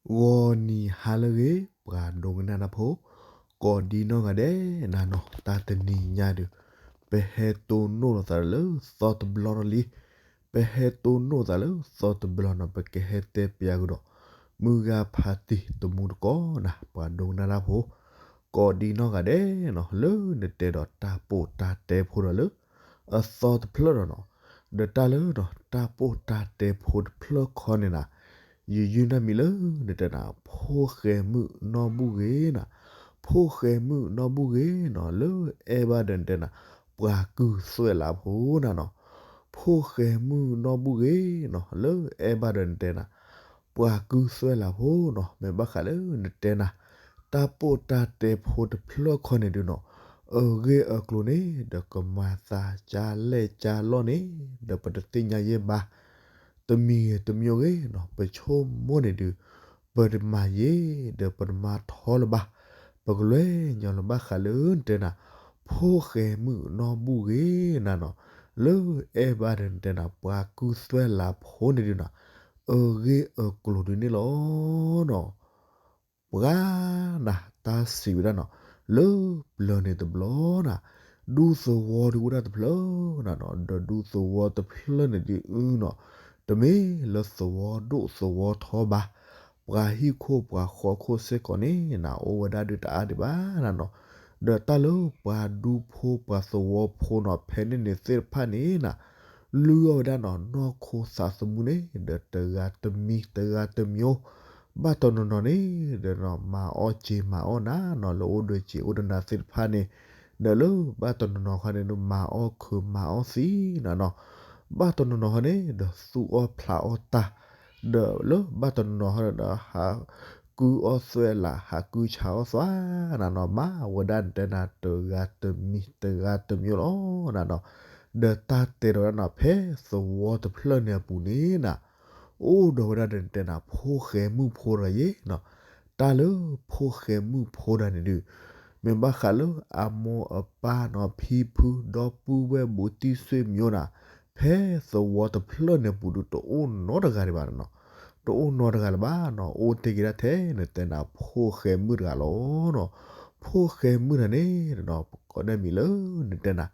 ဂီၤနံၤဟါလၢအဂ့ၤ ပှၤဒိကနၣ်တၢ်ဖိ, ကိးဒံနီၢ်ဂၤဒဲးနၤနီၤ, တၢ်တနံၤညါဒုး ပဟဲတိၢ်နီၣ်လိာ်သးလၢသီတဘျီလီၤလံ. ပဟဲတိၢ်နီၣ်သးလၢသီတဘျီနီၤ, ပကဟဲတဲပၠးကဒီး မုၢ်ဂၤဖးတံၢ်တမူတကိးနၤ, ပှၤဒိကနၣ်တၢ်ဖိ ကိးဒံနီၢ်ဂၤဒဲးနီၤ, လၢနတဲဒီးတၢ်ပိာ်တၢ်တဲဖိဒီးလၢ အသီတဖျၢၣ်ဒီးနီၤ, ဒီးတၢ်လၢနီၤ တၢ်ပိာ်တၢ်တဲဖိတဖျၢၣ်ခီန့ၣ်နၤ, ယယုၢ်နၢ်မံၤလၢနတဲနၤ ဖိၣ်ဃဲမုၣ်နီၢ်ဘူၣ်ဂ့ၤနၤ, ဖိၣ်ဃဲမုၣ်နီၢ်ဘူၣ်ဂ့ၤနီၤ, လၢအဲၣ်ဘၣ်ဒီးနတဲနၤ ပှၤကုၢ်သွဲၣ်လးဖိနၤနီၤ, ဖိၣ်ဃဲမုၣ်နီၢ်ဘူၣ်ဂ့ၤနီၤ, လၢအဲၣ်ဘၣ်ဒီးနတဲနၤ ပှၤကုၢ်သွဲၣ်လးဖိနီၤ, မ့ၢ်ဘၣ်ဃးလၢနတဲနၤ တၢ်ပိာ်တၢ်တဲဖိတဖျၢၣ်ခီန့ၣ်ဒုးနီၤ, အဂ့ၢ်အကျိၤန့ၣ် ဒီးကမၤသးကၢ်လဲၣ်ကၢ်လီၢ်န့ၣ် ဒီးပတသ့ၣ်ညါယဲၢ်ဘၣ်, တမံၤဂ့ၤတမံၤဂ့ၤနီၤ, ပဆိကမိၣ်န့ၣ်ဒုး ပတမၤယဲၢ် ဒီးပတမၤထီလၢၤဘၣ်, ပကလဲၤညီလၢၤဘၣ်ဃးလၢနတဲနၤ ဖိၣ်ဃဲမုၣ်နီၢ်ဘူၣ်ဂ့ၤနၤနီၤ, လၢအဲၣ်ဘၣ်ဒီးနတဲနၤ ပှၤကုၢ်သွဲၣ်လးဖိန့ၣ်ဒုးနီၤ, အဂ့ၢ်အကျိၤဒုးန့ၣ်လီၤနီၤ. ပှၤနၤ တၢ်စံးဝဲဒၣ်နီၤ, လၢပျၢၤန့ၣ်တဘျီနၤ, ဒူသဝီဒုးအိၣ်ဒၣ်တဖျၢၣ်နၤနီၤ, ဒီးဒူသဝီတဖျၢၣ်န့ၣ်ဒုးအုနီၤ, တမ့ၢ်လၢသဝီဒိၣ်သဝီထီဘၣ်, ပှၤဟံၣ်ခိၣ်ပှၤဃီခိၣ်စ့ၢ်ကီးန့ၣ်နၤ အိၣ်ဝဲဒၣ်ဒုးတအါဒံးဘၣ်နၤနီၤ, ဒီးတၢ်လၢပှၤဒူဖိပှၤသဝီဖိနီၤ ဖဲန့ၣ်န့ၣ်သ့ၣ်တဖၣ်န့ၣ်နၤ လုၢ်အီၣ်ဝဲဒၣ်နီၤ နီၢ်ခိသးသမူန့ၣ် ဒီးတဂၤတမံၤတဂၤတမံၤ, ဘၣ်တနီၤနီၤန့ၣ် ဒီးနီၤ မၤအီၣ်စ့မၤအီၣ်နၤနီၤ လၢအိၣ်ဒီးစ့အိၣ်ဒီးနၤသ့ၣ်တဖၣ်န့ၣ်, ဒီးလၢဘၣ်တနီၤနီၤခီန့ၣ်ဒီး မၤအီၣ်ခုးမၤအီၣ်သံနၤနီၤ, ဘၣ်တနီၤနီၤခီန့ၣ်ဒီး သူၣ်အီၣ်ဖျးအီၣ်တၢ်, ဒီးလၢဘၣ်တနီၤနီၤခီန့ၣ်ဒီး ဟးကုၢ်အီၣ်သွဲၣ်လး ဟးကုၢ်ဆါအီၣ်သွဲၣ်နၤနီၤ, မၤဝဲဒၣ်နတဲနၤ တဂၤတမံၤတဂၤတမံၤလီၤနၤနီၤ, ဒီးတၢ်တဲဒီးဝဲဒၣ်နီၤ ဖဲသဝီတဖျၢၣ်န့ၣ်အပူၤန့ၣ်နၤ အိၣ်ဒီးဝဲဒၣ်ဒီးနတဲနၤ ဖိၣ်ဃဲမုၣ်ဖိတဂၤယဲနီၤ, တၢ်လၢဖိၣ်ဃဲမုၣ်ဖိတဂၤန့ၣ်ဒုး မ့ၢ်ဘၣ်ဃးလၢအမိၢ်အပၢ်နီၤ ဖံဖု ဒီပုၢ်ဝဲၢ် ဘူးတံၢ်ဆွေမျိုးနၤ, ဖဲသဝီတဖျၢၣ်န့ၣ်အပူၤဒုး တအိၣ်နီတဂၤဒံးဘၣ်နၤနီၤ, တအိၣ်နီတဂၤလၢၤဘၣ်နီၤ, အိၣ်တ့ၢ်က့ၤဒၣ်ထဲနတဲနၤ ဖိၣ်ဃဲမုၣ်တဂၤလီၤနီၤ, ဖိၣ်ဃဲမုၣ်တဂၤန့ၣ်နၤနီၤ ပကိးဒၣ်မံၤလၢနတဲနၤ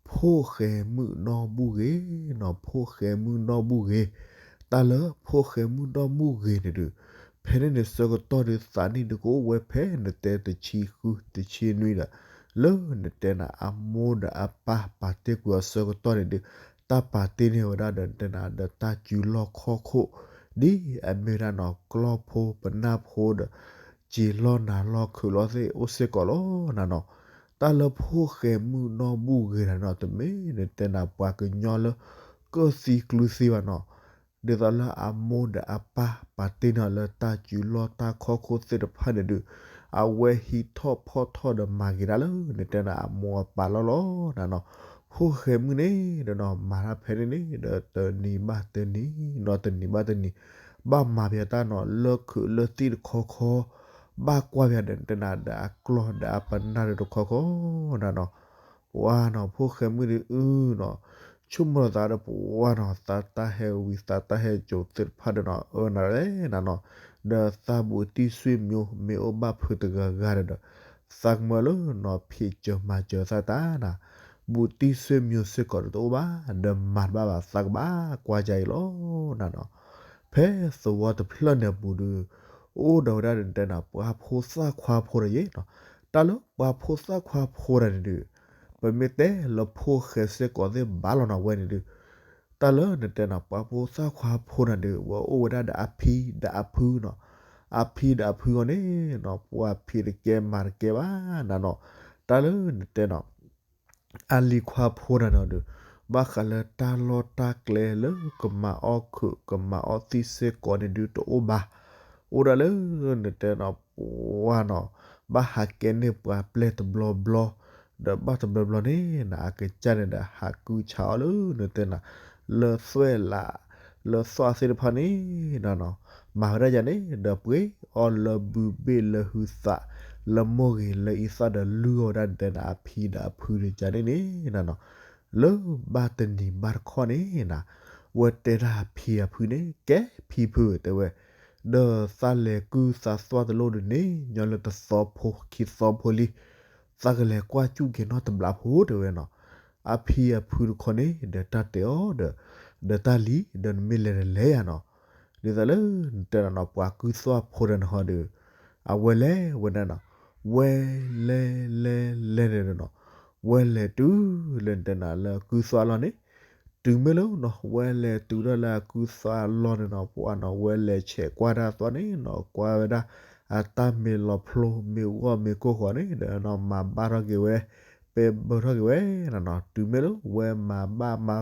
ဖိၣ်ဃဲမုၣ်နီၢ်ဘူၣ်ဂ့ၤနီၤ, ဖိၣ်ဃဲမုၣ်နီၢ်ဘူၣ်ဂ့ၤ, တၢ်လၢဖိၣ်ဃဲမုၣ်နီၢ်ဘူၣ်ဂ့ၤန့ၣ်ဒုး ဖဲန့ၣ်န့ၣ်ဆၢကတီၢ်ဒုး သးနံၣ်ဒုးကအိၣ်ဝဲဖဲနတဲတဆံဃုတဆံနွံဒီး လၢနတဲနၤ အမိၢ်ဒီးအပၢ်ပာ်တ့ၢ်ကွံာ်အီၤဆၢကတီၢ်န့ၣ်ဒုး တၢ်ပာ်တ့ၢ်န့ၢ်ဝဲဒၣ်ဒီးနတဲနၤ ဒီးတၢ်စုလီၢ်ခီၣ်ခိၣ် ဒ်အမ့ၢ်ဝဲဒၣ်နီၤ ကျီၢ်ဖိပနၢ်ဖိဒီး စ့လီၢ်နၤလီၢ်ခုးလီၢ်သ့ၣ်အိၣ်စ့ၢ်ကီးလီၤနၤနီၤ, တၢ်လၢဖိၣ်ဃဲမုၣ်နီၢ်ဘူၣ်ဂ့ၤတဂၤန့ၣ်နီၤ တမ့ၢ်နတဲနၤ ပှၤကညီလၢ ကၢၣ်သံကျုသံဘၣ်နီၤ, ဒ်သိးလၢအမိၢ်ဒီးအပၢ်ပာ်တ့ၢ်န့ၢ်အီၤလၢတၢ်စုလီၢ်တၢ်ခီၣ်ခိၣ်သ့ၣ်တဖၣ်န့ၣ်ဒုး အဝဲဟံးထီၣ်ဖီၣ်ထီၣ်ဒီးမၤက့ၤတၢ်လၢနတဲနၤ အမိၢ်အပၢ်လီၤလီၤနၤနီၤ, ဖိၣ်ဃဲမုၣ်န့ၣ်ဒီးနီၤ မၤတၢ်ဖဲန့ၣ်န့ၣ်ဒီး တနံၤဘၣ်တနံၤနီၤ တနံၤဘၣ်တနံၤ ဘၣ်မၤပယီၤတၢ်နီၤ လၢခုးလၢသံၣ်တခီခီ, ဘၣ်ကွၢ်ပယီၤဒီးနတဲနၤ ဒီးအကျီၢ်ဒီးအပနၢ်ဒီးတခီခီနၤနီၤ, ပှၤနီၤ ဖိၣ်ဃဲမုၣ်ဒုးအုနီၤ, ဆိကမိၣ်လီၤသးဒီးပှၤနီၤ သးတၢ်ဟဲဝံၤသးတၢ်ဟဲစိၤသ့ၣ်တဖၣ်ဒီးနီၤ အၢနၤလဲၣ်နၤနီၤ, ဒီးသးဘူးတံၢ်ဆွေမျိုး မ့ၢ်အိၣ်ဘၣ်ဖုးတဂၤဂၤဒီး သးကမၢလၢနီၤ ဖံးစၢၤမၤစၢၤသးတၢ်နၤ, ဘူးတံၢ်ဆွေမျိုးစ့ၢ်ကီးဒီးတအိၣ်ဘၣ် ဒီးမၤတဘၣ်ဘၣ် သးကဘၣ်ကွၢ်ကါအံၤလီၤနၤနီၤ, ဖဲသဝီတဖျၢၣ်န့ၣ်အပူၤဒုး အိၣ်ဒီးဝဲဒၣ်ဒီးနတဲနၤ ပှၤဖိသၣ်ခွါဖိတဂၤယဲနီၤ, တၢ်လၢပှၤဖိသၣ်ခွါဖိတဂၤန့ၣ်ဒုး ပမ့ၢ်တဲလၢဖိၣ်ဃဲစ့ၢ်ကီးသ့ၣ်ဘၣ်လီၤနၤဝဲန့ၣ်ဒုး, တၢ်လၢနတဲနၤ ပှၤဖိသၣ်ခွါဖိတဂၤန့ၣ်ဒုး ဝဲအိၣ်ဝဲဒၣ်ဒီးအဖံဒီးအဖုနီၤ, အဖံဒီးအဖုအီၤန့ၣ်နီၤ ပှၤဖံးတကဲမၤတကဲဘၣ်နၤနီၤ, တၢ်လၢနတဲနီၤ အလံၤခွါဖိတဂၤန့ၣ်ဒုး ဘၣ်ဃးလၢတၢ်လီၢ်တၢ်ကျဲလၢကမၤအီၣ်ခုး ကမၤအီၣ်သံၣ်စ့ၢ်ကီးန့ၣ်ဒုးတအိၣ်ဘၣ်, အိၣ်ဒၣ်လၢနတဲနီၤ ပှၤနီၤ ဘၣ်ဟးကဲန့ၢ်ပှၤပျဲၢ်တဘျီဘျီ, ဒီးဘၣ်တဘျီဘျီန့ၣ်နၤ အကစၢ်န့ၣ်ဒီးဟးကုၢ်ဆါအီၣ်လၢနတဲနၤ လၢသွဲၣ်လး လၢသွၣ်သ့ၣ်တဖၣ်န့ၣ်နၤနီၤ, မၤဝဲဒၣ်ယၤန့ၣ် ဒီးပှ့ၤအီၣ်လၢဘုဘ့ၣ်လၢဟုသး လၢမိၢ်ဂ့ၤလၢအံသၣ်ဒီးလုၢ်အီၣ်ဝဲဒၣ်နတဲနၤ အဖံဒီးအဖုန့ၣ်ကန့ၣ်န့ၣ်နၤနီၤ, လၢဘၣ်တနံၤဘၣ်တခီန့ၣ်နၤ, ဝဲတဲဒၣ်အဖံအဖုန့ၣ် ကဲဖံဖုတဲဝဲ, ဒီးသးလဲၤကုသးသွၣ်တလိၣ်ဒုးန့ၣ် ညီလၢတသီဖိခံသီဖိလံ, သးကလဲၤကွၢ်စူၣ်က့ၤနီၢ်တဘျီဖိတဲဝဲနီၤ, အဖံအဖုတခီန့ၣ် ဒီးတၢ်တဲအီၤဒီး, ဒီးတၢ်လံၤ ဒီးနမ့ၢ်လဲၤတလဲၤယၤနီၤ, ဒ်သိးလၢနတဲနၤနီၤ ပှၤကုသၣ်ဖိတဂၤန့ၣ်ဃီဒီး, အဝဲလဲၤဝဲဒၣ်နီၤ, ဝဲလဲၤလဲၤလဲၤန့ၣ်နီၤ, ဝဲလဲၤတုၤလၢနတဲနၤလၢကုသၣ်လီၢ်န့ၣ်, တုၤမ့ၢ်လၢနီၤ ဝဲလဲၤတုၤဒၣ်လၢအကုသၣ်လီၢ်န့ၣ်နီၤ ပှၤနီၤ ဝဲလဲၤဆဲးကွၢ်တၢ်သွၣ်န့ၣ်နီၤ ကွၢ်ဝဲဒၣ် အတၢ်မ့ၢ်လီၤဖျိမ့ၢ်ဂီၢ်မ့ၢ်ကိၢ်ဃီန့ၣ် ဒီးနီၤ မၤဘၣ်ထီၣ်က့ၤဝဲ, ပဲဘၢထီၣ်က့ၤဝဲနီၤနီၤ, တုၤမ့ၢ်လၢဝဲမၤဘၣ်မၤ,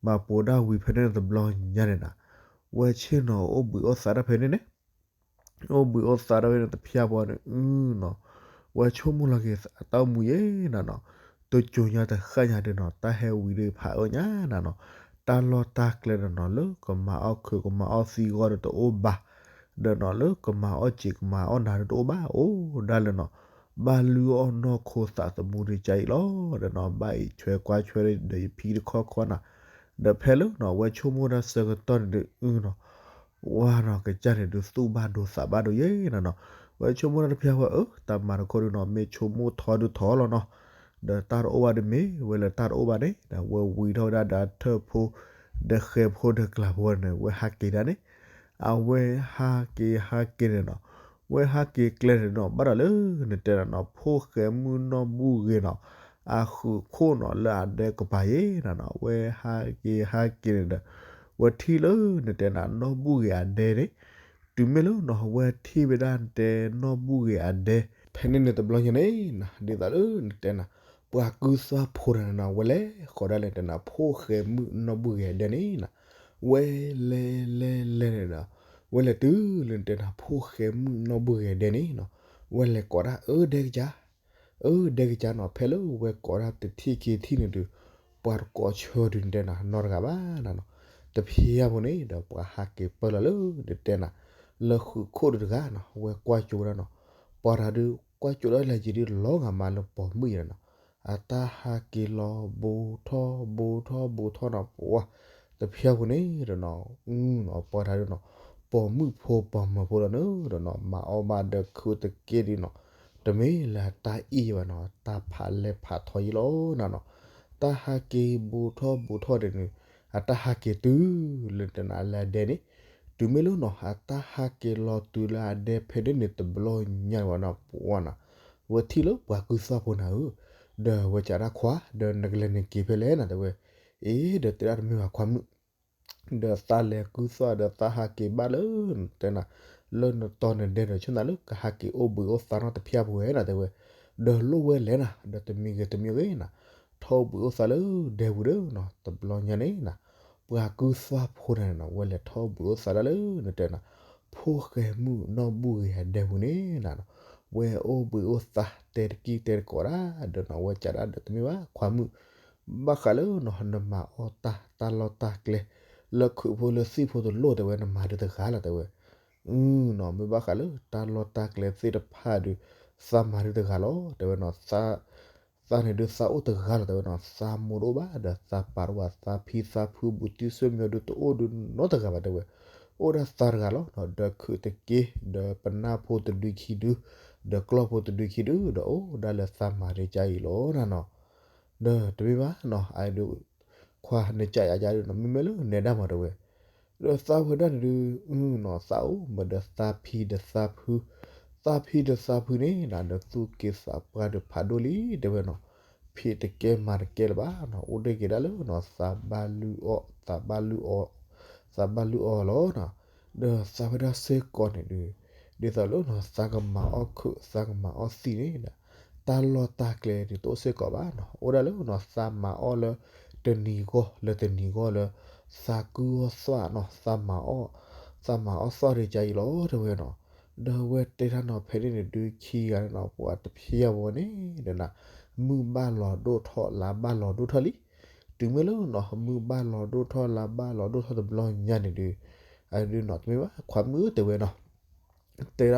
မၤပိာ်ဒၣ်ဝံၤဖဲန့ၣ်တဘျီညါန့ၣ်နီၤ, ဝဲဆ့ၣ်နီၤအိၣ်ဘှံးအိၣ်သါတၢ်ဖဲန့ၣ်န့ၣ် အိၣ်ဘှံးအိၣ်သါတၢ်ဖဲန့ၣ်တဖၠၣ်ဖိန့ၣ် အနီၤ, ဝဲဆိကမိၣ်လီၤက့ၤအတၢ်အိၣ်မူယဲနီၤနီၤ, တကၠိညါတဃၣ်ညါဒုးနီၤ တၢ်ဟဲဝံၤဒုးဖးအၢညါနီၤနီၤ, တၢ်လီၢ်တၢ်ကျဲနီၤနီၤ လၢကမၤအီၣ်ခုးကမၤအီၣ်သံဂီၢ်ဒီးတအိၣ်ဘၣ်, ဒီးနီၤ လၢကမၤအီၣ်စ့ၤကမၤအီၣ်နၤဒုးတအိၣ်ဘၣ်, အိၣ်ဒၣ်လၢနီၤ ဘၣ်လုၢ်အီၣ်နီၢ်ခိသးသမူဒုးကါအံၤလီၤ, ဒီးနီၤ ဘၣ်အံးဆွဲကွၢ်ဆွဲဒီးယဖံတခီခီနီၤ, ဒီးဖဲလၢနီၤ ဝဲဆိကမိၣ်တၢ်ဆၢကတီၢ်န့ၣ်ဒုးနီၤ ဝဲနီၤ ကစၢ်န့ၣ်ဒုးသူၣ်ဘၣ်ဒိသးဘၣ်ဒိယဲနီၤနီၤ, ဝဲဆိကမိၣ်တၢ်တဖၠၣ်ဖိ အၢ တၢ်မၤတခီဒုးနီၤ မ့ၢ်ဆိကမိၣ်ထီဒုးထီလီၤနီၤ, ဒီးတၢ်တအိၣ်ဘၣ်ဒုးမ့ၢ်ဝဲလၢတၢ်တအိၣ်ဘၣ်န့ၣ် ဒီးဝဲဝံၤထီၣ်ဝဲဒၣ်ဒီးထၢၣ်ဖိ, ဒီးဃဲၤဖိဒီးကျးဖိန့ၣ် ဝဲဟးက့ၤဒၣ်န့ၣ်, အဝဲဟးက့ၤဟးက့ၤန့ၣ်နီၤ, ဝဲဟးက့ၤကျဲန့ၣ်နီၤ ဘၣ်ဒီးလၢနတဲနၤနီၤ ဖိၣ်ဃဲမုၣ်နီၢ်ဘူၣ်ဂ့ၤနီၤ အဃုာ်ခိၣ်နီၤ လၢအဒဲကပၤယဲနီၤနီၤ ဝဲဟးက့ၤဟးက့ၤန့ၣ်ဒီး ဝဲထံၣ်လၢနတဲနၤနီၢ်ဘူၣ်ဂ့ၤအဒဲန့ၣ်, တုၤမ့ၢ်လၢနီၤ ဝဲထံၣ်ဝဲဒၣ်နတဲနီၢ်ဘူၣ်ဂ့ၤအဒဲ ဖဲန့ၣ်န့ၣ်တဘျီညါန့ၣ်နီၤ ဒ်သိးလၢနတဲနၤ ပှၤကုသၣ်ဖိတဂၤန့ၣ်နီၤ ဝဲလဲၤဃီၤဒၣ်လၢနတဲနၤ ဖိၣ်ဃဲမုၣ်နီၢ်ဘူၣ်ဂ့ၤအဒဲန့ၣ်နီၤ, ဝဲလဲၤလဲၤလဲၤန့ၣ်ဒီး ဝဲလဲၤတုၤလၢနတဲနၤ ဖိၣ်ဃဲမုၣ်နီၢ်ဘူၣ်ဂ့ၤအဒဲန့ၣ်နီၤ, ဝဲလဲၤကိးတၢ် အၢ ဒဲကစၢ် အၢ ဒဲကစၢ်နီၤ, ဖဲလၢဝဲကိးတၢ်တထံၣ်ခံထံၣ်န့ၣ်ဒုး ပှၤတကိးဆၢဒုးနတဲနၤ နီတဂၤဘၣ်နီၤနီၤ, တဖၠၣ်ဖိန့ၣ်ဒီး ပှၤဟးက့ၤပၢၢ်လီၤလၢနတဲနၤ လၢဃုာ်ခိၣ်ဒုးတဂၤနီၤ, ဝဲကွၢ်ကၠိဝဲဒၣ်နီၤ, ပှၤတဂၤဒုး ကွၢ်ကၠိလၢလဲၤယံၤဒုးလီၤဂာ်မးလၢပိာ်မုၣ်ယဲနီၤ, အတၢ်ဟးက့ၤလီၤဘူးထီၣ်ဘူးထီၣ်ဘူးထီၣ်နီၤ, ပှၤ တဖၠၣ်ဖိန့ၣ်ဒီးနီၤ ပှၤတဂၤဒုးနီၤ ပိာ်မုၣ်ဖိပိာ်မၢၤဖိလီၤန့ၣ်ဒီးနီၤ မၤအီၣ်ဘၣ်ဒီးခုးတက့ၢ်ဒုးနီၤ, တမ့ၢ်လၢအတၢ်အ့ၣ်ဘၣ်နီၤ တၢ်ဖးလဲၢ်ဖးထီယဲလီၤနီၤနီၤ, တၢ်ဟးက့ၤဘူးထီၣ်ဘူးထီၣ်ဒဲးန့ၣ် အတၢ်ဟးက့ၤတုၤလၢနတဲနၤလၢအဒဲန့ၣ်, တုၤမ့ၢ်လၢနီၤ အတၢ်ဟးက့ၤလီၤတုၤလၢအဒဲဖဲန့ၣ်န့ၣ်တဘျီညါဝဲနီၤ ပှၤနီၤ, ဝဲထံၣ်လၢပှၤကုသၣ်ဖိနၤဧၢ, ဒီးဝဲကးဒၣ်ခွါ ဒီးနကလဲၤနက့ၤဖဲလဲၣ်နီၤ တဲဝဲ, အ့ ဒီးတဲဒၣ်တမ့ၢ်ဘၣ်ခွါမုၣ် ဒီးသးလဲၤကုသၣ်ဒီးသးဟးက့ၤဘၣ်လၢ တဲနၤ လၢနတီနဒဲဒီး ဆိနၤလၢကဟးက့ၤအိၣ်ဘှံးအိၣ်သါနီတဖၠၣ်ပဝဲနီၤ တဲဝဲ, ဒီးလိၣ်ဝဲလဲၣ်နၤ ဒီးတမံၤဂ့ၤတမံၤဂ့ၤနၤ ထီၣ်အိၣ်ဘှံးအိၣ်သါလၢဒဲပူၤဒီးနီၤ တဘျီညါန့ၣ်နၤ ပှၤကုသၣ်ဖိနၤန့ၣ်နီၤ ဝဲလဲၤထီၣ်အိၣ်ဘှံးအိၣ်သါဒၣ်လၢနတဲနၤ ဖိၣ်ဃဲမုၣ်နီၢ်ဘူၣ်ဂ့ၤအဒဲပူၤန့ၣ်နၤနီၤ, ဝဲအိၣ်ဘှံးအိၣ်သါတဲတကံၢ်တဲတကိးဒၣ်ဒီးနီၤ ဝဲကးဒၣ်ဒီးတမ့ၢ်ဘၣ်ခွါမုၣ် ဘၣ်ဃးလၢနီၤ နမၤအီၣ်တၢ်တၢ်လီၢ်တၢ်ကျဲ လၢခုးဖိလၢသံၣ်ဖိတလိၣ်တဲဝဲ နမၤဒုးတဂၤလီၤတဲဝဲ, အနီၤ မ့ၢ်ဘၣ်ဃးလၢတၢ်လီၢ်တၢ်ကျဲသ့ၣ်တဖၣ်ဒုး သးမၤဒုးတဂၤလီၤ တဲဝဲနီၤ, သးန့ၣ်ဒုးသးအိၣ်တဂၤလီၤတဲဝဲနီၤ, သးမိၢ်တအိၣ်ဘၣ်ဒီးသးပၢ်တအိၣ်ဘၣ် သးဖံသးဖုဘူးတုစ့ၣ်မီၤဒုးတအိၣ်ဒုးနီတဂၤဘၣ်တဲဝဲ, အိၣ်ဒၣ်သးတဂၤလီၤနီၤ, ဒီးခုးတက့ၢ် ဒီးပနၢ်ဖိတဒုခံဒု ဒီးကျီၢ်ဖိတဒုခံဒု ဒီးအိၣ်ဒၣ်လၢသးမၤဒုးကါအံၤလီၤနၤနီၤ, ဒီးတမ့ၢ်ဘၣ်နီၤ အဒုး ခွါနကးယၤကါဒုးနီၤ မ့မ့ၢ်လၢနဲဒၣ်မးတဲဝဲ, ဒီးသးဝဲဒၣ်န့ၣ်ဒုး နီၤ သးအိၣ်မးဒီးသးဖံဒီးသးဖု, သးဖံဒီးသးဖုန့ၣ်နၤ ဒီးသူၣ်က့သးပှၢ်ဒီးဖးဒိၣ်လံတဲဝဲနီၤ, ဖံးတကဲမၤတကဲလၢၤဘၣ်နီၤ အိၣ်ဒၣ်က့ၤဒၣ်လၢနီၤ သးဘၣ်လုၢ်အီၣ် သးဘၣ်လုၢ်အီၣ် သးဘၣ်လုၢ်အီၣ်လီၤနီၤ, ဒီးသးဝဲဒၣ်စ့ၢ်ကီးန့ၣ်ဒုး ဒ်သိးလၢနီၤ သးကမၤအီၣ်ခုး သးကမၤအီၣ်သံၣ်န့ၣ်ဒီး တၢ်လီၢ်တၢ်ကျဲဒုးတအိၣ်စ့ၢ်ကီးဘၣ်နီၤ, အိၣ်ဒၣ်လၢနီၤ သးမၤအီၣ်လၢတနံၤဂီၢ်လၢတနံၤဂီၢ်လၢ သးကုၢ်အီၣ်သွၣ်နီၤ သးမၤအီၣ် သးမၤအီၣ်သွၣ်ဒုးကါအံၤလီၤတဲဝဲနီၤ, ဒီးဝဲတဲတၢ်နီၤ ဖဲန့ၣ်န့ၣ်ဒုးခံဂၤန့ၣ်နီၤ ပှၤတဖျၢၣ်ဝဲန့ၣ်ဒီးနၤ မုၢ်ဘၣ်လီၤဒိၣ်ထီၣ် လါဘၣ်လီၤဒိၣ်ထီၣ်လံ, တုၤမ့ၢ်လၢနီၤ မုၢ်ဘၣ်လီၤဒိၣ်ထီၣ် လါဘၣ်လီၤဒိၣ်ထီၣ်တဘျီညါန့ၣ်ဒုး အဒုးနီၤ တမ့ၢ်ဘၣ် ခွါမုၣ်တဲဝဲနီၤ တဲဒၣ်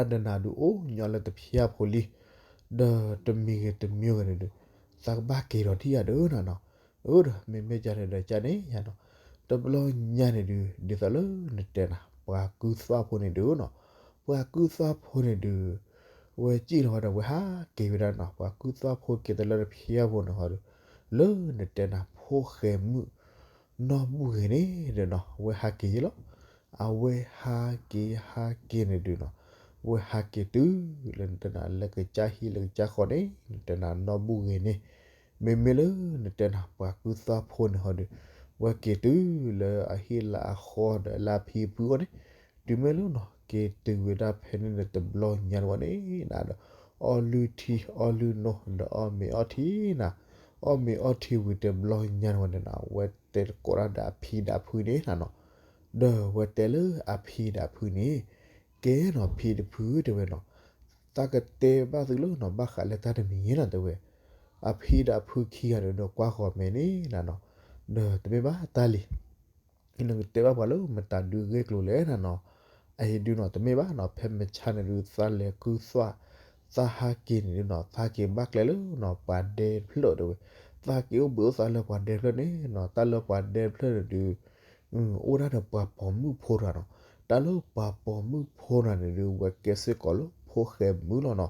ဒီးနၤဒုးအိၣ်ညီလၢတဖျၢၣ်ဖိလံ, ဒီးတမံၤဂ့ၤတမံၤဂ့ၤန့ၣ်ဒုး သးကဘၣ်က့ၤဒီးထံၣ်ယၤဒီးနၤနီၤ, အၢ ဒီးမ့မ့ၢ်ကါန့ၣ်ဒီးကါန့ၣ်ယၤနီၤ, တဘျီညါန့ၣ်ဒုး ဒ်သိးလၢနတဲနၤ ပှၤကုၢ်သွၣ်ဖိန့ၣ်ဒုးနီၤ, ပှၤကုၢ်သွၣ်ဖိန့ၣ်ဒုး ဝဲစံၣ်လီၤဝဲဒီး ဝဲဟးက့ၤဝဲဒၣ်နီၤ, ပှၤကုၢ်သွၣ်ဖိက့ၤတလၢတဖျၢၣ်ဖိန့ၣ်ဟီဒီး လၢနတဲနၤဖိၣ်ဃဲမုၣ် နီၢ်ဘူၣ်ဂ့ၤန့ၣ်ဒီးနီၤ ဝဲဟးက့ၤယဲလီၤ. အဝဲဟးက့ၤဟးက့ၤန့ၣ်ဒုးနီၤ, ဝဲဟးက့ၤတုၤလၢနတဲနၤ လၢကစၢ်ဟံၣ်လၢကစၢ်ဃီန့ၣ် နတဲနၤနီၢ်ဘူၣ်ဂ့ၤန့ၣ်, မ့မ့ၢ်လၢနတဲနၤပှၤကုၢ်သွၣ်ဖိန့ၣ်ဟီဒီး ဝဲက့ၤတုၤလၢအဟံၣ်လၢအဃီဒီးလၢအဖံအဖုအအိၣ်န့ၣ်, တုၤမ့ၢ်လၢနီၤ က့ၤတုၤဝဲဒၣ်ဖဲန့ၣ်ဒီးတဘျီညါန့ၣ်ဝဲန့ၣ်နၤဒီး အီၣ်လုၢ်ထံအီလုၢ်နိဒီးအီၣ်မ့ၤအီထံနၤ, အီၣ်မ့ၤအီထံဝံၤတဘျီညါန့ၣ်ဝဲန့ၣ်နၤ ဝဲတဲသကိးတၢ်ဒီးအဖံဒီးအဖုန့ၣ်နၤနီၤ, ဒီးဝဲတဲလၢအဖံဒီးအဖုန့ၣ်, ကဲနီၤဖံဒီးဖုတဲဝဲနီၤ, သးကတဲဘၣ်သုလၢနီၤ ဘၣ်ဃးလၢတၢ်တမံၤနီၤတဲဝဲ, အဖံဒီးအဖုခံဂၤန့ၣ်ဒီးကွၢ်ဃီၤမဲာ်န့ၣ်နၤနီၤ, ဒီးတမ့ၢ်ဘၣ်တၢ်လံ နကတဲဘၣ်ပှၤလၢမတၤဒုးဂ့ၢ်ကျိၤလဲၣ်နၤနီၤ, အအံၤဒုးနီၤ တမ့ၢ်ဘၣ်နီၤ ဖဲမုၢ်ဆါန့ၣ်ဒုး သးလဲၤကုၢ်သွၣ်, သးဟးက့ၤန့ၣ်ဒုးနီၤ သးက့ၤဘၣ်ကျဲလၢနီၤ ပှၤဒဲတဖျၢၣ်တဲဝဲ, သးက့ၤအိၣ်ဘှံးအိၣ်သါလၢပှၤဒဲတဖျၢၣ်န့ၣ်နီၤ တၢ်လၢပှၤဒဲတဖျၢၣ်န့ၣ်ဒုး အိၣ်ဒၣ်ဒီးပှၤပိာ်မုၣ်ဖိတဂၤနီၤ, တၢ်လၢပှၤပိာ်မုၣ်ဖိတဂၤန့ၣ်ဒုး ဝဲကဲစ့ၢ်ကီးလၢဖိၣ်ဃဲမုၣ်လီၤနီၤ,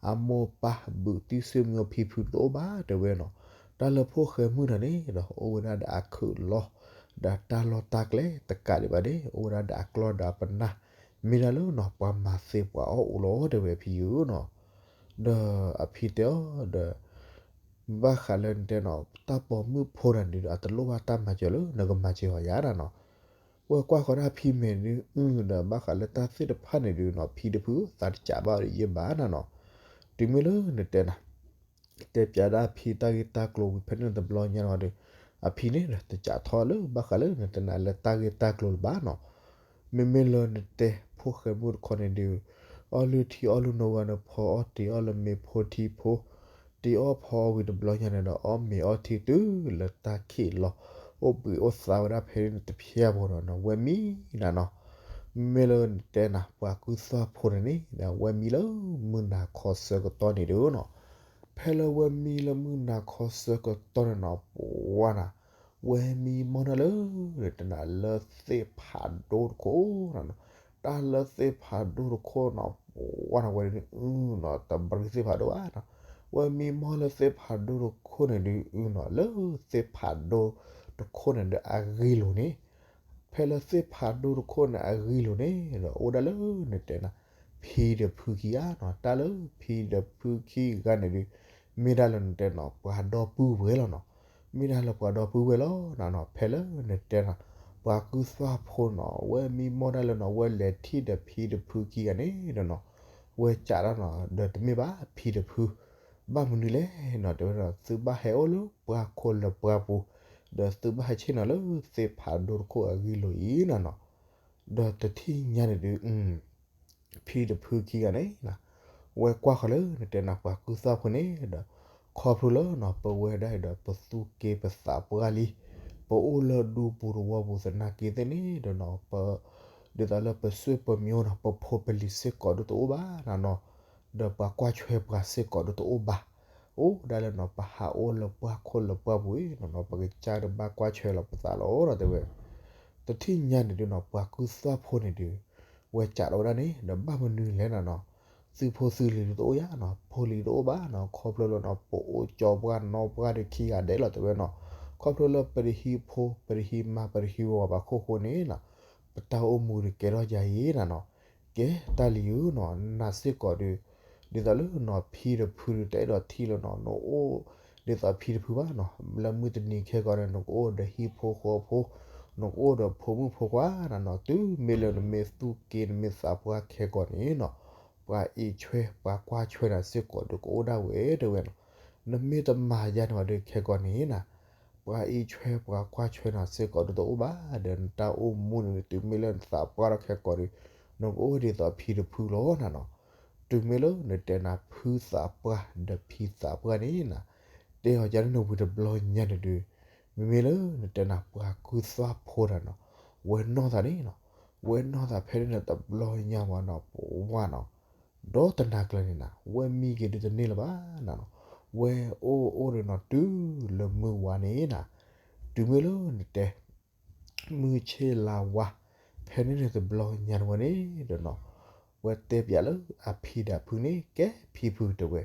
အမိၢ်ပၢ်ဘုးတံၢ်ဆ့မုၢ်ဖံဖုတအိၣ်ဘၣ်တဲဝဲနီၤ, တၢ်လၢဖိၣ်ဃဲမုၣ်တဂၤန့ၣ်ဒီး အိၣ်ဝဲဒၣ်ဒီးအခုးလီၢ်, ဒီးတၢ်လီၢ်တၢ်ကျဲတကးဒံးဘၣ်န့ၣ် အိၣ်ဝဲဒၣ်ဒီးအကျီၢ်ဒီးအပနၢ်, မ့ၢ်ဒၣ်လၢနီၤ ပှၤမၤသ့ပှၤအီၣ်အိၣ်လီၤတဲဝဲဖံဧၢနီၤ, ဒီးအဖံတဲအီၤဒီး ဘၣ်ဃးလၢနတဲနီၤ တၢ်ပိာ်မုၣ်ဖိတဂၤန့ၣ်ဒီး အတလိၣ်ဘၣ်တၢ်မၤစၢၤလၢနကမၤစၢၤအီၤယၤနၤနီၤ, ဝဲကွၢ်ဃီၤဒၣ်ဖံမဲာ်ဒုး အုဒီးဘၣ်ဃးလၢတၢ်သ့ၣ်တဖၣ်န့ၣ်ဒုးနီၤ ဖံတဖု သးတစးဘၣ်ဒီးယဲၢ်ဘၣ်နၤနီၤ, တုၤမ့ၢ်လၢနတဲနၤ တဲပျးဒၣ်အဖံတၢ်ဂ့ၢ်တၢ်ကျိၤဝံၤဖဲန့ၣ်တဘျီညါန့ၣ်ဒီး အဖံန့ၣ်ဒီး တစးထီၣ်လၢဘၣ်ဃးလၢနတဲနၤလၢတၢ်ဂ့ၢ်တၢ်ကျိၤလၢၤဘၣ်နီၤ, မ့မ့ၢ်လၢနတဲဖိၣ်ဃဲမုၣ်တခီန့ၣ်ဒုး အီၣ်လုၢ်ထံအီလုၢ်နိဝဲန့ၣ် ဖီအီၣ်တ့ၤအီၣ်လၢမ့ၤဖိထံဖိ, တ့ၤအီၣ်ဖီအီၣ်ဝံၤတဘျီညါန့ၣ်ဒီး အီၣ်မ့ၤအီထံတုၤလၢတၢ်ခံးလီၤ, အိၣ်ဘှံးအိၣ်သါဝဲဒၣ်ဖဲန့ၣ်တဖျၢၣ်ဖိဒီးနီၤ ဝဲမံနၤနီၤ, မ့မ့ၢ်လၢနတဲနၤ ပှၤကုၢ်သွၣ်ဖိန့ၣ်န့ၣ် ဝဲမံလၢမုၢ်နၤခီဆၢကတီၢ်န့ၣ်ဒုးနီၤ, ဖဲလၢဝဲမံလၢမုၢ်နၤခီဆၢကတီၢ်န့ၣ်နီၤ ပှၤနၤ ဝဲမံမီၢ်နၤလၢ နတဲနၤလၢသ့ၣ်ဖးဒိၣ်တခိၣ်နၤနီၤ, တၢ်လၢသ့ၣ်ဖးဒိၣ်တခိၣ်နီၤ ပှၤနၤဝဲဒုးအုနီၤ တဘြံးသ့ၣ်ဖးဒိၣ်ဘၣ်နီၤ, ဝဲမံမီၢ်လၢသ့ၣ်ဖးဒိၣ်တခိၣ်န့ၣ်ဒုးအုနီၤ လၢသ့ၣ်ဖးဒိၣ်တခိၣ်န့ၣ်ဒီးအဂ့ၢ်လိာ်န့ၣ် ဖဲလၢသ့ၣ်ဖးဒိၣ်တခိၣ်န့ၣ်အဂ့ၢ်လိာ်န့ၣ်ဒီး အိၣ်ဒၣ်လၢနတဲနၤ ဖံဒီးဖုခံဂၤနီၤ, တၢ်လၢဖံဒီးဖုခံဂၤန့ၣ်ဒုး မ့ၢ်ဒၣ်လၢနတဲနၤ ပှၤဒီပုၢ်ဝဲၢ်လီၤနီၤ, မ့ၢ်ဒၣ်လၢပှၤဒီပုၢ်ဝဲၢ်လီၤနၤနီၤ, ဖဲလၢနတဲနၤ ပှၤကုၢ်သွၣ်ဖိနီၤ ဝဲမံမီၢ်ဒၣ်လၢနီၤ ဝဲလဲၤထံၣ်ဒီးဖံဒီးဖုခံဂၤန့ၣ်ဒီးနီၤ, ဝဲကးဒၣ်နီၤ ဒီးတမ့ၢ်ဘၣ်ဖံဒီးဖု ဘၣ်မနုၤလဲၣ်နီၤ တဲဝဲဒၣ် သုဘၣ်ဟဲအိၣ်လၢပှၢ်ခိၣ်လၢပှၢ်ပူၤ, ဒီးသုဘၣ်ဟဲဆ့ၣ်နီၤလၢသ့ၣ်ဖးဒိၣ်တခိၣ်အဂ့ၢ်လိာ်အံၤနၤနီၤ, ဒီးတထံၣ်ညါန့ၣ်ဒုး ဖံဒီးဖုခံဂၤန့ၣ် ဝဲကွၢ်ဃီၤလၢနတဲနၤပှၤကုၢ်သွၣ်ဖိန့ၣ်ဒီး ခီဖျိလၢနီၤ ပဝဲဒၣ်အံၤဒီး ပသူၣ်က့ပသးပှၢ်လံ, ပအိၣ်လၢဒူပူၤတဝီပူၤသနာ်က့သ့ၣ်န့ၣ်ဒီးနီၤ ပ ဒ်သိးလၢပဆွေပမျိုးနီၤ ပဖိပလံၤစ့ၢ်ကီးဒုးတအိၣ်ဘၣ်နၤနီၤ, ဒီးပှၤကွၢ်ဆွဲပှၤစ့ၢ်ကီးဒုးတအိၣ်ဘၣ်, အိၣ်ဒၣ်လၢနီၤ ပဟးအိၣ်လၢပှၢ်ခိၣ်လၢပှၢ်ပူၤအံၤနီၤနီၤ ပကစၢ်တဘၣ်ကွၢ်ဆွဲလီၤပသးလီၤနီၤ တဲဝဲ တထံၣ်ညါန့ၣ်ဒုးနီၤ ပှၤကုၢ်သွၣ်ဖိန့ၣ်ဒုး ဝဲကးထီၣ်ဝဲဒၣ်န့ၣ် ဒီးဘၣ်မနုၤလဲၣ်နၤနီၤ, သုဖိသုလံၤဒုးတအိၣ်ယါနီၤ ဖိလံၤတအိၣ်ဘၣ်နီၤ ခီဖျိလၢနီၤ ပအိၣ်ကၠီပှၢ်နီပှၢ်ဒီးခံဂၤဒဲးလီၤတဲဝဲနီၤ, ခီဖျိလၢပတဟံးဖိ ပတဟံးမါ ပတဟံးဝၤဘၣ်ခိၣ်ဃိန့ၣ်နီၤ, ပတၢ်အိၣ်မူဒုးကဲထီၣ်ယၤအံၤနၤနီၤ, ကဲတၢ်လံၤဧၢနီၤ နၤစ့ၢ်ကီးဒုး ဒ်သိးလၢနီၤ ဖံတဖုဒုးတအဲၣ်ဒိးထံၣ်လၢနီၤ နအိၣ်ဒ်သိးဖံတဖုဘၣ်နီၤ လၢမုၢ်တနံၤခဲကိာ်န့ၣ် နကအိၣ်ဒီးဟံၣ်ဖိဃီဖိ နကအိၣ်ဒီးဖိမုၣ်ဖိခွါနၤနီၤ တုၤမ့ၢ်လၢနမ့ၢ်သူၣ်က့နမ့ၢ်သးပှၢ်ခဲကိာ်န့ၣ်နီၤ ပှၤအံးဆွဲ ပှၤကွၢ်ဆွဲနၤစ့ၢ်ကီးဒုးကအိၣ်ဒၣ်ဝဲတဲဝဲနီၤ, နမ့ၢ်တမၤယါန့ၣ်ဘၣ်ဒုးခဲကိာ်န့ၣ်နၤ ပှၤအံးဆွဲ ပှၤကွၢ်ဆွဲနၤစ့ၢ်ကီးဒုးတအိၣ်ဘၣ် ဒီးနတၢ်အိၣ်မူန့ၣ် တုၤမ့ၢ်လၢနသးပှၢ်ထီၣ်ခဲကိာ်ဒီး နကအိၣ်ဒ်သိးဖံတဖုလီၤနၤနီၤ, တုၤမ့ၢ်လၢနတဲနၤဖုသးပှၢ်ဒီးဖံသးပှၢ်န့ၣ်နၤ, တဲအီၤယါန့ၣ်နဝံၤတဘျီညါန့ၣ်ဒုး မ့မ့ၢ်လၢနတဲနၤပှၤကုၢ်သွၣ်ဖိတဂၤနီၤ, ဝဲနီၢ်သးန့ၣ်နီၤ, ဝဲနီၢ်သးဖဲန့ၣ်တဘျီညါမးနီၤ ပဝါနီၤ, ဒီးတနၤကျၢၤန့ၣ်နၤ ဝဲမံက့ၤဒုးတန့ၢ်လၢၤဘၣ်နၤနီၤ, ဝဲအိၣ်အိၣ်ဒီးနီၤတုၤလၢမုၢ်ဝါန့ၣ်နၤ, တုၤမ့ၢ်လၢနတဲ မုၢ်ဆ့ၣ်လါဝါ, ဖဲ ဖဲန့ၣ်န့ၣ်တဘျီညါတဝဲန့ၣ်ဒီးနီၤ, ဝဲတဲပၠးလၢအဖံဒီးဖုန့ၣ် ကဲဖံဖုတဲဝဲ,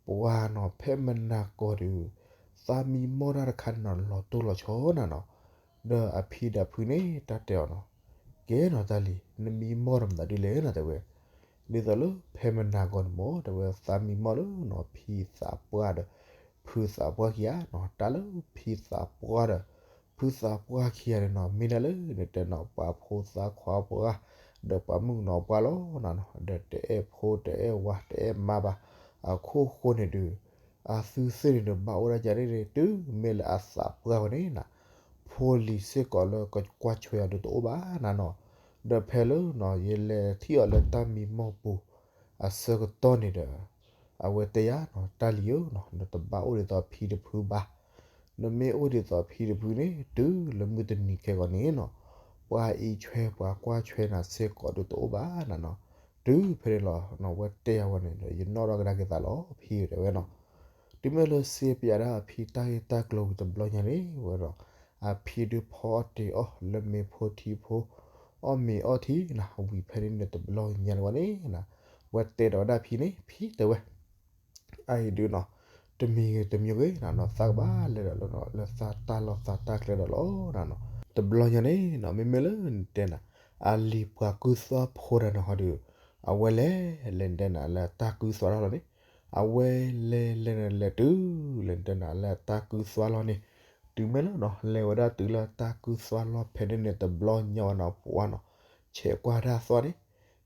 ပှၤနီၤ ဖဲမနၤကီၢ်ဒီး သးမံမီၢ်တၢ်တခါန့ၣ်နီၤ လီၤတိၢ်လီၤဆီနၤနီၤ. ဒီးအဖံဒီးဖုန့ၣ် တၢ်တဲအီၤနီၤ, ကဲနီၤတၢ်လံၤ နမံမီၢ်တမနုၤဒ်လဲၣ်နီၤတဲဝဲ, ဒ်သိးလၢဖဲမနၤကီၢ်န့ၣ်မ့ၢ် တဲဝဲသးမံမီၢ်လၢနီၤ ဖံသးပှၢ်ဒီး ဖုသးပှၢ်ခံဂၤနီၤ, တၢ်လၢဖံသးပှၢ်ဒီး ဖုသးပှၢ်ခံဂၤန့ၣ်နီၤ မ့ၢ်ဒၣ်လၢနတဲနီၤ ပှၤဖိသၣ်ခွါပှၢ် ဒီးပှၤမုၣ်ကနီၤပှၢ်လီၤနၤနီၤ, ဒီးတအဲၣ်ဖိတအဲၣ်ဝၤတအဲၣ်မါဘၣ်, အခိၣ်ဃိန့ၣ်ဒီး အသုသ့ၣ်န့ၣ်ဒီး ဘၣ်အိၣ်ဒၣ်ကန့ၣ်န့ၣ် တုၤမ့ၢ်လၢအသးပှၢ်ဝဲန့ၣ်နၤ, ဖိလံၤစ့ၢ်ကီးလၢကကွၢ်ဆွဲအီၤဒီးတအိၣ်ဘၣ်နၤနီၤ. ဒီးဖဲလၢနီၤ ယလဲၤထံၣ်အီၤလၢတၢ်မံမီၢ်ပူၤ အဆၢကတီၢ်န့ၣ်ဒီး အဝဲတဲယၤနီၤ တၢ်လံၤဧၢနီၤ နတဘၣ်အိၣ်ဒ်သိးဖံတဖုဘၣ်. နမ့ၢ်အိၣ်ဒ်သိးဖံတဖုန့ၣ် တုၤလၢမုၢ်တနံၤခဲကိာ်န့ၣ်နီၤ ပှၤအံးဆွဲပှၤကွၢ်ဆွဲနၤစ့ၢ်ကီးဒီးတအိၣ်ဘၣ်နၤနီၤ. တုၤဖဲန့ၣ်လီၤနီၤ ဝဲတဲယၤဝဲန့ၣ်ဒီး ယနီၣ်ထီၣ်ကဒါက့ၤသးလီၤဖံတဲဝဲနီၤ. တုၤမ့ၢ်လၢစ့ပၠးဒၣ်အဖံတၢ်ဂ့ၢ်တၢ်ကျိၤဝံၤတဘျီညါန့ၣ်ဝဲဒီး အဖံဒုးဖီအီၣ်တ့ၤအီၣ်လၢမ့ၤဖိထံဖိ အီၣ်မ့ၤအီထံနၤ ဝံၤဖဲန့ၣ်န့ၣ်တဘျီညါန့ၣ်ဝဲန့ၣ်နၤ, ဝဲတဲဒီးဝဲဒၣ်ဖံန့ၣ် ဖံတဲဝဲ အအံၤဒုးနီၤ တမံၤဂ့ၤတမံၤဂ့ၤနၤနီၤ သးကဘၣ်လဲၤဒီးလၢနီၤ လၢသးတၢ်လီၢ်သးတၢ်ကျဲဒီးလီၤနၤနီၤ. တဘျီညါန့ၣ်နီၤ မ့မ့ၢ်လၢနတဲနၤ အလံၤပှၤကုၢ်သွါဖိတဂၤန့ၣ်ဟီဒီး အဝဲလဲၤလဲၤနတဲနၤလၢတၢ်ကုၢ်သွါတၢ်လီၢ်န့ၣ် အဝဲလဲၤလဲၤနၤလဲၤတုၤ လဲၤနတဲနၤလၢတၢ်ကုၢ်သွါလီၢ်န့ၣ် တုၤမ့ၢ်လၢနီၤ လဲၤဝဲဒၣ်တုၤလၢတၢ်ကုၢ်သွါလီၢ်ဖဲန့ၣ်န့ၣ် တဘျီညါဝဲနီၤ ပှၤနီၤ ဆဲးကွၢ်ဒၣ်အသွၣ်န့ၣ်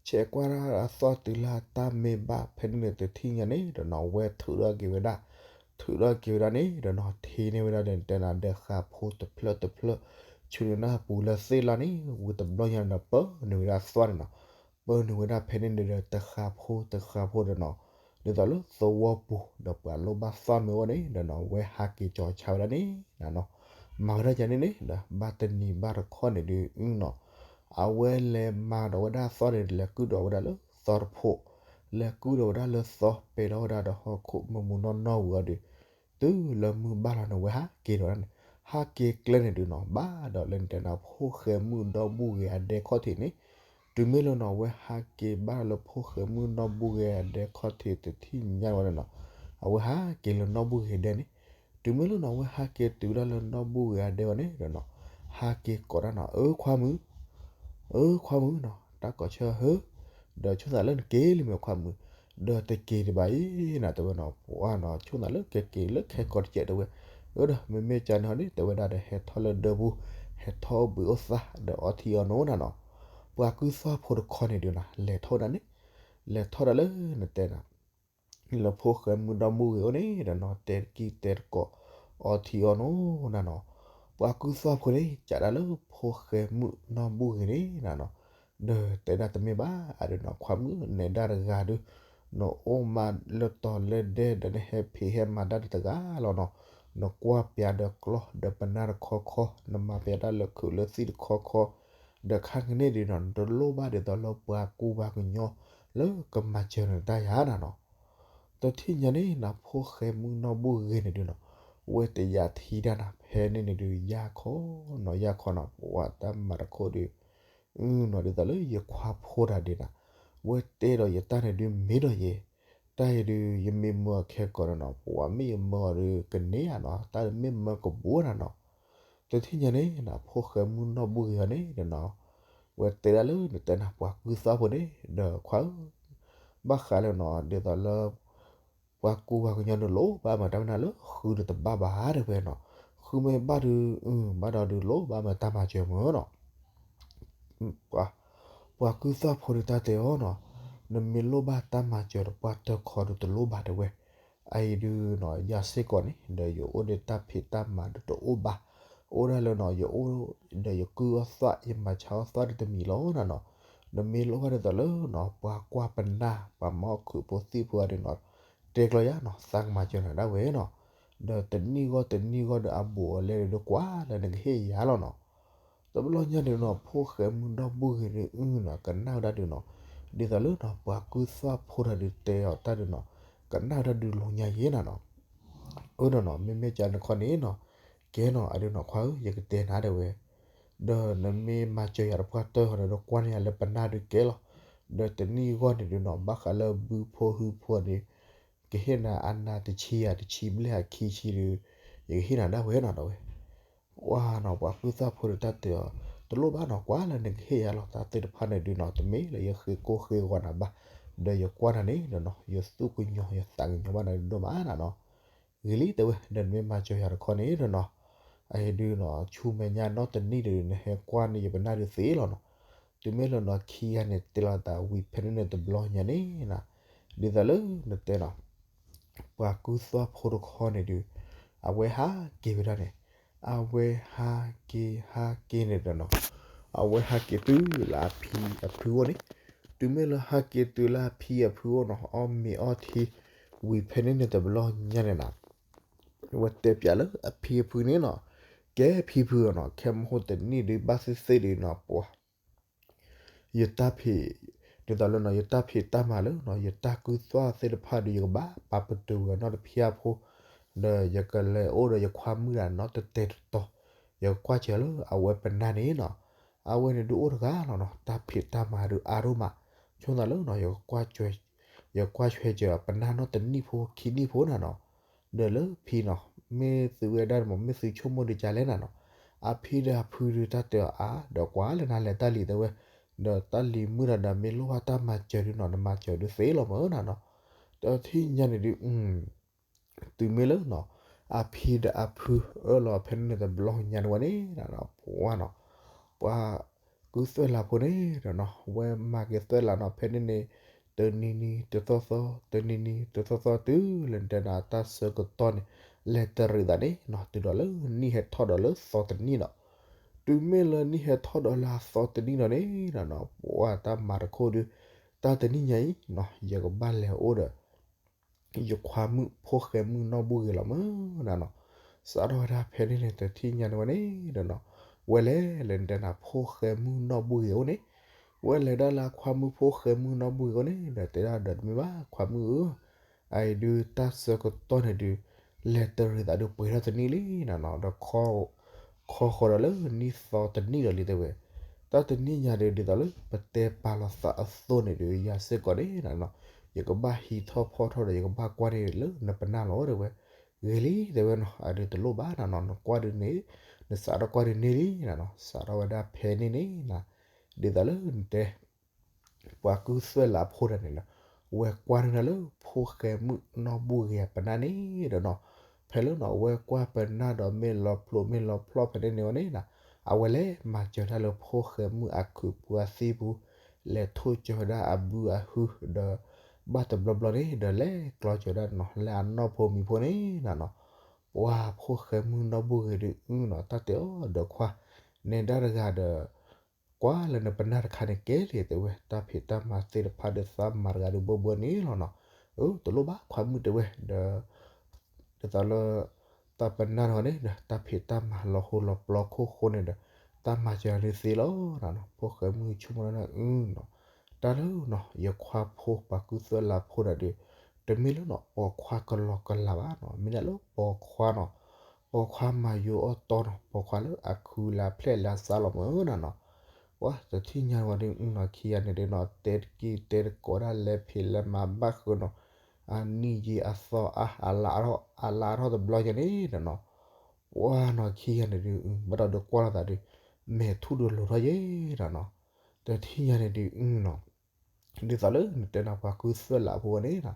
ဆဲးကွၢ်ဒၣ်အသွၣ်တုၤလၢတၢ်မ့ၢ်ဘၣ်ဖဲန့ၣ်န့ၣ် တထံၣ်ညါန့ၣ်ဒီးနီၤ ဝဲထုးထီၣ်က့ၤဝဲဒၣ် ထုးထီၣ်က့ၤဝဲဒၣ်န့ၣ်ဒီးနီၤ ထံၣ်န့ၢ်ဝဲဒၣ်ဒီးနတဲနၤဒီးဃာ်ဖိတဖျၢၣ်တဖျၢၣ် ဆူနနၢ်ပူၤလၢသ့ၣ်လီၢ်န့ၣ် ဝံၤတဘျီညါန့ၣ်ဒီး ပၢနုာ်ဝဲဒၣ်သွၣ်န့ၣ်နီၤ ပၢနုာ်ဝဲဒၣ်ဖဲန့ၣ်န့ၣ်ဒီး တဃာ်ဖိတဃာ်ဖိဒီးနီၤ ဒ်သိးလၢသဝီပူၤ ဒီးပှၤလိၣ်ဘၣ်သွၣ်မ့ၢ်အိၣ်န့ၣ်ဒီးနီၤ ဝဲဟးက့ၤကၠီၤဆါဝဲဒၣ်န့ၣ်နၤနီၤ မၤဝဲဒၣ်ယၤန့ၣ်န့ၣ်ဒီး ဘၣ်တနံၤဘၣ်တခီန့ၣ်ဒုးနီၤ အဝဲလဲၤမၤဒီးဝဲဒၣ်သွၣ်န့ၣ် လဲၤကုၢ်ဒီးဝဲဒၣ်လၢသီတဖိး လဲၤကုၢ်ဒီးဝဲဒၣ်လၢသီ ပဲာ်ထီၣ်ဝဲဒၣ်ဒီးဟီၣ်ခိၣ်မုၢ်မုၢ်နီၢ်နီၢ်ဝံၤအီၤဒီး တုၤလၢမုၢ်ဘၣ်လီၤန့ၣ် ဝဲဟးက့ၤဒီးဝဲဒၣ်န့ၣ် ဟးက့ၤကျဲန့ၣ်ဒုးနီၤ ဘၣ်ဒီးလၢနတဲနၤ ဖိၣ်ဃဲမုၣ်ဒီဘုၣ်ဂ့ၤအဒဲခီၣ်ထံးန့ၣ် တုၤမ့ၢ်လၢနီၤ အဝဲဟးက့ၤဘၣ်လၢဖိၣ်ဃဲမုၣ်နီၢ်ဘုၣ်ဂ့ၤအဒဲခီၣ်ထံးတထံၣ်ညါဝဲန့ၣ်နီၤ အဝဲဟးက့ၤလၢနီၢ်ဘုၣ်ဂ့ၤဒဲန့ၣ် တုၤမ့ၢ်လၢနီၤ အဝဲဟးက့ၤတုၤဒၣ်လၢနီၢ်ဘုၣ်ဂ့ၤအဒဲဝဲန့ၣ်ဒီးနီၤ ဟးက့ၤကိးဒၣ်နီၤ အၢခွါမုၣ် အၢခွါမုၣ်နီၤ တၢ်ကိးဆၢဟၢ ဒီးဆိသးလၢနက့ၤလံမ့ၢ်ခွါမုၣ် ဒီးတက့ၤဒံးဘၣ်အံၤနၤ တဲဝဲနီၤ ပှၤနီၤ ဆိသးလၢကက့ၤလၢခဲကိာ်တကဲးတဲဝဲ အၢဒီး မ့မ့ၢ်ကန့ၣ်ဟီန့ၣ် တဲဝဲဒၣ်ဒီး ဟဲထီၣ်လၢဒၢပူၤ ဟဲထီၣ်ဘှံးအိၣ်သၣ်ဒီးအီထံအီနိနၤနီၤ ပှၤကုၢ်သွၣ်ဖိတခီန့ၣ်ဒုးနီၤ လဲၤထီၣ်ဝဲဒၣ်န့ၣ် လဲၤထီၣ်ဒၣ်လၢနတဲနၤ လၢဖိၣ်ဃဲမုၣ်ဒီဘုၣ်ဂ့ၤအိၣ်န့ၣ်ဒီးနီၤ တဲတကံၢ်တဲတကိး အီထံအီနိနၤနီၤ ပှၤကုၢ်သွၣ်ဖိန့ၣ် ကးဒၣ်လၢဖိၣ်ဃဲမုၣ်နီၢ်ဘုၣ်ဂ့ၤန့ၣ်နၤနီၤ ဒီးတဲဒၣ်တမ့ၢ်ဘၣ် အဒုးနီၤ ခွါမုၣ် နဲဒၣ်တဂၤဒုး နအိၣ်မးလၢတီၤလၢဒဲ ဒီးနဟဲဖံးဟဲမၤတၢ်ဒုးတဂၤလီၤနီၤ နကွၢ်ပၠးဒီးကျီၢ်ဒီးပနၢ်တခီခီ နမၤပၠးတၢ်လၢခုးလၢသံၣ်တခီခီ ဒီးခါကန့ၣ်ဒုးနီၤ နတလိၣ်ဘၣ်ဒ်သိးလၢပှၤကူပှၤကညီ လၢကမၤစၢၤနတၢ်ယၤနၤနီၤ တထံၣ်ညါန့ၣ်နၤ ဖိၣ်ဃဲမုၣ်နီၢ်ဘုၣ်ဂ့ၤန့ၣ်ဒုးနီၤ ဝဲတယးထံတၢ်နၤ ဖဲန့ၣ်န့ၣ်ဒုး ယၢ်ခီနီၤ ယၢ်ခီနီၤ ပှၤတၢ်မၤတခိၣ်ဒုး အနီၤ ဒ်သိးလၢယခွါဖိတဂၤဒုးနၤ ဝဲတဲဒီးယတၢ်န့ၣ်ဒုးမ့ၢ်ဒီးယဲ တၢ်အံၤဒုး ယမ့ၢ်မၢအီၤခဲကိာ်နီၤနီၤ ပှၤမ့ၢ်ယမၢအီၤဒုးကန့ၢ်ဧါနီၤ တၢ်မ့ၢ်မၢကဘိနၤနီၤ တထံၣ်ညါန့ၣ်နၤ ဖိၣ်ဃဲမုၣ်နီၢ်ဘုၣ်ဂ့ၤအီၤန့ၣ်ဒီးနီၤ ဝဲတဲဒၣ်လၢနတဲနၤ ပှၤကုၢ်သွၣ်ဖိန့ၣ် ဒီးခွါဧၢ ဘၣ်ဃးလၢနီၤ ဒ်သိးလၢ ပှၤကူပှၤကညီန့ၣ် လိၣ်ဘၣ်မၤတၢ်မနုၤလၢဃုတတဘၣ်ဘၣ်တဲဝဲနီၤ ဃုမ့ၢ်ဘၣ်ဒုး ဘၣ်ဒီးဒုးလိၣ်ဘၣ်မၤတၢ်မၤစၢၤမ့ၢ်နီၤ ပှၤကုၢ်သွၣ်ဖိဒုးတၢ်တဲအီၤနီၤ နမ့ၢ်လိၣ်ဘၣ်တၢ်မၤစၢၤဒီးပှၤတၢၢ်ခီဒုးတလိၣ်ဘၣ်တဲဝဲ အအံၤဒုးနီၤ ယၤစ့ၢ်ကီးန့ၣ် ဒီးယအိၣ်ဒီးတၢ်ဖံးတၢ်မၤဒုးတအိၣ်ဘၣ် အိၣ်ဒၣ်လၢနီၤ ယအိၣ်ဒီးယကုၢ်အီၣ်သွၣ် ယမၤဆါအီၣ်သွၣ်ဒုးတမံၤလီၤနၤနီၤ နမ့ၢ်လိၣ်ဘၣ်ဒ်သိးလၢနီၤ ပှၤကွၢ်ပနၢ် ပှၤမၤအီၣ်ခုးဖိသံၣ်ဖိအီၤဒုးနီၤ တဲကျီယၤနီၤ သးကမၤစၢၤနၤဒၣ်ဝဲနီၤ ဒီးတနံၣ်ဂီၢ်တနံၣ်ဂီၢ်ဒီးအဘူးအလဲဒုးကွၢ်လၢနကဟ့ၣ်ယၤလီၤနီၤ တဘျီညါန့ၣ်နီၤ ဖိၣ်ဃဲမုၣ်နီၢ်ဘုၣ်ဂ့ၤဒုးနီၤ ကနၣ်ဝဲဒၣ်ဒုးနီၤ ဒ်သိးလၢနီၤ ပှၤကုၢ်သွၣ်ဖိတဂၤဒုးတဲအီၤတၢ်ဒုးနီၤ ကနၣ်ဝဲဒၣ်ဒုးလိာ်ညါယဲနၤနီၤ အၢနီၤနီၤ မ့မ့ၢ်ကန့ၣ်ခီန့ၣ်နီၤ ကဲနီၤ အဒုးနီၤ ခွါဧၢ ယကတဲနၤဒၣ်ဝဲ ဒီးနမ့ၢ်မၤစၢၤယၤတပှၢ်တၢၢ်ဃီန့ၣ်ဒီး ကွၢ်န့ၢ်ယၤလၢပနၢ်ဒုးကဲလီၤ. ဒီးတနံၣ်အဂီၢ်န့ၣ်ဒုးနီၤ ဘၣ်ဃးလၢဘုဖိဟုဖိန့ၣ် ကဟ့ၣ်နၤအနၤတဆံယၤ တဆံဘျဲၣ်အခံဆံဒုး ယကဟ့ၣ်နၤဒၣ်ဝဲနီၤ ဒီးဝဲ ကွၢ်နီၤ ပှၤကုၢ်သၣ်ဖိဒီးတၢ်တဲအီၤ တလိၣ်ဘၣ်နီၤ ကွၢ်လၢနကဟ့ၣ်ယၤလီၤ တၢ်သ့ၣ်တဖၣ်န့ၣ်ဒုးနီၤ တမ့ၢ်လၢယဃ့ကိၢ်ဃ့ဂီၤနၤဘၣ်, ဒီးယကွၢ်နၤန့ၣ်ဒီးနီၤ ယသူၣ်ကညီၤယသးကညီၤဘၣ်နၤဒိၣ်မးနၤနီၤ. ဂ့ၤလံတဲဝဲ ဒီးနမ့ၢ်မၤစၢၤယၤတခီန့ၣ်ဒီးနီၤ အအံၤဒုးနီၤဆူမဲာ်ညါနီတနံၣ်ဒုး နဟဲကွၢ်န့ၢ်ယပနၢ်ဒုးသ့လီၤနီၤ. တုၤမ့ၢ်လၢနီၤခံဂၤန့ၣ် တဲလီၤသးဝံၤဖဲန့ၣ်န့ၣ်တဘျီညါန့ၣ်နီၤ ဒ်သိးလၢနတဲနီၤ ပှၤကုၢ်သၣ်ဖိတခီန့ၣ်ဒုး အဝဲဟးက့ၤဝဲဒၣ်န့ၣ် အဝဲဟးက့ၤဟးက့ၤန့ၣ်ဒီးနီၤ အဝဲဟးက့ၤတုၤလၢအဖံအဖုအိၣ်န့ၣ် တုၤမ့ၢ်လၢဟးက့ၤတုၤလၢအဖံအဖုအိၣ်နီၤ အီၣ်မ့ၤအီထံ ဝံၤဖဲန့ၣ်န့ၣ်တဘျီညါန့ၣ်နီၤ အဝဲတဲပျးလၢအဖံအဖုန့ၣ်နီၤ ကဲဖံဖုနီၤ ခဲမဟိတနံၣ်ဒုးဘၣ်သ့ၣ်သ့ၣ်ဒုးနီၤ ပှၤ ယတၢ်ဖံး ဒ်သိးလၢနီၤ ယတၢ်ဖံးတၢ်မၤလၢနီၤ ယတၢ်ကုၢ်သွၣ်သ့ၣ်တဖၣ်ဒီး ယကဘၣ်ပာ်ပတုာ်ဝဲနီတဖၣ်ဖိ ဒီးယကလဲၤအိၣ်ဒီးယခွါမုၣ်ဒၣ်နီတတဲာ်တတီၤ, ယကကွၢ်စၢၤလၢအဝဲပနၢ်န့ၣ်နီၤ, အဝဲန့ၣ်ဒုးအိၣ်တဂၤလီၤနီၤ, တၢ်ဖံးတၢ်မၤဒုးအါဒိၣ်မး, ဆိသးလၢနီၤ ယကကွၢ်ဆွဲစၢၤပနၢ်နီတနံၣ်ဖိခံနံၣ်ဖိနၤနီၤ, ဒီးလၢဖံနီၤ မ့ၢ်သုဝဲဒၣ်မ့ၢ် မ့ၢ်သုဆိကမိၣ်ဒုးကလဲၣ်နၤနီၤ, အဖံဒီးအဖုဒုးတၢ်တဲအီၤအါ ဒီးကွၢ်လၢနၤလဲၤတၢ်လံၤတဲဝဲ, ဒီးတၢ်လံၤမုၢ်ဒီး ဒီးမ့ၢ်လိၣ်ဘၣ်တၢ်မၤစၢၤဒုးနီၤ နမၤစၢၤဒုးသ့လီၤမးနၤနီၤ, ဒီးထံၣ်ညါန့ၣ်ဒုး တုၤမ့ၢ်လၢနီၤ အဖံဒီးအဖုအၢၣ်လီၤဖဲန့ၣ်န့ၣ်တဘျီညါန့ၣ်ဝဲန့ၣ် ပှၤနီၤ ပှၤကုၢ်သွဲၣ်လးဖိန့ၣ်ဒီးနီၤ ဝဲမၤက့ၤသွဲၣ်လးနီၤ ဖဲန့ၣ်န့ၣ် တနံၤနံၤတသီသီ တနံၤနံၤတသီသီ တုၤလၢတဲနၤတၢ်ဆၢကတီၢ်န့ၣ် လဲၤတရံးသးန့ၣ်နီၤ တုၤဒီးလၢနံၣ်ဟဲထီၣ်ဒီးလၢသီတနံၣ်နီၤ, တုၤမ့ၢ်လၢနံၣ်ဟဲထီၣ်ဒီးလၢအသီတနံၣ်ဒီးန့ၣ်နီၤ ပှၤတၢ်မၤတခိၣ်ဒုး တၢ်တနံၣ်ညါအံၤနီၤ ယကဘၣ်လဲၤအိၣ်ဒီး ယခွါမုၣ်ဖိၣ်ဃဲမုၣ်နီၢ်ဘူၣ်ဂ့ၤလီၤမးနၤနီၤ, စးထီၣ်ဝဲဒၣ်ဖဲန့ၣ်န့ၣ် တထံၣ်ညါန့ၣ်ဝဲန့ၣ်ဒီးနီၤ ဝဲလဲၤလၢနတဲနၤဖိၣ်ဃဲမုၣ်နီၢ်ဘူၣ်ဂ့ၤအိၣ်န့ၣ်, ဝဲလဲၤဒၣ်လၢအခွါမုၣ်ဖိၣ်ဃဲမုၣ်နီၢ်ဘူၣ်ဂ့ၤအိၣ်န့ၣ် ဒီးတဲဒၣ်ဒီးတမ့ၢ်ဘၣ်ခွါမုၣ်ဧၢ, အအံၤဒုးတၢ်ဆၢကတီၢ်န့ၣ်ဒုး လဲၤတရံးသးဒုးပှဲၤထီၣ်တနံၣ်လံနၤနီၤ, ဒီး ခီဃီၤဒီးလၢနံၣ်သီတနံၣ်ဒီးလံတဲဝဲ, တၢ်တနံၣ်ညါဒုး ဒ်သိးလၢပတဲပာ်လီၤသးအသိးန့ၣ်ဒုး ယၤစ့ၢ်ကီးန့ၣ်နၤနီၤ ယကဘၣ်ဟံးထီၣ်ဖီၣ်ထီၣ်ဒီး ယကဘၣ်ကွၢ်န့ၢ်လၢနပနၢ်လီၤတဲဝဲ, ဂ့ၤလံတဲဝဲနီၤ အဒုးတလိၣ်ဘၣ်နၤနီၤ နကွၢ်ဒုးန့ၣ် နစးထီၣ်ကွၢ်ဒုးန့ၢ်လံနၤနီၤ စးထီၣ်ဝဲဒၣ်ဖဲန့ၣ်န့ၣ်နၤ ဒ်သိးလၢနတဲ ပှၤကုၢ်သွဲၣ်လးဖိတဂၤန့ၣ်လီၤ, ဝဲကွၢ်န့ၢ်နၤလၢဖိၣ်ဃဲမုၣ်နီၢ်ဘူၣ်ဂ့ၤအပနၢ်န့ၣ်ဒီးနီၤ, ဖဲလၢနီၤ အဝဲကွၢ်ပနၢ်ဒီးမ့ၢ်လီၤဖျိးမ့ၢ်လီၤဖျီၣ်ဖဲန့ၣ်န့ၣ်ဝဲန့ၣ်နၤ, အဝဲလဲၤမၤစၢၤတၢ်လၢဖိၣ်ဃဲမုၣ်အခုးပူၤအသံပူၤ, လဲၤထိၣ်စၢၤဝဲဒၣ်အဘုအဟုဒီး ဘၣ်တဘျီဘျီန့ၣ် ဒီးလဲၤကျီစၢၤဝဲဒၣ်နီၤ လၢအနီၢ်ဖိမံၤဖိန့ၣ်နၤနီၤ, ပှၤဖိၣ်ဃဲမုၣ်နီၢ်ဘူၣ်ဂ့ၤဒုးအုနီၤ တၢ်တဲအီၤဒီးခွါ နဲဒၣ်တဂၤဒီး ကွၢ်လၢနပနၢ်တခါန့ၣ်ကဲလံတဲဝဲ, တၢ်ဖံးတၢ်မၤသ့ၣ်တဖၣ်ဒီးသးမၤတဂၤဒုးဘၢဘၢန့ၣ်လီၤနီၤ, အတလိၣ်ဘၣ်ခွါမုၣ်တဲဝဲ, ဒီး ဒ်သိးလၢ တၢ်ပနၢ်တဂၤန့ၣ်ဒီး တၢ်ဖံးတၢ်မၤလီၤဟိလီၤပျီခိၣ်ဃိန့ၣ်ဒီး တၢ်မၤစၢၤဒုးသ့လီၤနၤနီၤ, ဖိၣ်ဃဲမုၣ်ဆိကမိၣ်လၢနအုနီၤ, တၢ်လၢနီၤ ယခွါဖိပှၤကုၢ်သွဲၣ်လးဖိဒီးဒုး တမ့ၢ်လၢနီၤ ပိာ်ခွါကလီကလးဘၣ်နီၤ, မ့ၢ်ဒၣ်လၢပိာ်ခွါနီၤ ပိာ်ခွါမၤယိၤအီၣ်တီနီၤ, ပိာ်ခွါလၢအခုးလၢဖျဲၣ်လၢအစၢ်လီၤမးနၤနီၤ, ပှၤတထံၣ်ညါဝဲဒုးနီၤ ခံဂၤန့ၣ်ဒုးနီၤ တဲတက့ၢ်တဲတကိးဒၣ်လဲၤဖံးလဲၤမၤဘၣ်ဃုာ်နီၤ, အနံၣ်ယံာ်အသီအါ အလါထီၣ်တဘျီညါန့ၣ်ဒီးနီၤ, ပှၤနီၤခံဂၤန့ၣ်ဒုး ဘၣ်ဒီးဒုးကွၢ်လိာ်သးဒုး မဲာ်ထူၣ်ဒုးလိၤထီၣ်ယဲဒီးနီၤ, တထံၣ်ညါန့ၣ်ဒုးနီၤ ဒ်သိးလၢနတဲနၤပှၤကုၢ်သွဲၣ်လးဖိဝဲန့ၣ်နီၤ,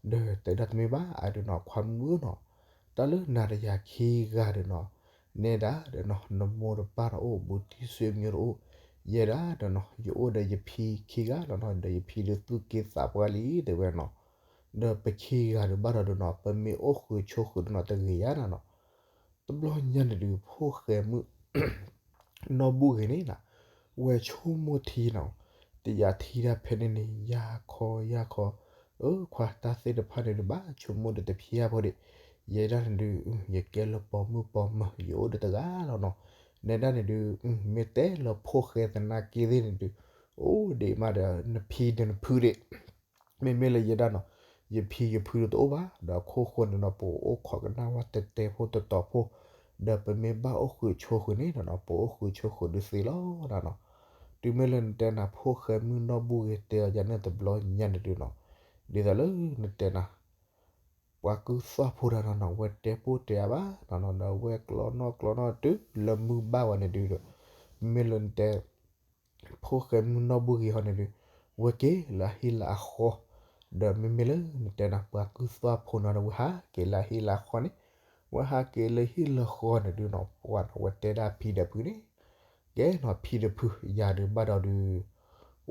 ဒီးတဲဒၣ်တမ့ၢ်ဘၣ် အဒုးနီၤ ခွါမုၣ်ဧၢနီၤ, တၢ်လၢနၤဒီးယၤခံဂၤဒီးနီၤ, နဲဒၣ်ဒီးနီၤ နမိၢ်တပၢ်တအိၣ် ဘူးတံၢ်ဆွေမျိုးတအိၣ်, ယဲဒၣ်ဒီးနီၤ ယအိၣ်ဒီးယဖံခံဂၤလီၤနီၤ, ဒီးယဖံဒုးသူၣ်က့သးပှၢ်လံတဲဝဲနီၤ, ဒီးပခံဂၤဒီးဘၣ်ဒီးဒီးနီၤ ပမ့ၢ်အိၣ်ဃုာ်ဆိးဃုာ်ဒီးနီၤ တဂ့ၤယါနၤနီၤ, တဘျီညါန့ၣ်ဒုး ဖိၣ်ဃဲမုၣ် နီၢ်ဘူၣ်ဂ့ၤန့ၣ်နၤ, ဝဲဆိကမိၣ်ထံနီၤ, တယၤထံဒၣ်ဖဲန့ၣ်န့ၣ် ယၢ်ခီယၢ်ခီ, အခွါတၢ်သ့ၣ်တဖၣ်န့ၣ်ဒုးဘၣ်ဆိကမိၣ်ဒီးတဖျါဖိဒံး, ယဲဒၣ်န့ၣ်ဒုး ယကဲလၢပိာ်မုၣ်ပိာ်မၢၤ ယအိၣ်ဒီးတဂၤလီၤနီၤ, နဲဒၣ်န့ၣ်ဒုး မ့ၢ်တဲလၢဖိၣ်ဃဲသနာ်က့သ့ၣ်န့ၣ်ဒုး အိၣ်ဒံးမးဒီး နဖံဒီးနဖုဒံး မ့မ့ၢ်လၢယဲဒၣ်နီၤ, ယဖံယဖုဒုးတအိၣ်ဘၣ်, ဒီးခိၣ်ဃိန့ၣ်နီၤ ပအိၣ်ခိးကနၣ်ဝဲတဲတဲဖိတတီၤဖိ, ဒီးပမ့ၢ်ဘၣ်အိၣ်ဃုာ်ဆိးဃုာ်န့ၣ်နီၤ ပအိၣ်ဃုာ်ဆိးဃုာ်ဒုးသ့လီၤနီၤ. တုၤမ့ၢ်လၢနတဲနၤ ဖိၣ်ဃဲမုၣ်နီၢ်ဘူၣ်ဂ့ၤတဲအီၤယၤန့ၣ်တဘျီညါန့ၣ်ဒုးနီၤ, ဒ်သိးလၢနတဲနၤ ပှၤကုၢ်သီၣ်ဖိတဂၤနီၤနီၤ ဝဲတဲပိၢ်တဲအါဘၣ်နီၤနီၤ ဒီးဝဲကျီနီၣ်ကျီနီၣ်တုၤလၢမုၢ်ဘၣ်ဝဲန့ၣ်ဒုးဒီး မ့ၢ်လၢနတဲ ဖိၣ်ဃဲမုၣ်နီၢ်ဘူၣ်ဂ့ၤဟီန့ၣ်ဒုး ဝဲက့ၤလၢအဟံၣ်လၢအဃီ, ဒီးမ့မ့ၢ်လၢနတဲနၤ ပှၤကုၢ်သီၣ်ဖိနီၤဒီး ဝဲဟးက့ၤလၢအဟံၣ်လၢအဃီန့ၣ်, ဝဲဟးက့ၤလၢဟံၣ်လၢဃီန့ၣ်ဒုးနီၤ ပှၤနီၤ ဝဲတဲဒၣ်ဖံဒီးဖုန့ၣ်, ကဲနီၤ ဖံဒီးဖု ယၤဒုးဘၣ်ဒီးဒုး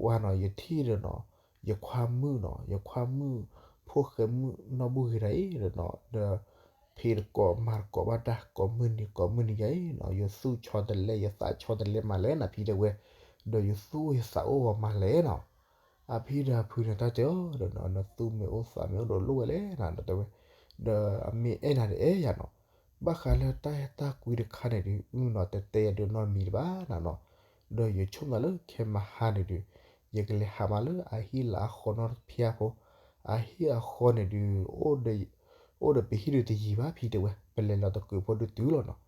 ဝဲနီၤ ယထံၣ်ဒီးနီၤ ယခွါမုၣ်နီၤ ယခွါမုၣ် ဖိၣ်ဃဲမုၣ်နီၢ်ဘူၣ်ဂ့ၤတဂၤအံၤဒီးနီၤ ဒီး ဖံးတကိးမၤတကိးဘၣ်တၢ် ကိးမုၢ်နံၤကိးမုၢ်နံၤယၤအံၤနီၤ ယသူၣ်ဆီတလဲ ယသးဆီတလဲမၤလဲၣ်နၤ ဖံတဲဝဲ, ဒီးယသူၣ်ယသးအိၣ်ဂီၤမၤလဲၣ်နီၤ. အဖံဒီးဖုန့ၣ်တၢ်တဲအီၤဒီးနီၤ နသူၣ်မ့ၢ်အိၣ်သးမ့ၢ်အိၣ်ဒီးလိၣ်ဝဲလဲၣ်နၤ တဲဝဲ, ဒီးအမ့ၢ်အဲၣ်နၤဒီးအဲၣ်ယၤနီၤ, ဘၣ်ဃးလၢတၢ်အဲၣ်တၢ်ကွံတခါန့ၣ်ဒုး အုနီၤ တတဲယၤဒုးနီတမံၤတဘၣ်နၤနီၤ, ဒီးယဆိကမိၣ်လၢခဲမဟါန့ၣ်ဒုး ယကလဲၤဟးမးလၢအဟံၣ်လၢအဃီနီတဖျၢၣ်ဖိ, အဟံၣ်အဃီန့ၣ်ဒုး အိၣ်ဒီးပဟံၣ်ဒုးတယံၤဘၣ် ဖံတဲဝဲ ပလဲၤလီၤတကုးဖိဒုးတုၤလီၤနီၤ.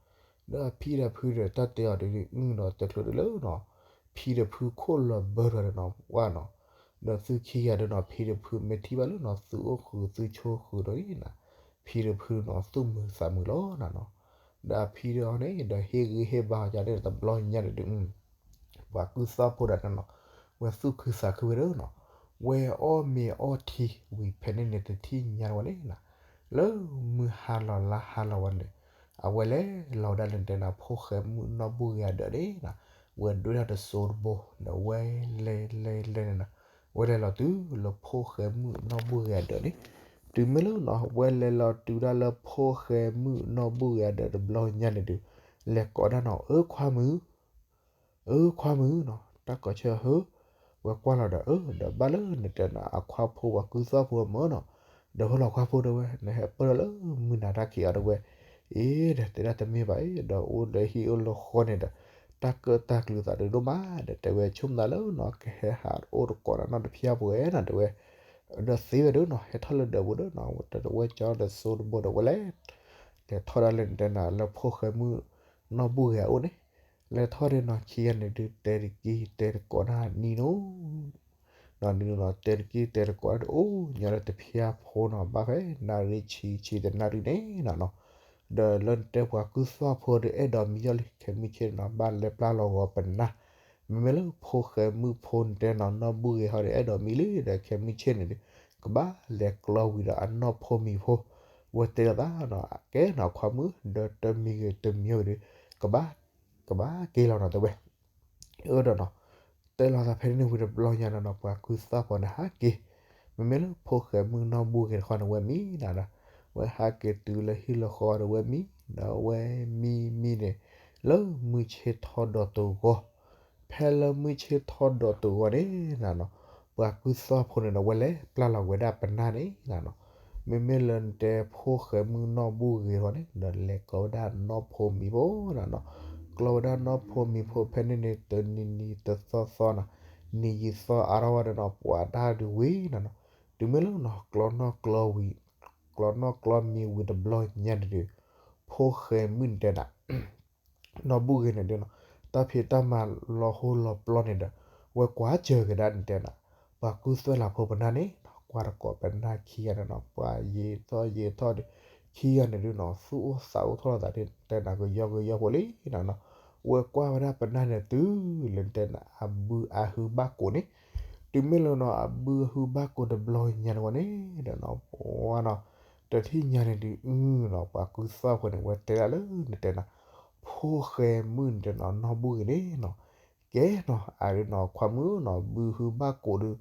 ဒီးအဖံဒီးဖုဒီးတၢ်တဲအီၤဒုး အုနီၤ တချုးဒုးလၢနီၤ ဖံဒီးဖုခိၣ်လီၤဘၢထီၣ်ဒီးနီၤ ဝဲနီၤ, ဒီးသုခံဂၤဒီးနီၤ ဖံဒီးဖုမ့ၢ်ထံၣ်ဘၣ်လၢနီၤ သုအိၣ်ဃုာ်သုဆိၣ်ဃုာ်ဒီးန့ၣ်နၤ, ဖံဒီးဖုနီၤ သူၣ်မုာ်သးမုာ်လီၤနၤနီၤ. ဒီးအဖံဒီးအီၤန့ၣ် ဒီးဟ့ၣ်ဂံၢ်ဟ့ၣ်ဘါအီၤယၤန့ၣ်တဘျီညါန့ၣ်ဒုး ပှၤကုၢ်သီၣ်ဖိဒီးနီၤ ဝဲသူၣ်ခုသးခုဝဲဒီးနီၤ, ဝဲအီၣ်မ့ၤအီထံဝံၤဖဲန့ၣ်န့ၣ် တထံၣ်ညါဝဲန့ၣ်နၤ, လၢမုၢ်ဟါလီၤလါဟါလီၤဝဲန့ၣ်, အဝဲလဲၤလီၤဝဲဒၣ်လၢနတဲနၤ ဖိၣ်ဃဲမုၣ်နီၢ်ဘူၣ်ဂ့ၤအဒၢးန့ၣ်နၤ, ဝဲဒွဲၣ်ထီၣ်တစိၤတဘိ ဒီးဝဲလဲၤလဲၤလဲၤန့ၣ်နၤ, ဝဲလဲၤလီၤတုၤလၢဖိၣ်ဃဲမုၣ်နီၢ်ဘူၣ်ဂ့ၤအဒၢးန့ၣ်, တုၤမ့ၢ်လၢနီၤ ဝဲလဲၤလီၤတုၤဒၣ်လၢဖိၣ်ဃဲမုၣ်နီၢ်ဘူၣ်ဂ့ၤအဒၢးတဘျီညါန့ၣ်ဒုး လဲၤကိးဒၣ်နီၤ အၢခွါမုၣ် အၢခွါမုၣ်နီၤ တၢ်ကိးဆၢဟၢ, ဝဲကွၢ်လီၤဒီး အၢ ဒီးဘၣ်လၢနတဲနၤ အခွါဖိပှၤကုၢ်သီၣ်ဖိမၢနီၤ, ဒီးဟဲလီၤခွါဖိတဲဝဲ နဟဲပၢၢ်လၢမုၢ်နၤတၢ်ခံးအီၤတဲဝဲ, အ့ ဒီးတဲဒၣ်တမ့ၢ်ဘၣ်အံၤ ဒီးအိၣ်လၢဟံၣ်အိၣ်လၢဃီန့ၣ်ဒီး တၢ်ကၢၣ်တၢ်ကျူသးဒုးဒိၣ်မး ဒီးတဲဝဲ ဆိကမိၣ်သးလၢနီၤ ကဟဲဟးအိၣ်တကိးနၤနီတဖျၢၣ်ပှဲၤနီၤတဲဝဲ, ဒီးသ့ဝဲဒၣ်နီၤ ဟဲထီၣ်လၢဒၢးပူၤဒီးနီၤ တဲဝဲကၠီတစိၤတဘိဒီးဝဲလဲၤ လဲၤထီၣ်ဒၣ်လၢနတဲနၤ လၢဖိၣ်ဃဲမုၣ်နီၢ်ဘူၣ်ဂ့ၤအအိၣ်န့ၣ်, လဲၤထီၣ်ဒၣ်နီၤခံဂၤန့ၣ်ဒုး တဲတကံၢ်တဲတကိးနၤနံၤနီၤ, နီၤနံၤနီၤ တဲတကံၢ်တဲတကိးနၤဒုး အိၣ်ညီလၢတဖျၢၣ်ဖိနီၤ ဘၣ်ဖဲနၣ်ရံၣ်ဆံဆံတနၣ်ရံၣ်န့ၣ်နၤနီၤ, ဒီးလၢနတဲပှၤကုၢ်သီၣ်ဖိဒီးအဲၣ်ဒိးမံယီၢ်လံ ခဲမုၢ်ဆ့ၣ်နီၤ ဘၣ်လဲၤပျၢ်လီၤဂီၤပနၢ်, မ့မ့ၢ်လၢဖိၣ်ဃဲမုၣ်ဖိနတဲနီၤ နီၢ်ဘူၣ်ဂ့ၤဟီဒီးအဲၣ်ဒိးမံလံ ဒီးခဲမုၢ်ဆ့ၣ်န့ၣ်ဒုး ကဘၣ်လဲၤကျီဝံၤဒီးအနီၢ်ဖိမံၤဖိ, ဝဲတဲလီၤသးနီၤ ကဲနီၤခွါမုၣ် ဒီးတမံၤဂ့ၤတမံၤဂ့ၤဒီး ကဘၣ် ကဘၣ်က့ၤလီၤနီၤတဲဝဲ, အၢဒီးနီၤ, တဲလီၤသးဖဲန့ၣ်ဝံၤတဘျီညါနီၤနီၤ ပှၤကုၢ်သီၣ်ဖိန့ၣ်ဟးက့ၤ, မ့မ့ၢ်လၢဖိၣ်ဃဲမုၣ်နီၢ်ဘူၣ်ဂ့ၤတခီန့ၣ် ဝဲမံနၤဒီး, ဝဲဟးက့ၤတုၤလၢဟံၣ်လၢဃီဒီးဝဲမံ, ဒီးဝဲမံမံန့ၣ်, လၢမုၢ်ဆ့ၣ်ထီၣ်ဒီးတဂီၤ, ဖဲလၢမုၢ်ဆ့ၣ်ထီၣ်ဒီးတဂီၤန့ၣ်နၤနီၤ, ပှၤကုၢ်သီၣ်ဖိန့ၣ်ဒီး ဝဲလဲၤပျၢ်လီၤဝဲဒၣ်ပနၢ်န့ၣ်နၤနီၤ, မ့မ့ၢ်လၢနတဲဖိၣ်ဃဲမုၣ်နီၢ်ဘူၣ်ဂ့ၤတခီန့ၣ် ဒီးလဲၤကျီဝဲဒၣ်နီၢ်ဖိမံၤဖိနၤနီၤ, ကျီဝဲဒၣ်နီၢ်ဖိမံၤဖိဖဲန့ၣ်န့ၣ် တနံၤနံၤတသီသီနၤ, နံၤယံာ်သီအါထီၣ်ဝဲဒီးနီၤ ပှၤတၢ်ဒုးဝံၤနၤနီၤ, တုၤမ့ၢ်လၢနီၤ ကျီနီၢ်ကျီဝံၤ, ကျီနီၢ်ကျီမံၤဝံၤတဘျီညါန့ၣ်ဒီး, ဖိၣ်ဃဲမုၣ်နတဲနၤ နီၢ်ဘူၣ်ဂ့ၤန့ၣ်ဒုးနီၤ, တၢ်ဖံးတၢ်မၤလီၤဟိလီၤပျီန့ၣ်ဒီး, ဝဲကွၢ်စၢၤကဒါနတဲနၤ, ပှၤကုၢ်သွဲၣ်လၤဖိပနၢ်န့ၣ်နီၤ, ကွၢ်တကိးပနၢ်ခံဂၤန့ၣ်နီၤ, ပှၤယံာ်ထီၣ်ယံာ်ထီၣ်ဒီး, ခံဂၤန့ၣ်ဒုးနီၤ သူၣ်အိၣ်သးအိၣ်ထီၣ်လိာ်သးဒုး တဲနၤကယီကယီဖိလံနၤနီၤ, ဝဲကွၢ်ဝဲဒၣ်ပနၢ်န့ၣ်တုၤလၢနတဲနၤ အဘုအဟုဘၣ်ကိးန့ၣ်, တုၤမ့ၢ်လၢနီၤ အဘုအဟုဘၣ်ကိးတဘျီညါန့ၣ်ဝဲန့ၣ်ဒီးနီၤ ပှၤနီၤ, တထံၣ်ညါန့ၣ်ဒုးအုနီၤ ပှၤကုၢ်သွဲၣ်ဖိန့ၣ် ဝဲတဲဒၣ်လၢနတဲနၤ ဖိၣ်ဃဲမုၣ်နတဲနၤ နီၢ်ဘူၣ်ဂ့ၤန့ၣ်နီၤ, ကဲနီၤ အဒုးနီၤ ခွါမုၣ်နီၤ ဘုဟုဘၣ်ကိးဒုး,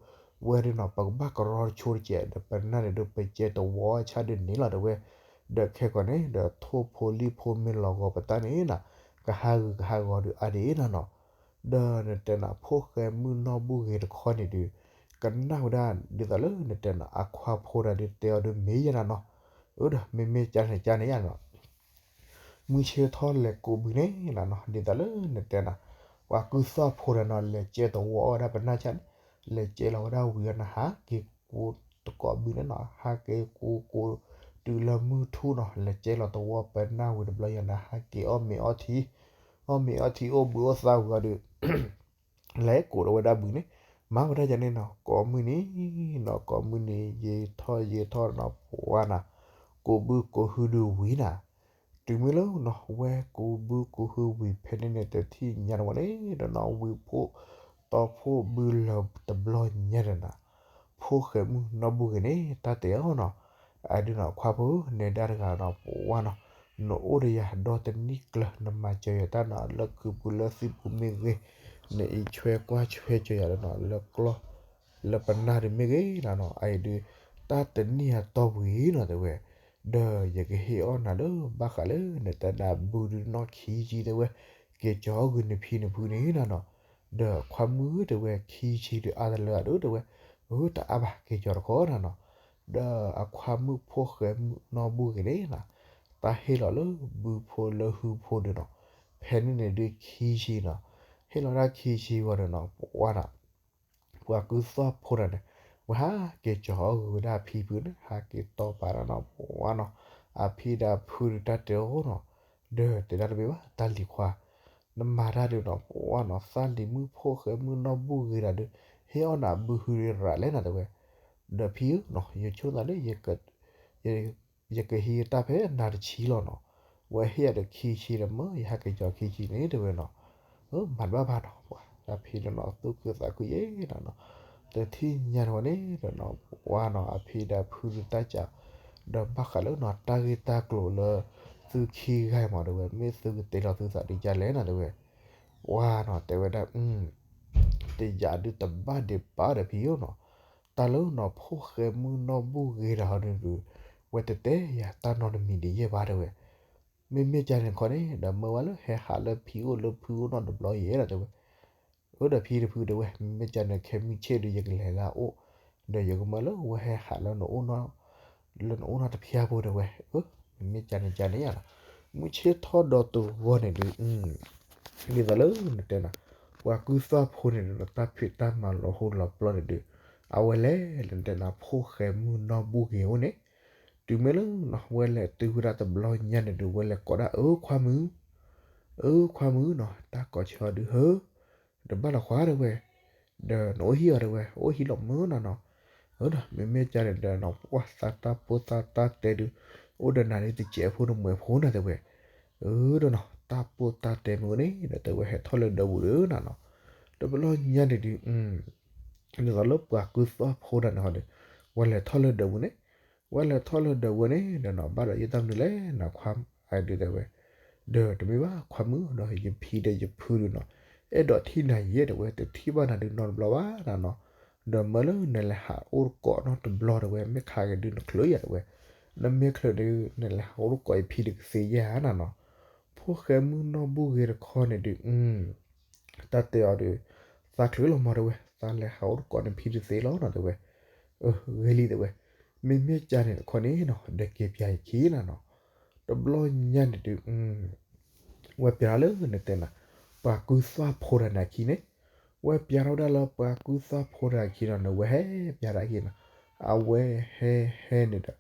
ဝဲဒုးနီၤ ပကဘၣ်ကရီတဆိတကဲး ဒီးပနၢ်န့ၣ်ဒုး ပကဲတဝီဆၣ်ဒုးန့ၣ်လီၤတဲဝဲ, ဒီးခဲကိာ်န့ၣ် ဒီးထိၣ်ဖိလံၣ်ဖိမ့ၢ်လီၤဂီၤပတၢ်န့ၣ်နၤ, ကဟးဂူာ်ကဟးဂီၤဒုးအါဒံးနၤနီၤ, ဒီးနတဲနၤ ဖိၣ်ဃဲမုၣ်နီၢ်ဘူၣ်ဂ့ၤတခီန့ၣ်ဒုး, ကနၣ်ဝဲဒၣ်ဒ်သိးလၢနတဲနၤ အခွါဖိတဂၤဒုးတဲအီၤဒုးမ့ၢ်ယဲနၤနီၤ, အၢဒီး မ့မ့ၢ်ကန့ၣ်ကန့ၣ်ယါနီၤ မုၢ်ဆ့ၣ်ထီၣ်လဲၤကိးဘုန့ၣ်နၤနီၤ ဒ်သိးလၢနတဲနၤ, ပှၤကုၢ်သွဲၣ်ဖိဒီးနီၤ လဲၤကဲတဝီအီၣ်ဝဲဒၣ်ပနၢ်ဆၣ်န့ၣ်, လဲၤကဲလီၤဝဲဒၣ်ဝံၤအီၤနၤ ဟးက့ၤကိးတကိးဘုန့ၣ်နီၤ ဟးက့ၤကိးကိး, တုၤလၢမုၢ်ထူၣ်နီၤ လဲၤကဲလီၤသဝီပနၢ်ဝံၤတဘျီယၤန့ၣ် ဟဲက့ၤအီၣ်မ့ၤအီထံ, အီၣ်မ့ၤအီထံအိၣ်ဘှံးအိၣ်သါဝံၤအီၤဒီး လဲၤကိးဒီးဝဲဒၣ်ဘုန့ၣ်, မၤဝဲဒၣ်ယၤန့ၣ်နီၤ ကိးမုၢ်နံၤနီၤ ကိးမုၢ်နံၤ ယံာ်ထီၣ်ယံာ်ထီၣ်နီၤ ပှၤနီၤ, ကိးဘုကိးဟုဒုးဝံၤနၤ, တုၤမ့ၢ်လၢနီၤ ဝဲကိးဘုကိးဟုဝံၤဖဲန့ၣ်န့ၣ် တထံၣ်ညါတဝဲန့ၣ်ဒီးနီၤ ဝံၤဖိတီဖိဘုလၢတဘျီညါဒီးနၤ, ဖိၣ်ဃဲမုၣ်နီၢ်ဘူၣ်ဂ့ၤန့ၣ် တၢ်တဲအီၤနီၤ, အဒုးနီၤ ခွါဖိ နဲဒၣ်တဂၤနီၤ ပှၤနီၤ, နအိၣ်ဒီးယၤဒီတနံၣ်ကျၢၤ နမၤစၢၤယၤတၢ်နီၤ လၢခုးပူၤလၢသံပူၤမ့ၢ်ဂ့ၤ, နအံးဆွဲကွၢ်ဆွဲစၢၤယၤဒီးနီၤ လၢကျီၢ် လၢပနၢ်ဒုးမ့ၢ်ဂ့ၤနၤနီၤ အအံၤဒုး တၢ်တနံၣ်အတီၢ်ပူၤအံၤနီၤတဲဝဲ, ဒီးယကဟ့ၣ်အီၣ်နၤလၢဘၣ်ဃးလၢနတဲနၤ ဘုဒုးနီၢ်ခံဆံတဲဝဲ, က့ၤကၠီၤအီၣ်ဂုာ်နဖံနဖုန့ၣ်နၤနီၤ, ဒီးခွါမုၣ်တဲဝဲ ခံဆံဒုးအါတလၢအဒိတဲဝဲ, အတအါဘၣ် က့ၤကၠီၤတခီနၤနီၤ, ဒီးအခွါမုၣ်ဖိၣ်ဃဲမုၣ်နီၢ်ဘူၣ်ဂ့ၤန့ၣ်နၤ, တၢ်ဟ့ၣ်လီၤလၢဘုဖိလၢဟုဖိဒုးနီၤ, ဖဲန့ၣ်န့ၣ်ဒုးခံဆံနီၤ, ဟ့ၣ်လီၤတၢ်ခံဆံဝံၤဒီးနီၤ ပှၤနီၤ ပှၤကုသီၣ်ဖိတဂၤန့ၣ်, ဝဲဟးက့ၤကၠီၤအီၣ်ဂုာ်ဝဲဒၣ်အဖံဖုန့ၣ် ဟးက့ၤတီပာ်ဒီးနီၤ ပှၤနီၤ, အဖံဒီးဖုဒုးတၢ်တဲအီၤနီၤ, ဒီးတဲဒၣ်တမ့ၢ်ဘၣ် တၢ်လံၤခွါ, နမၤတၢ်ဒုးနီၤ ပှၤနီၤ သၣ်လံၤမုၣ်ဖိၣ်ဃဲမုၣ်နီၢ်ဘူၣ်ဂ့ၤတၢ်ဒုး, ဟ့ၣ်အီၣ်နၤဘုဟုဒုးရၤလဲၣ်နၤတဲဝဲ, ဒီးဖံဧၢနီၤ ယဆိသးလၢ ယကဟံးတၢ်ဖဲနၤတဆံလီၤနီၤ, ဝဲဟ့ၣ်ယၤဒီးခံဆံဒီးမ့ၢ် ယဟးက့ၤကၠီၤခံဆံန့ၣ်တဲဝဲနီၤ, မၤတဘၣ်ဘၣ်နီၤ ပှၤတၢ်ဖံဒီးနီၤ သူၣ်ခုသးခုယဲနီၤနီၤ, တထံၣ်ညါတဝဲန့ၣ်ဒီးနီၤ ပှၤနီၤ အဖံဒီးဖုဒုးတၢ်ကး, ဒီးဘၣ်ဃးလၢနီၤ တၢ်ဂ့ၢ်တၢ်ကျိၤလၢ သုခံဂၤမးတဲဝဲ မ့ၢ်သုကတဲလီၤသုသးဒ်လဲၣ်နၤတဲဝဲ, ပှၤနီၤ တဲဝဲဒၣ် တယၤဒုးတဘၣ်ဒံးဘၣ်ဒီးဖံဧၢနီၤ, တၢ်လၢနီၤ ဖိၣ်ဃဲမုၣ်နီၢ်ဘူၣ်ဂ့ၤတၢ်ဟီဒုး, ဝဲတတဲယၤတၢ်နီတမံၤဒ်ယဲၢ်ဘၣ်တဲဝဲ, မ့မ့ၢ်ကန့ၣ်တခီန့ၣ် ဒီးမၢဝဲလၢဟဲဟးလၢဖံအိၣ်လၢဖုအိၣ်နီတဘျီယဲၢ်ဒီးတဲဝဲ, အၢဒီးဖံတဖုတဲဝဲ မ့မ့ၢ်ကန့ၣ် ခဲမုၢ်ဆ့ၣ်ဒုး ယကလဲၤလၢအအိၣ်, ဒီးယကမၢလၢဝဲဟဲဟးလၢ လၢနအိၣ်နီတဖျၢၣ်ဖိတဲဝဲ, မ့မ့ၢ်ကန့ၣ်ကန့ၣ်ယၤနီၤ, မုၢ်ဆ့ၣ်ထီၣ်ဒီးတဂီၤန့ၣ်ဒုး ဒ်သိးလၢနတဲနၤ, ပှၤကုသီၣ်ဖိန့ၣ်ဒီး တၢ်ဖံးတၢ်မၤလီၤဟိလီၤပျီန့ၣ်ဒုး, အဝဲလဲၤလၢနတဲနၤ ဖိၣ်ဃဲမုၣ်နီၢ်ဘူၣ်ဂ့ၤအိၣ်န့ၣ်, တုၤမ့ၢ်လၢနီၤ ဝဲလဲၤတုၤဝဲဒၣ်တဘျီညါန့ၣ်ဒုး ဝဲလဲၤကိးဒၣ်အၢခွါမုၣ်, အၢခွါမုၣ်နီၤ တၢ်ကိးဆၢအီၤဒုး ဟၢ တဘၣ်လီၤခွါတဲဝဲ, ဒီးနအိၣ်ဟံၣ်အီၤတဲဝဲ အိၣ်ဟံၣ်လီၤမုၢ်နီၤနီၤ, အၢဒီး မ့မ့ၢ်ကန့ၣ်ဒီးနီၤ ပှၤသးတၢ်ပိၢ်သးတၢ်တဲဒုး အိၣ်ဒီးနၤဒ်တစဲးဖိတမှဲးဖိနၤတဲဝဲ, အၢဒီးနီၤ တၢ်ပိၢ်တၢ်တဲမုၢ်န့ၣ်ဒီးတဲဝဲဟဲထီၣ်လၢဒၢးပူၤဒီးနၤနီၤ, တဘျီညါန့ၣ်ဒုး ဒ်သိးလၢပှၤကုသီၣ်ဖိတဂၤန့ၣ်ဟီဒီး ဝဲလဲၤထီၣ်လၢဒၢးပူၤန့ၣ်, ဝဲလဲၤထီၣ်လၢဒၢးပူၤန့ၣ်ဒီးနီၤ ဘၣ်ဒီးယတၢ်မနုၤလဲၣ်နီၤ ခွါအဒုးတဲဝဲ, ဒီးတမ့ၢ်ဘၣ်ခွါမုၣ်ဒီး ယဖံဒီးယဖုဒုးနီၤ, အဲၣ်ဒိးထံၣ်နၤယဲၢ်တဲဝဲ တထံၣ်ဘၣ်နၤဒုးနီတဘျီဘၣ်နၤနီၤ, ဒီးမၢလၢနလဲၤဟးအိၣ်တကိးနီတဘျီတဲဝဲ မ့ၢ်ခးက့ၤဒုးနချုးယၤတဲဝဲ, နမ့ၢ်ချုးဒုး နလဲၤဟးအိၣ်တကိးယဖံဒုးကသ့ယဲၢ်ဧါနၤနီၤ, ဖိၣ်ဃဲမုၣ်နီၢ်ဘူၣ်ဂ့ၤတခီန့ၣ်ဒုး တၢ်တဲအီၤဒီး သးချုးလီၤမးတဲဝဲ သးလဲၤဟးအိၣ်တကိးန့ၣ်ဖံတသ့လီၤနီၤတဲဝဲ, ဂ့ၤလံတဲဝဲ, မ့မ့ၢ်ကန့ၣ်တခီန့ၣ်နီၤ ဒီးက့ၤပျးယခံနၤနီၤ, တဘျီညါန့ၣ်ဒုး ဝဲပျးထီၣ်လၢနတဲနၤ ပှၤကုသီၣ်ဖိတဂၤန့ၣ်အခံန့ၣ်, ဝဲပျးထီၣ်ဝဲဒၣ်လၢပှၤကုသီၣ်ဖိတဂၤအခံနီၤ နဝဲဟဲပျးတၢ်အခံနီၤ, အဝဲဟဲဟဲန့ၣ်ဒီး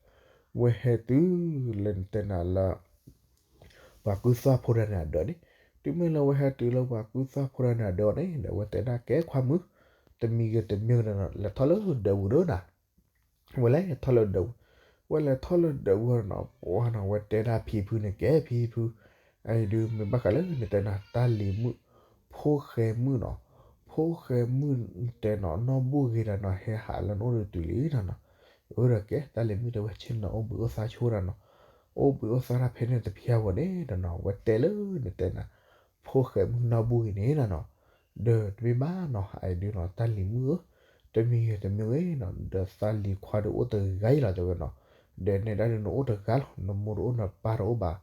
ဝဲဟဲတုၤလၢနတဲနၤလၢ ပှၤကုသီၣ်ဖိတဂၤန့ၣ်အဒၢးန့ၣ်, တုၤမ့ၢ်လၢဝဲဟဲတုၤလၢပှၤကုသီၣ်ဖိတဂၤန့ၣ်အဒၢးန့ၣ် ဒီးဝဲတဲဒၣ်ကဲခွါမုၣ်, တမံၤဂ့ၤတမံၤဂ့ၤဒီး လဲၤထီၣ်လၢဒၢးပူၤဒီးနၤ, ဝဲလဲၤထီၣ်လၢဒၢးပူၤ, ဝဲလဲၤထီၣ်လၢဒၢးပူၤဒီးနီၤ ပှၤနီၤ ဝဲတဲဒၣ်ဖံဖုန့ၣ် ကဲဖံဖု, အအံၤဒုးမ့ၢ်ဘၣ်ဃးလၢနတဲနၤ တၢ်လံၤမုၣ်, ဖိၣ်ဃဲမုၣ်နီၤ, ဖိၣ်ဃဲမုၣ်တဲနီၤ နီၢ်ဘူၣ်ဂ့ၤတၢ်နီၤ ဟဲဟးလၢနအိၣ်ဒီးတုၤလံနၤနီၤ, အၢဒီးကဲ တၢ်လံၤမုၣ်တဲဝဲဆ့ၣ်နီၤ အိၣ်ဘှံးအိၣ်သါဆိတၢ်နီၤ, အိၣ်ဘှံးအိၣ်သါတၢ်ဖဲန့ၣ်တဖျၢၣ်ဝဲန့ၣ်ဒီးနီၤ ဝဲတဲလၢနတဲနၤ ဖိၣ်ဃဲမုၣ်နီၢ်ဘူၣ်ဂ့ၤန့ၣ်နၤနီၤ, ဒီးတမ့ၢ်ဘၣ်နီၤ အအံၤဒုးနီၤ တၢ်လံၤမုၣ်ဧၢ, တမံၤဂ့ၤတမံၤဂ့ၤနီၤ ဒီးသးလံၤခွါဒုးအိၣ်တဂၤအံၤလီၤတဲဝဲနီၤ, ဒီးနဲဒၣ်ဒုးနအိၣ်တဂၤလီၤ နမိၢ်တအိၣ်နပၢ်တအိၣ်ဘၣ်,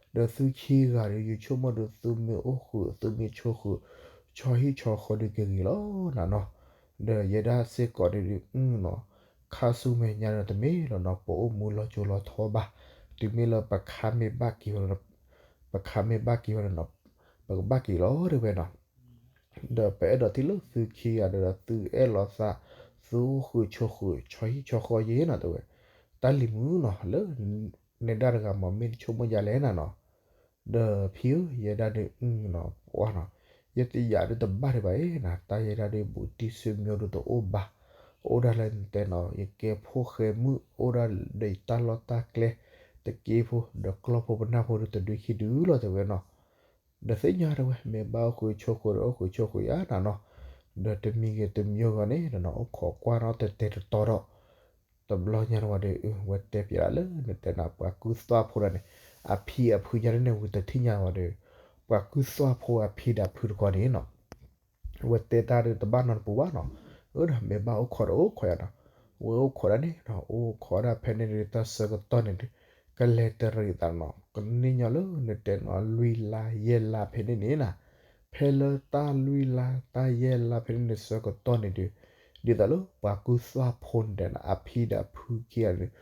ဒီးသုခံဂၤဒုး ယဆိကမိၣ်ဒုး သုမ့ၢ်အိၣ်ဃုာ် သုမ့ၢ်ဆိဃုာ် ဆီဟံၣ်ဆီဃီဒုးကဂ့ၤလီၤနၤနီၤ, ဒီးယဲဒၣ်စ့ၢ်ကီးဒုးနီၤ ခါဆူမဲာ်ညါဒီးတမ့ၢ်လီၤနီၤ ပအိၣ်မူလီၤစိၤလီၤထီဘၣ်, တုၤမ့ၢ်လၢပခါမ့ၢ်ဘၣ်က့ၤဝဲဒီး ပခါမ့ၢ်ဘၣ်က့ၤဝဲဒီးနီၤ ပကဘၣ်က့ၤလီၤတဲဝဲနီၤ, ဒီးပအဲၣ်ဒိးထံၣ်လၢသုခံဂၤဒီး သုအဲၣ်လီၤသး သုအိၣ်ဃုာ်ဆိဃုာ် ဆီဟံၣ်ဆီဃီယဲနီၤတဲဝဲ, တၢ်လံၤမုၣ်နီၤ လၢ နဲဒၣ်တဂၤမ့ၢ်မ့ၢ်တဆိကမိၣ်ယၤလဲၣ်နၤနီၤ, ဒီးဖံဧၢ ယဲဒၣ်ဒုးနီၤ ပှၢ်နီၤ, ယတယာ်ဒုးတဘၣ်ဒံးဘၣ်အံၤနၤ, တၢ်ယဲဒၣ်ဒုးဘူးတံၢ်ဆူမိၢ်ဒုးတအိၣ်ဘၣ်, အိၣ်ဒၣ်လၢနတဲနီၤ ယကဲဖိၣ်ဃဲမုၣ် အိၣ်ဒၣ်ဒီးယတၢ်လီၢ်တၢ်ကျဲ တက့ဖိ ဒီးကျီၢ်ဖိပနၢ်ဖိဒုးတဒုခံဒုလီၤတဲဝဲနီၤ, ဒီးသ့ၣ်ညါတဲဝဲ မ့ၢ်ဘၣ်အိၣ်ဃုာ်ဆိးဃုာ်ဒီးအိၣ်ဃုာ်ဆိးဃုာ်ယၤနၤနီၤ, ဒီးတမံၤဂ့ၤတမံၤဂီၤန့ၣ်နၤနီၤ အိၣ်ခိးကွၢ်နီၤ တတဲတတီဒီး တဘျီညါတဝဲဒီး ဝဲတဲပၠးဒၣ်လၢနတဲနၤ ပှၤကုၢ်သွၣ်ဖိဒၣ်န့ၣ် အဖံအဖုညါန့ၣ် ဝံၤတထံၣ်ညါဝဲဒီး ပှၤကုၢ်သွၣ်ဖိအဖံဒီးအဖုတခီန့ၣ်နီၤ ဝဲတဲတၢ်ဒုးတဘၣ်နီတပူၤဘၣ်နီၤ, အၢဒီးမ့ၢ်ဘၣ်အိၣ်ခိးဒီးအိၣ်ခိးယၤနီၤ, ဝဲအိၣ်ခိးဒၣ်န့ၣ်နီၤ အိၣ်ခိးဒၣ်ဖဲန့ၣ်ဒုး တၢ်ဆၢကတီၢ်န့ၣ်ဒုး ကလဲၤတရံးသးနီၤ ကန့ၢ်ညီလၢနတဲနီၤ လွံၢ်လါယဲၢ်လါဖဲန့ၣ်န့ၣ်နၤ, ဖဲလၢတၢ်လွံၢ်လါတၢ်ယဲၢ်လါဖဲန့ၣ်န့ၣ် ဆၢကတီၢ်န့ၣ်ဒုး ဒ်သိးလၢပှၤကုၢ်သွၣ်ဖိန့ၣ်တဲနၤ အဖံဒီးအဖုခံဂၤန့ၣ်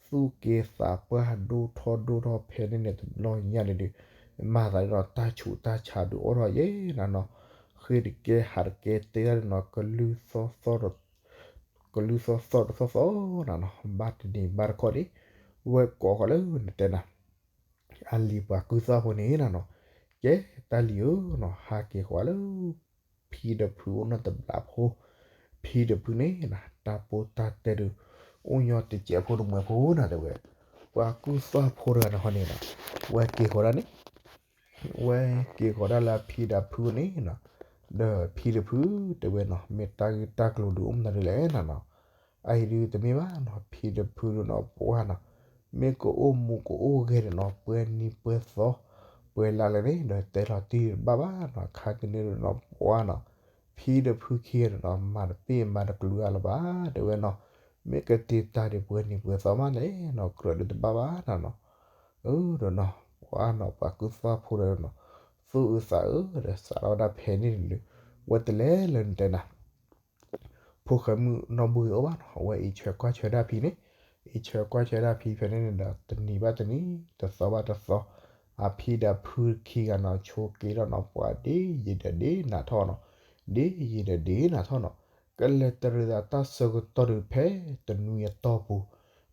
သူၣ်က့သးပှၢ်ဒိၣ်ထီၣ်ဒိၣ်ထီၣ်ဖဲန့ၣ်န့ၣ် တဘျီညါန့ၣ်ဒုး မၤသးဒ်နီၤ တၢ်ဆူးတၢ်ဆါဒုးအိၣ်ထီၣ်ယဲၢ်နၤနီၤ, ဃ့တကဲ ဟးတကဲတဲဒၣ်ဒ်နီၤ ကလုၢ်သီၣ်သီၣ် ကလုၢ်သီၣ်သီၣ်တသီၣ်သီၣ်နၤနီၤ, ဘၣ်တနံၤဘၣ်တခီန့ၣ် ဝဲကိးဃီလၢနတဲနၤ အလံၤပှၤကုၢ်သွၣ်ဖိန့ၣ်နၤနီၤ, ကဲတၢ်လံၤဧၢနီၤ ဟးက့ၤဃီလၢ ဖံဒီးဖုအိၣ်နီတဘျီဖိ, ဖံဒီးဖုန့ၣ်နၤ တၢ်ပိၢ်တၢ်တဲဒုး အိၣ်ညီတစဲးဖိတမှဲးဖိနၤတဲဝဲ, ပှၤကုၢ်သွၣ်ဖိတဂၤန့ၣ်ဃီန့ၣ်နၤ, ဝဲက့ၤဃီဒၣ်န့ၣ် ဝဲက့ၤဃီဒၣ်လၢအဖံဒီးအဖုန့ၣ်နၤ, ဒီးဖံဒီးဖုတဲဝဲနီၤ မ့ၢ်တၢ်ဂ့ၢ်တၢ်ကျိၤဒုးအိၣ်မနုၤဒ်လဲၣ်နၤနီၤ, အအံၤဒုးတမ့ၢ်ဘၣ်နီၤ ဖံဒီးဖုဒုးနီၤ ပှၢ်နီၤ, မ့ၢ်ကအိၣ်မူကအိၣ်ဂဲၤန့ၣ်နီၤ ပှဲၤနံၤပှဲၤသီ ပှဲၤလါလဲၣ်န့ၣ် ဒီးတဲလီၤတံၢ်တဘၣ်ဘၣ်နီၤ ခါကန့ၣ်ဒုးနီၤ ပှၢ်နီၤ, ဖံဒီးဖုခံဂၤန့ၣ်နီၤ မၤတပ့ၢ်မၤတကျုၤအါလၢၤဘၣ် တဲဝဲနီၤ, မ့ၢ်ကတ့ၤတၢ်ဒုးပှဲၤနံၤပှဲၤသီမးလဲၣ်နီၤ ကြၢးဒုးတဘၣ်ဘၣ်နၤနီၤ, အၢဒီးနီၤ ပှၢ်နီၤ ပှၤကုၢ်သွၣ်ဖိဒီးနီၤ သူၣ်အုးသးအုးဒီးစးထီၣ်ဝဲဒၣ်ဖဲန့ၣ်န့ၣ်ဒုး ဝဲတလဲၤလၢနတဲနၤ ဖိၣ်ဃဲမုၣ်နီၢ်ဘူၣ်ဂ့ၤအိၣ်ဘၣ်နီၤ အဝဲအံးဆၢကွၢ်ဆၢဒၣ်ဖံန့ၣ်, အံးဆၢကွၢ်ဆၢဒၣ်ဖံဖဲန့ၣ်န့ၣ်ဒီး တနံၤဘၣ်တနံၤ တသီဘၣ်တသီ, အဖံဒီးဖုခံဂၤနီၤ ဆိးက့ဒီးနီၤ ပှၤဒ်ယံာ်ဒီးဒ်နးထီၣ်နီၤ, ဒ်ယံာ်ဒီးဒ်နးထီၣ်နီၤ, ကလဲၤတရံးသးတၢ်ဆၢကတီၢ်ဒုးဖဲတနွံအတီၢ်ပူၤ,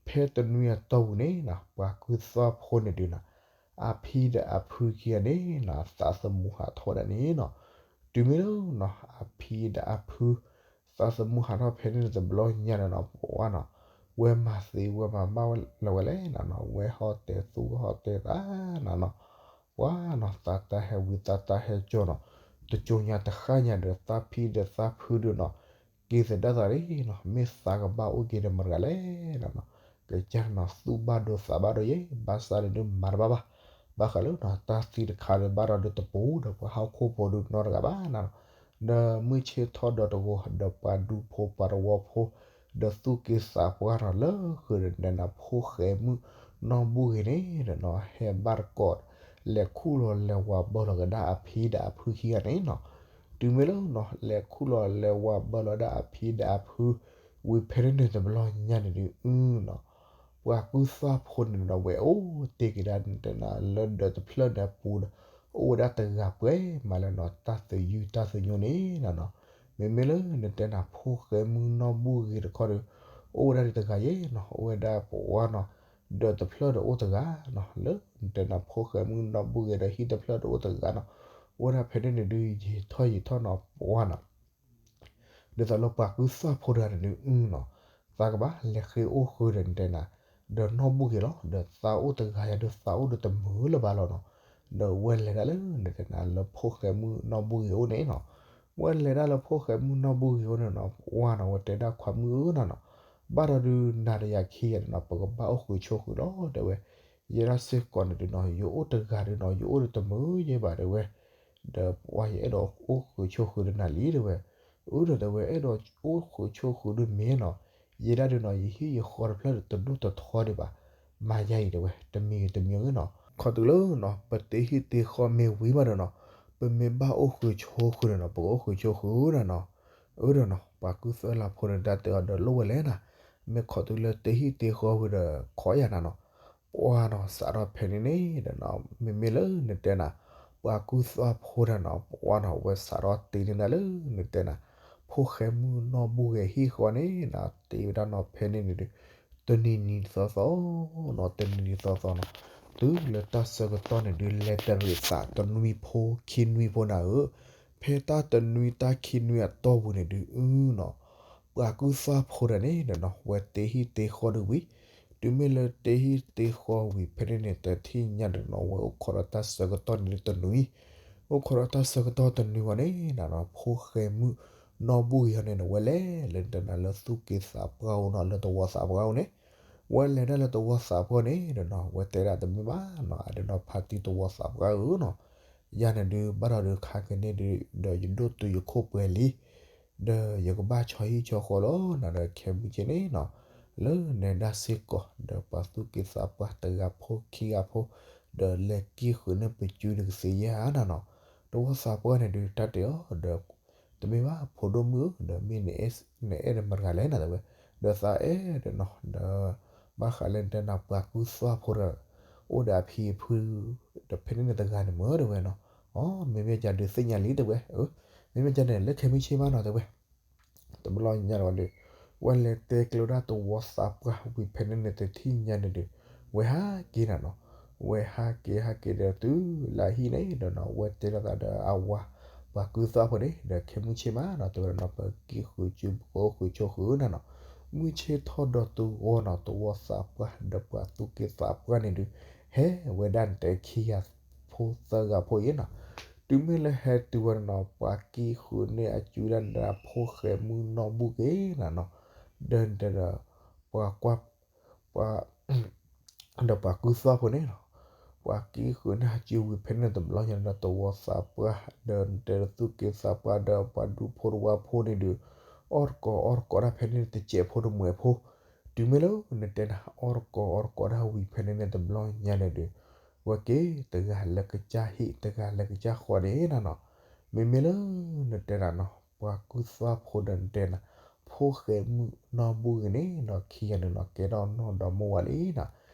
ဖဲတနွံအတီၢ်ပူၤန့ၣ်နီၤ ပှၤကုၢ်သွၣ်ဖိန့ၣ်ဒုးနီၤ အဖံဒီးအဖုခံဂၤန့ၣ်နီၤ သးသမူဟးထီၣ်ဝဲဒၣ်န့ၣ်နီၤ, တုၤမ့ၢ်လၢနီၤ အဖံဒီးအဖု သးသမူဟးထီၣ်ဖဲန့ၣ်န့ၣ်တဘျီညါန့ၣ်နီၤ ပှၢ်နီၤ, ဝဲမၤသ့ဝဲမၤဘၣ်လၢၤဝဲလဲၣ်နၤနီၤ ဝဲဟီၣ်တဲာ်သူၣ်ဟီၣ်တဲာ်သးနၤနီၤ, ပှၢ်နီၤ သးတၢ်ဟဲဝံသးတၢ်ဟဲကၠီနီၤ, တကၠိညါတဃၣ်ညါဒီးသးဖံဒီးသးဖုဒုးနီၤ က့ၤသဒၣ်သးန့ၣ်နီၤ မ့ၢ်သးကဘၣ်အိၣ်က့ၤဒီးမတၤတဂၤလဲၣ်နၤနီၤ, ကစၢ်နီၤ သူၣ်ဘၣ်ဒိသးဘၣ်ဒိယဲၢ် ဘၣ်ဆၣ်န့ၣ်ဒုးမၤတဘၣ်ဘၣ်, ဘၣ်ဃးလၢနီၤ တၢ်သံတခါဒီးဘၣ်ဒီးဒုးတပူၤဒီးပှၤဟီၣ်ခိၣ်ဖိဒုးနီတဂၤဘၣ်နၤနီၤ, ဒီးမုၢ်ဆ့ၣ်ထီၣ်ဒီးတဂီၤ ဒီးပှၤဒူဖိပှၤတဝီဖိ ဒီးသူၣ်က့သးပှၢ်နီၤ လၢဃုာ်ဒီးနတဲနၤ ဖိၣ်ဃဲမုၣ်နီၢ်ဘူၣ်ဂ့ၤန့ၣ်ဒီးနီၤ ဟဲဘၣ်တကိး လဲၤခူၣ်လီၤလဲၤဝၤဘၢလီၤကဒါအဖံဒီးအဖုခံဂၤန့ၣ်နီၤ, တုၤမ့ၢ်လၢနီၤ လဲၤခူၣ်လီၤလဲၤဝၤဘၢလီၤဒၣ်အဖံဒီးအဖု ဝံၤဖဲန့ၣ်န့ၣ်တဘျီညါန့ၣ်ဒုးနီၤ ပှၤကုၢ်သွၣ်ဖိန့ၣ်ဒီးဝဲအိၣ်တ့ၢ်က့ၤဒၣ်နတဲနၤ လၢဒၢးတဖျၢၣ်န့ၣ်အပူၤဒီး အိၣ်ဝဲဒၣ်တဂၤပှဲၤမးလၢနီၤ တၢ်သယုၢ်တၢ်သညိန့ၣ်နၤနီၤ, မ့မ့ၢ်လၢနတဲနၤ ဖိၣ်ဃဲမုၣ်နီၢ်ဘူၣ်ဂ့ၤတခီဒီး အိၣ်ဝဲဒၣ်ဒ်တဂၤယဲၢ်နီၤ အိၣ်ဝဲဒၣ်ပှၤနီၤ ဒၢးတဖျၢၣ်ဒီးအိၣ်တဂၤနီၤ လၢနတဲနၤ ဖိၣ်ဃဲမုၣ်နီၢ်ဘူၣ်ဂ့ၤဒီးဟံၣ်တဖျၢၣ်ဒီးအိၣ်တဂၤနီၤ, အိၣ်ဝဲဒၣ်ဖဲန့ၣ်န့ၣ်ဒုး ယံာ်ထီၣ်ယံာ်ထီၣ်နီၤ ပှၤနီၤ ဒ်သိးလၢပှၤကုၢ်သွၣ်ဖိတဂၤန့ၣ်ဒုးနီၤ သးကဘၣ်လဲၤဃ့အိၣ်ဃုာ်ဒီးနတဲနၤ ဒီးနီၢ်ဘူၣ်ဂ့ၤလီၤ ဒီးသးအိၣ်တဂၤယၤဒီးသးအိၣ်ဒီးတမုာ်လၢၤဘၣ်လီၤနီၤ, ဒီးဝဲလဲၤဒၣ်လၢနတဲနၤ လၢဖိၣ်ဃဲမုၣ်နီၢ်ဘူၣ်ဂ့ၤအိၣ်န့ၣ်နီၤ, ဝဲလဲၤဒၣ်လၢဖိၣ်ဃဲမုၣ်နီၢ်ဘူၣ်ဂ့ၤအိၣ်န့ၣ်နီၤ ပှၤနီၤ ဝဲတဲဒၣ်ခွါမုၣ်ဧၢနီၤနီၤ, ဘၣ်ဒီးဒုးနၤဒီးယၤခံဂၤန့ၣ်နီၤ ပကဘၣ်အိၣ်ဃုာ်ဆိးဃုာ်လီၤ တဲဝဲ, ယဲဒၣ်စ့ၢ်ကီးန့ၣ်ဒုးနီၤ ယအိၣ်တဂၤဒုးနီၤ ယအိၣ်ဒီးတမုာ်ယဲၢ်ဘၣ်တဲဝဲ, ဒီးပှၤယအဲၣ်ဒိးအိၣ်ဃုာ်ဆိးဃုာ်ဒီးနၤလံတဲဝဲ, အၢဒီးတဲဝဲ အဲၣ်ဒိးအိၣ်ဃုာ်ဆိးဃုာ်ဒုးမ့ၢ်နီၤ, ယဲဒၣ်ဒုးနီၤ ယဟံၣ်ယဃီတဖျၢၣ်ဒီးတဒိၣ်တထီဒံးဘၣ်, မၤယါအံၤတဲဝဲ တမံၤဂ့ၤတမံၤဂ့ၤနီၤ, ခီတုၤလၢနီၤ ပတ့ဟံၣ်တ့ဃီမ့ၢ်ဝံၤမးဒီးနီၤ ပမ့ၢ်ဘၣ်အိၣ်ဃုာ်ဆိးဃုာ်န့ၣ်နီၤ ပကအိၣ်ဃုာ်ဆိးဃုာ်နီၤနီၤ, အၢဒီးနီၤ ပှၤကုၢ်သွၣ်လၢဖိန့ၣ် တၢ်တဲအီၤဒီးလိၣ်ဝဲလဲၣ်နၤ, မ့ၢ်ခီတုၤလၢတ့ဟံၣ်တ့ဃီဝံၤဒီးခိးယၤနၤနီၤ ပှၤနီၤ စးထီၣ်ဖဲန့ၣ်န့ၣ်ဒီးနီၤ မ့မ့ၢ်လၢနတဲနၤ ပှၤကုၢ်သွၣ်ဖိတဂၤနီၤ ပှၤနီၤ ဝဲစးထီၣ်တ့န့ၢ်ဒၣ်လၢနတဲနၤ ဖိၣ်ဃဲမုၣ်နီၢ်ဘူၣ်ဂ့ၤဟံၣ်ဃီန့ၣ်နီၤ တ့ဝဲဒၣ်နီၤ ဖဲန့ၣ်န့ၣ်ဒုး တနံၤနံၤသီသီနီၤ, တနံၤနံၤသီသီနီၤ, တုၤလၢတၢ်ဆၢကတီၢ်န့ၣ်ဒုး လဲၤတရံးသးတနွံဖိခံနွံဖိနၤဧၢ, ဖဲတၢ်တနွံတၢ်ခံနွံအတီၢ်ပူၤန့ၣ်ဒုးနီၤ, ပှၤကုၢ်သွၣ်ဖိတဂၤန့ၣ်ဒီးနီၤ ဝဲတ့ဟံၣ်တ့ဃီဒီးဝံၤ, တုၤမ့ၢ်လၢတ့ဟံၣ်တ့ဃီဝံၤ ဖဲန့ၣ်န့ၣ် တထံၣ်ညါဒီးနီၤ ဝဲအိၣ်ခိးဒီးတၢ်ဆၢကတီၢ်န့ၣ်ဒုးတနွံ အိၣ်ခိးဒီးတၢ်ဆၢကတီၢ်တနွံဝဲန့ၣ်နီၤ ဖိၣ်ဃဲမုၣ်နီၢ်ဘူၣ်ဂ့ၤဟီန့ၣ်ဒီး ဝဲလဲၤလၢတဲနၤလၢသူၣ်က့သးပှၢ်အိၣ်နီၤ လၢသဝီသးပှၢ်အိၣ်န့ၣ်, ဝဲလဲၤဒၣ်လၢသဝီသးပှၢ်န့ၣ်ဒီးနီၤ ဝဲတဲဒၣ်တမ့ၢ်ဘၣ်နီၤ အဒုးနီၤ ဖါတံၢ်သဝီသးပှၢ်ဧၢနီၤ, ယၤန့ၣ်ဒုး ဘၣ်ဒီးဒုးခါက့ၤန့ၣ်ဒုး ဒီးယဒိၣ်တုာ်ယခိၣ်ပှဲၤလံ ဒီးယကဘၣ်ဆီဟံၣ်ဆီဃီလီၤနၤဒီး ခဲမုၢ်ဆ့ၣ်န့ၣ်နီၤ, လၢနဲဒၣ်စ့ၢ်ကီး ဒီးပှၤသူၣ်က့သးပှၢ်တဂၤဖိခံဂၤဖိ, ဒီးလဲၤက့ၤဃုာ်န့ၢ်ပစုဒီးကသ့ဧါနၤနီၤ, သဝီသးပှၢ်န့ၣ်ဒုး တၢ်တဲအီၤဒီး တမ့ၢ်ဘၣ်ဖိဒိၣ်မုၣ်ဧၢ ဒီးမ့ၢ်နအဲၣ်ဒီးမတၤတဂၤလဲၣ်နၤတဲဝဲ, ဒီးသးအဲၣ်ဒီးနီၤ ဒီး ဘၣ်ဃးလၢနတဲနၤပှၤကုၢ်သွၣ်ဖိဒီး အိၣ်ဒီးအဖံအဖု ဒီးဖဲန့ၣ်န့ၣ်တဂၤန့ၣ်မ့ၢ်တဲဝဲနီၤ, အ မ့မ့ၢ်ကဒုးသ့ၣ်ညါလံတဲဝဲ, မ့မ့ၢ်ကန့ၣ် လၢခဲမုၢ်ဆ့ၣ်မးနီၤတဲဝဲ တဘျီညါလီၤဒီး ဝဲလဲၤတဲကျဲဒၣ်သဝီသးပှၢ်ဝံၤဖဲန့ၣ်န့ၣ် တထံၣ်ညါန့ၣ်ဒီး ဝဲဟးက့ၤနၤနီၤ, ဝဲဟးက့ၤဟးက့ၤဒီးတုၤလၢအဟံၣ်န့ၣ်ဒီးနီၤ ဝဲတဲလိာ်သးဒီးအဝၤ ပှၤကုၢ်သွၣ်ဖိန့ၣ် ဒီးခဲမုၢ်ဆ့ၣ်မးနီၤ တဲဝဲဒၣ်နီၤ ပက့ၤဃုာ်စုပကအိၣ်ဃုာ်ဆိးဃုာ်နၤနီၤ, မုၢ်ဆ့ၣ်ထီၣ်ဒီးသဝီနီၤ သဝီသးပှၢ်ဒီးပှၤသူၣ်က့သးပှၢ်န့ၣ်ဒီး ဟဲဝဲဒၣ်န့ၣ်တခံဂၤဖိသၢဂၤဖိအံၤနီၤ, တုၤမ့ၢ်လၢဟဲတုၤဝဲန့ၣ်နီၤ ပှၤက့ၤဃုာ်န့ၢ်အစုဒၣ်န့ၣ်ဒီး ဖိၣ်ဃဲမုၣ်နီၢ်ဘူၣ်က့ၤနၤနီၤ, ဒီးနတဲဒီး ပှၤကွၢ် ပှၤ ဒီးပှၤကုၢ်သွၣ်ဖိန့ၣ်နီၤ, ပှၤက့ၤဃုာ်န့ၢ်အစုဝံၤဖဲန့ၣ်တဘျီညါန့ၣ်ဒီး သဝီသးပှၢ် ဒီးနတဲဒီးသူၣ်က့သးပှၢ်ဒီးပှၤဒူဖိတဝၢဖိန့ၣ်ဒီး အီၣ်တကိးအီၣ်တကိးတၢ်ဖဲန့ၣ်တစဲးဖိတမှဲၤဖိ, တုၤမ့ၢ်လၢနတဲနၤ အီၣ်တကိးအီၣ်တကိးတၢ်ဝံၤဖဲန့ၣ်န့ၣ်တဘျီညါန့ၣ်ဒီး ဝဲက့ၤတဂၤလၢကစၢ်ဟံၣ် တဂၤလၢကစၢ်ဃီန့ၣ်နၤနီၤ, မ့မ့ၢ်လၢနတဲနၤနီၤ ပှၤကုၢ်သွၣ်ဖိဒီးနတဲနၤ ဖိၣ်ဃဲမုၣ်နီၢ်ဘူၣ်ဂ့ၤန့ၣ်နီၤ ခံဂၤန့ၣ်နီၤ ကဲထီၣ်နီၢ်ဒီမါဝၤလံနီၤ,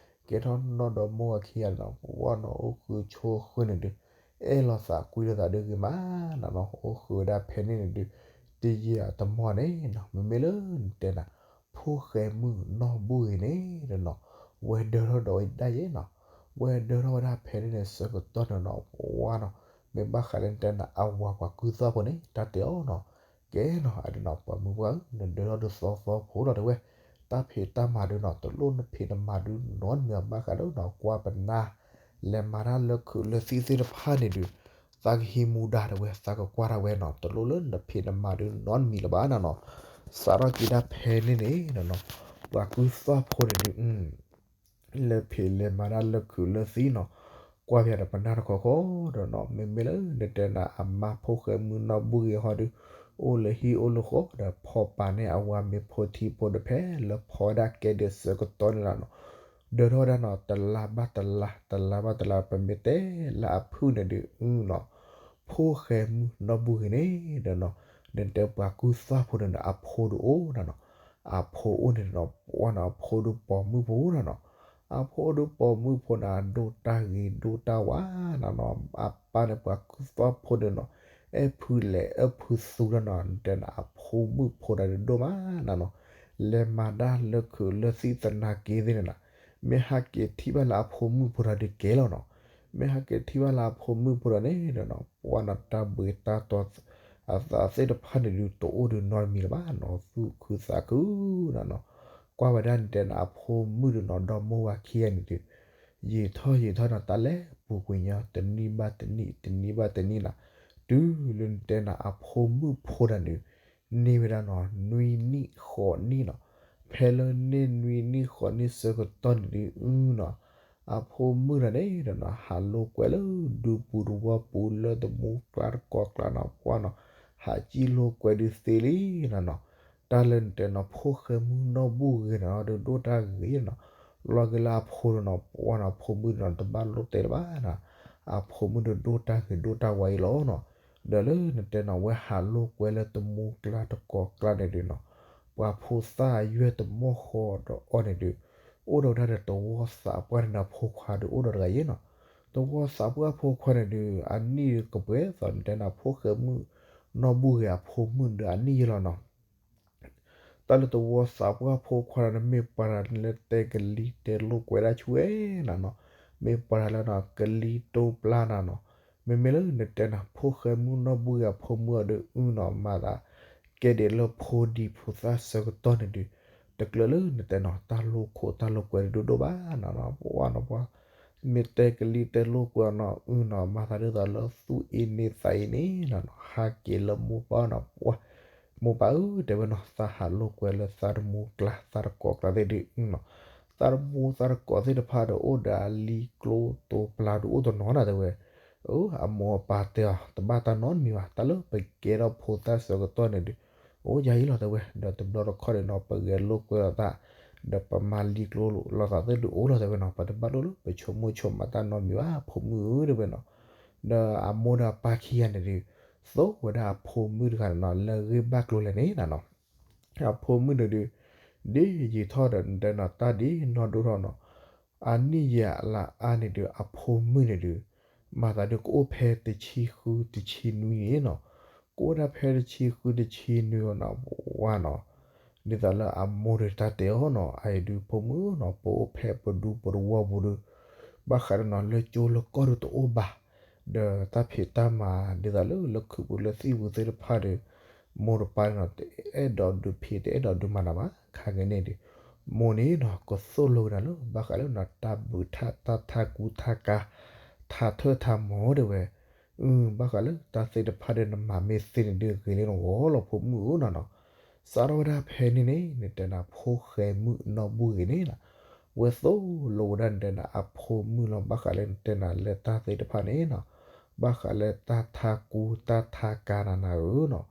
ကဲထီၣ်နီၢ်ဒီမါဝၤခံဂၤန့ၣ်နီၤ ပှၤနီၤအိၣ်ဃုာ်ဆိးဃုာ်န့ၣ်ဒီး အဲၣ်လိာ်သးကွံလိာ်သးဒုးဂ့ၤမးနၤနီၤ အိၣ်ဃုာ်ဝဲဒၣ်ဖဲန့ၣ်န့ၣ်ဒီး တယံာ်အတမီၢ်န့ၣ်နီၤ မ့မ့ၢ်လၢနတဲနၤ ဖိၣ်ဃဲမုၣ်နီၢ်ဘူၣ်ဂ့ၤန့ၣ်နီၤ ဝဲဒၢထီၣ်ဒီးဝဲဒၣ်ယဲနီၤ, ဝဲဒၢထီၣ်ဝဲဒၣ်ဖဲန့ၣ်န့ၣ်ဆၢကတီၢ်န့ၣ်နီၤ ပှၤနီၤ မ့ၢ်ဘၣ်ဃးလၢနတဲနၤ အဝၤပှၤကုၢ်သွၣ်ဖိန့ၣ် တၢ်တဲအီၤနီၤ, ကဲနီၤ အဒုးနီၤ ပှၤမုၢ်ပှၢ်ဧၢ နဒၢထီၣ်ဒုးသီသီဖိလီၤတဲဝဲ, တၢ်ဖံးတၢ်မၤဒုးနီၤ တလိၣ်နဖံးနမၤဒုးနီတမံၤဘၣ်ဃးဒီးနီၤ ကွၢ်ပနၢ် လဲၤမၤတၢ်လၢခုးလၢသံသ့ၣ်တဖၣ်န့ၣ်ဒုး သးကဟံးမူဒါတဲဝဲ သးကကွၢ်ဒၣ်ဝဲနီၤ တလိၣ်လၢနဖံးနမၤဒုးနီတမံၤလၢၤဘၣ်နၤနီၤ, စးထီၣ်က့ၤဒၣ်ဖဲန့ၣ်န့ၣ်နီၤ ပှၤကုၢ်သွၣ်ဖိန့ၣ်ဒုး လဲၤဖံးလဲၤမၤတၢ်လၢခုးလၢသံနီၤ, ကွၢ်ပယါဒီးပနၢ်တခီခီဒီးနီၤ မ့မ့ၢ်လၢနတဲနၤ အမါဖိၣ်ဃဲမုၣ်နီၢ်ဘူၣ်ဂ့ၤဟီဒုး အိၣ်လၢဟံၣ်အိၣ်လၢဃီဒီး ဖီပာ်န့ၢ်အဝၤမ့ၤဖိထံဖိဒီး ဖဲလၢဖီဝဲဒၣ်ကဲဒုးဆၢကတီၢ်န့ၣ်လီၤနီၤ, ဒၢထီၣ်ဝဲဒၣ်နီၤ တလါဘၣ်တလါ တလါဘၣ်တလါ ပမ့ၢ်တဲလၢအဖုၣ်န့ၣ်ဒုးနီၤ ဖိၣ်ဃဲမုၣ်နီၢ်ဘူၣ်ဂ့ၤန့ၣ်ဒီးနီၤ နတဲပှၤကုၢ်သွၣ်ဖိန့ၣ်ဒီး အဖိဒုးအိၣ်နၤနီၤ, အဖိအိၣ်န့ၣ်နီၤ ပှၤနီၤ အဖိဒုးပိာ်မုၣ်ဖိနၤနီၤ, အဖိဒုးပိာ်မုၣ်ဖိန့ၣ် အဒိၣ်တၢ်ဂ့ၤဒိၣ်တၢ်ဝါနၤနီၤ, အပၢ်န့ၣ်ပှၤကုၢ်သွၣ်ဖိန့ၣ်နီၤ အဲၣ်ဖုလဲၣ်အဲၣ်ဖုသူလီၤနီၤ, နတဲနၤ အဖိမုၣ်ဖိတၢ်ဒုးဒိၣ်မးနၤနီၤ, လဲၤမၤတၢ်လၢခုးလၢသံသနာ်က့သ့ၣ်န့ၣ်နီၤ, မ့ၢ်ဟဲက့ၤထံၣ်ဘၣ်လၢအဖိမုၣ်ဖိတၢ်ဒုးကဲလီၤနီၤ, မ့ၢ်ဟဲက့ၤထံၣ်ဘၣ်လၢအဖိမုၣ်ဖိတၢ်န့ၣ်ဒီးနီၤ ပှၤနီၤ တၢ်ဘှံးတၢ်တီၤ အသးသ့ၣ်တဖၣ်န့ၣ်ဒုး တအိၣ်ဒုးနီတမံၤလၢၤဘၣ်နီၤ, သူၣ်ခုသးခုနၤနီၤ, ကွၢ်ဝဲဒၣ်နတဲနၤ အဖိမုၣ်ဒီးနီၤ ဒီမါဝၤခံဂၤန့ၣ်ဒုး ယံာ်ထီၣ်ယံာ်ထီၣ်နီၤ တၢ်လဲၤပူၤကွံာ်ညီ တနံၣ်ဘၣ်တနံၣ် တနံၣ်ဘၣ်တနံၣ်နီၤ, တုၤလၢနတဲနၤ အဖိမုၣ်ဖိတၢ်ဒုး န့ၢ်ဝဲဒၣ်နီၤ နွံနံၣ်ဃိးနံၣ်နီၤ, ဖဲလၢန့ၢ်နွံနံၣ်ဃိးနံၣ်ဆၢကတီၢ်န့ၣ်ဒုးနီၤ အဖိမုၣ်တၢ်န့ၣ်ဒီးနီၤ ဟးလိာ်ကွဲလၢဒူပူၤသဝီပူၤလၢသမူကျါတကိးကျါနီၤ ပှၤနီၤ ဟးစံၣ်လိာ်ကွဲဒုးသ့လံနၤနီၤ, တၢ်လၢနတဲနီၤ ဖိၣ်ဃဲမုၣ်နီၢ်ဘူၣ်ဂ့ၤနီၤ ဒုးဒိၣ်တၢ်ဂ့ၤနီၤ, လီၤက့ၤလၢအဖိဒီးနီၤ ပှၤနီၤ အဖိမုၣ်ဒီးနီၤ တဘၣ်လိၣ်တဲလၢၤဘၣ်နီၤ, အဖိမုၣ်ဒုးဒိၣ်တၢ်ဂ့ၤဒိၣ်တၢ်ဝါအံၤလီၤနီၤ, ဒီးလၢနတဲနီၤ ဝဲဟးလိာ်ကွဲလၢသမူကျါတကိးကျါန့ၣ်ဒုးနီၤ ပှၤဖိသၣ်ယွဲၢ်တမီၢ်ဃီဒီးအီၤန့ၣ်ဒုး အိၣ်ဒီးဝဲဒၣ်ဒီးသဝီသးပှၢ်န့ၣ်ဒီး ဖိခွါဒုးအိၣ်ဒီးတဂၤယဲနီၤ, သဝီသးပှၢ်ဖိခွါန့ၣ်ဒုး အနံၣ်ဒုးကပှဲၤသိးနတဲနၤ ဖိၣ်ဃဲမုၣ်နီၢ်ဘူၣ်ဂ့ၤအဖိမုၣ်ဒုးအနံၣ်ယဲလီၤနီၤ, တၢ်လၢသဝီသးပှၢ်ဖိခွါန့ၣ် မ့ၢ်ပှၤတဂၤလၢတဲကလံၤတဲလိာ်ကွဲဒၣ်ဆူဝဲနၤနီၤ, မ့ၢ်ပှၤတဂၤလၢနီၤ ကလံၤတိပျၢ်နၤနီၤ, မ့မ့ၢ်လၢနတဲနီၤ ဖိၣ်ဃဲမုၣ်နီၢ်ဘူၣ်ဂ့ၤအဖိမုၣ်အီၤဒီး အုနီၤ မၤသးကဲဒ်လၢဖိဒံဖိသၣ်ဆၢကတီၢ်န့ၣ်ဒုး တကျၢၤလၢနတဲနီၤ တၢ်လိာ်ခိၣ်တၢ်လိာ်ကွဲဒိၣ်ဒိၣ်ဘၣ်နၤနီၤ, ပှၤနီၤပှၤ မ့ၢ်တဲကလံၤတဲလိာ်ကွဲအီၤနီၤ အုနီၤ မၤသးဒ်သိးလၢသူၣ်အ့န့သးအ့န့နၤနီၤ, ဟးက့ၤလၢမိၢ်ပၢ်နီၤ ပှၤ မိၢ်ပၢ်ဧၢ တဲဝဲနီၤ သးဟးလိာ်ကွဲလၢသးတမူကျါ သးတကိးကျါသ့ၣ်ဒုး အုနီၤ, သးတမူသးတကိးသ့ၣ်တဖၣ်ဒီး အိၣ်ဒီးအလံၤကျိတိပျၢ်ဒုး အိၣ်တနီၤနၤ တဲဝဲ, အၢ အမိၢ်အပၢ်တဲအီၤ တဘၣ်တၢ်နီတမံၤဘၣ်, တၢ်လၢပကဲထီၣ်ဖိသၣ်ဆၢကတီၢ်န့ၣ်ဒုး အိၣ်ယၤအံၤလီၤ တဲဝဲ, ဒီးတဘျီတခီၣ်န့ၣ်နီၤ ပဂဲၤလိာ်ကွဲလိာ်သး ဒီးပမၤလံၤကျိလိာ်သးသ့ၣ်ဒုးအိၣ်လီၤ တဲဝဲနီၤ, ပတဘၣ်ဒိၣ်လၢပဆိကမိၣ်ဆိကမးတၢ်နီတမံၤဘၣ် ဖိမုၣ်ဧၢ တဲဝဲနီၤ, ဒီးအမိၢ်ဒီးအပၢ်ခံဂၤန့ၣ်ဒုး သိၣ်ဝဲဒၣ်အဖိမုၣ်တဂၤန့ၣ်နီၤ လၢဂ့ၢ်ဘၣ်ကျိၤလဲၣ်န့ၣ်နၤနီၤ အဖိမုၣ်န့ၣ်ဒုး ဒ်ယံာ်ထီၣ်ဒီးတဲနီၤ တၢ်ဒ်နီၢ်ဒိၣ်ထီၣ်နီၤ, အနံၣ်ယၤလၢအါန့ၣ်ဒုး အဖိမုၣ်န့ၣ်ဒုး မၤသးဒုးကအိၣ်ဖဲတဆံဃုတဆံနွံန့ၣ်နီၤ, ကအိၣ်ဒၣ်ဖဲတဆံဃုတဆံနွံအီၤနီၤ ပဝါနီၤ, ဒ်သိးလၢအမိၢ်ဒီးတၢ်တဲအီၤနီၤ အအံၤဒုးဖိမုၣ်နီၤ ပအိၣ်ဖဲပဒူပတဝီပူၤဒုး ဘၣ်ဃးဒီးနီၤ လၢကၠိလၢကီၢ်ဒုးတအိၣ်ဘၣ်, ဒီးတၢ်ဖံးတၢ်မၤဒ်သိးလၢလၢခုးပူၤလၢသံၣ်ပူၤသ့ၣ်တဖၣ်ဒီး မိၢ်တပၢ်န့ၣ်နီၤ တအဲၣ်ဒိးဒုးဖံးတအဲၣ်ဒိးဒုးမၤနၤဘၣ်, ခါက့ၤန့ၣ်ဒုး မိၢ်န့ၣ်နီၤ ကသိၣ်လိကနၤလၢ ဘၣ်ဃးလၢနီၤ တၢ်ဘုးထၣ်တၢ်ထါကူထါကၤ ထါထၢၣ်ထါမီၤတဲဝဲ, ဘၣ်ဃးလၢတၢ်သ့ၣ်တဖၣ်ဒီးနမၤမ့ၢ်သ့န့ၣ်ဒုး ဂ့ၤလၢနဂီၢ်လီၤ ဖိမုၣ်ဧၢနီၤနီၤ, စးထီၣ်ဝဲဒၣ်ဖဲန့ၣ်န့ၣ် နတဲနၤ ဖိၣ်ဃဲမုၣ်နီၢ်ဘူၣ်ဂ့ၤန့ၣ်နီၤ, ဝဲသိၣ်လိဝဲဒၣ်နတဲနၤ အဖိမုၣ်လီၤ ဘၣ်ဃးလၢနတဲနၤလၢတၢ်သ့ၣ်တဖၣ်န့ၣ်နီၤ, ဘၣ်ဃးလၢတၢ်ထါကူတၢ်ထါကၤနၤနၤဧၢနီၤ,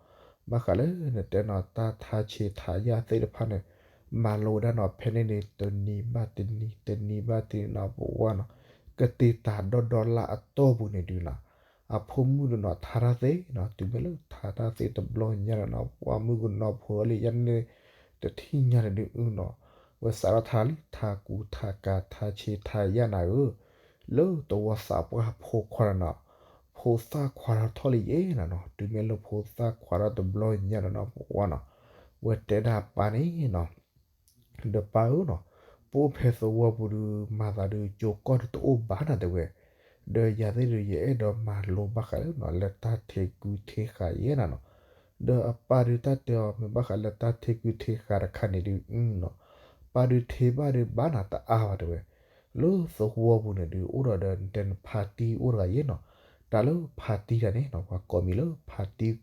ဘၣ်ဃးလၢနတဲနီၤ တၢ်ထါဆံးထါယၣ်သ့ၣ်တဖၣ်န့ၣ် မၤလိဝဲဒၣ်နီၤ ဖဲန့ၣ်န့ၣ် တနံၤဘၣ်တနံၤ တနံၤဘၣ်တနံၤနီၤ ပဝါနီၤ, ကတ့ၤတၢ်ဒီဒီလၢအတီၢ်ပူၤန့ၣ်ဒုးနီၤ, အဖိမုၣ်ဒုးနီၤ ထါတၢ်သ့နီၤ, တုၤမ့ၢ်လၢထါတၢ်သ့တဘျီညါဒီးနီၤ ပှၤမုၣ်ကနီၤဖိလံ ယဲန့ၣ် တထံၣ်ညါန့ၣ်ဒုးနီၤ, ဝဲစးထီၣ်ထါလံ ထါကူထါကၤ ထါဆံးထါယၣ်နၤဧၢ, လၢသဝီသးပှၢ်ဖိခွါန့ၣ်နီၤ, ဖိသၣ်ခွါထီၣ်ထီၣ်လံယဲနၤနီၤ, တုၤမ့ၢ်လၢဖိသၣ်ခွါထီၣ်တဘျီညါဒီးနီၤ ပဝါနီၤ, ဝဲတဲဒၣ်ပၢ်န့ၣ်နီၤ ဒီးပၢ်ဧၢနီၤ, ပအိၣ်ဖဲသဝီပူၤဒုး မၤသးဒုး ကၠိကီၢ်ဒုးတအိၣ်ဘၣ်နၤတဲဝဲ, ဒီးယၤသ့ၣ်ဒုး ယအဲၣ်ဒိးမၤလိဘၣ်ဃးလၢနီၤ လၢတၢ်ထံကူထံဃာ်ယဲနၤနီၤ, ဒီးအပၢ်ဒုးတၢ်တဲအီၤ မ့ၢ်ဘၣ်ဃးလၢတၢ်ထံကူထံဃာ်တခါန့ၣ်ဒုးနီၤ, ပၢ်ဒုးထံဘၣ်ဒုးဘၣ်နၤတအါဘၣ်တဲဝဲ, လၢသဝီပူၤန့ၣ်ဒုး အိၣ်ဒီးဒီးတဲနဖါတံၢ်အိၣ်တဂၤယဲနီၤ, တၢ်လၢဖါတံၢ်တၢ်န့ၣ်နီၤ ပှၤကိးမံၤလၢ ဖါတံၢ်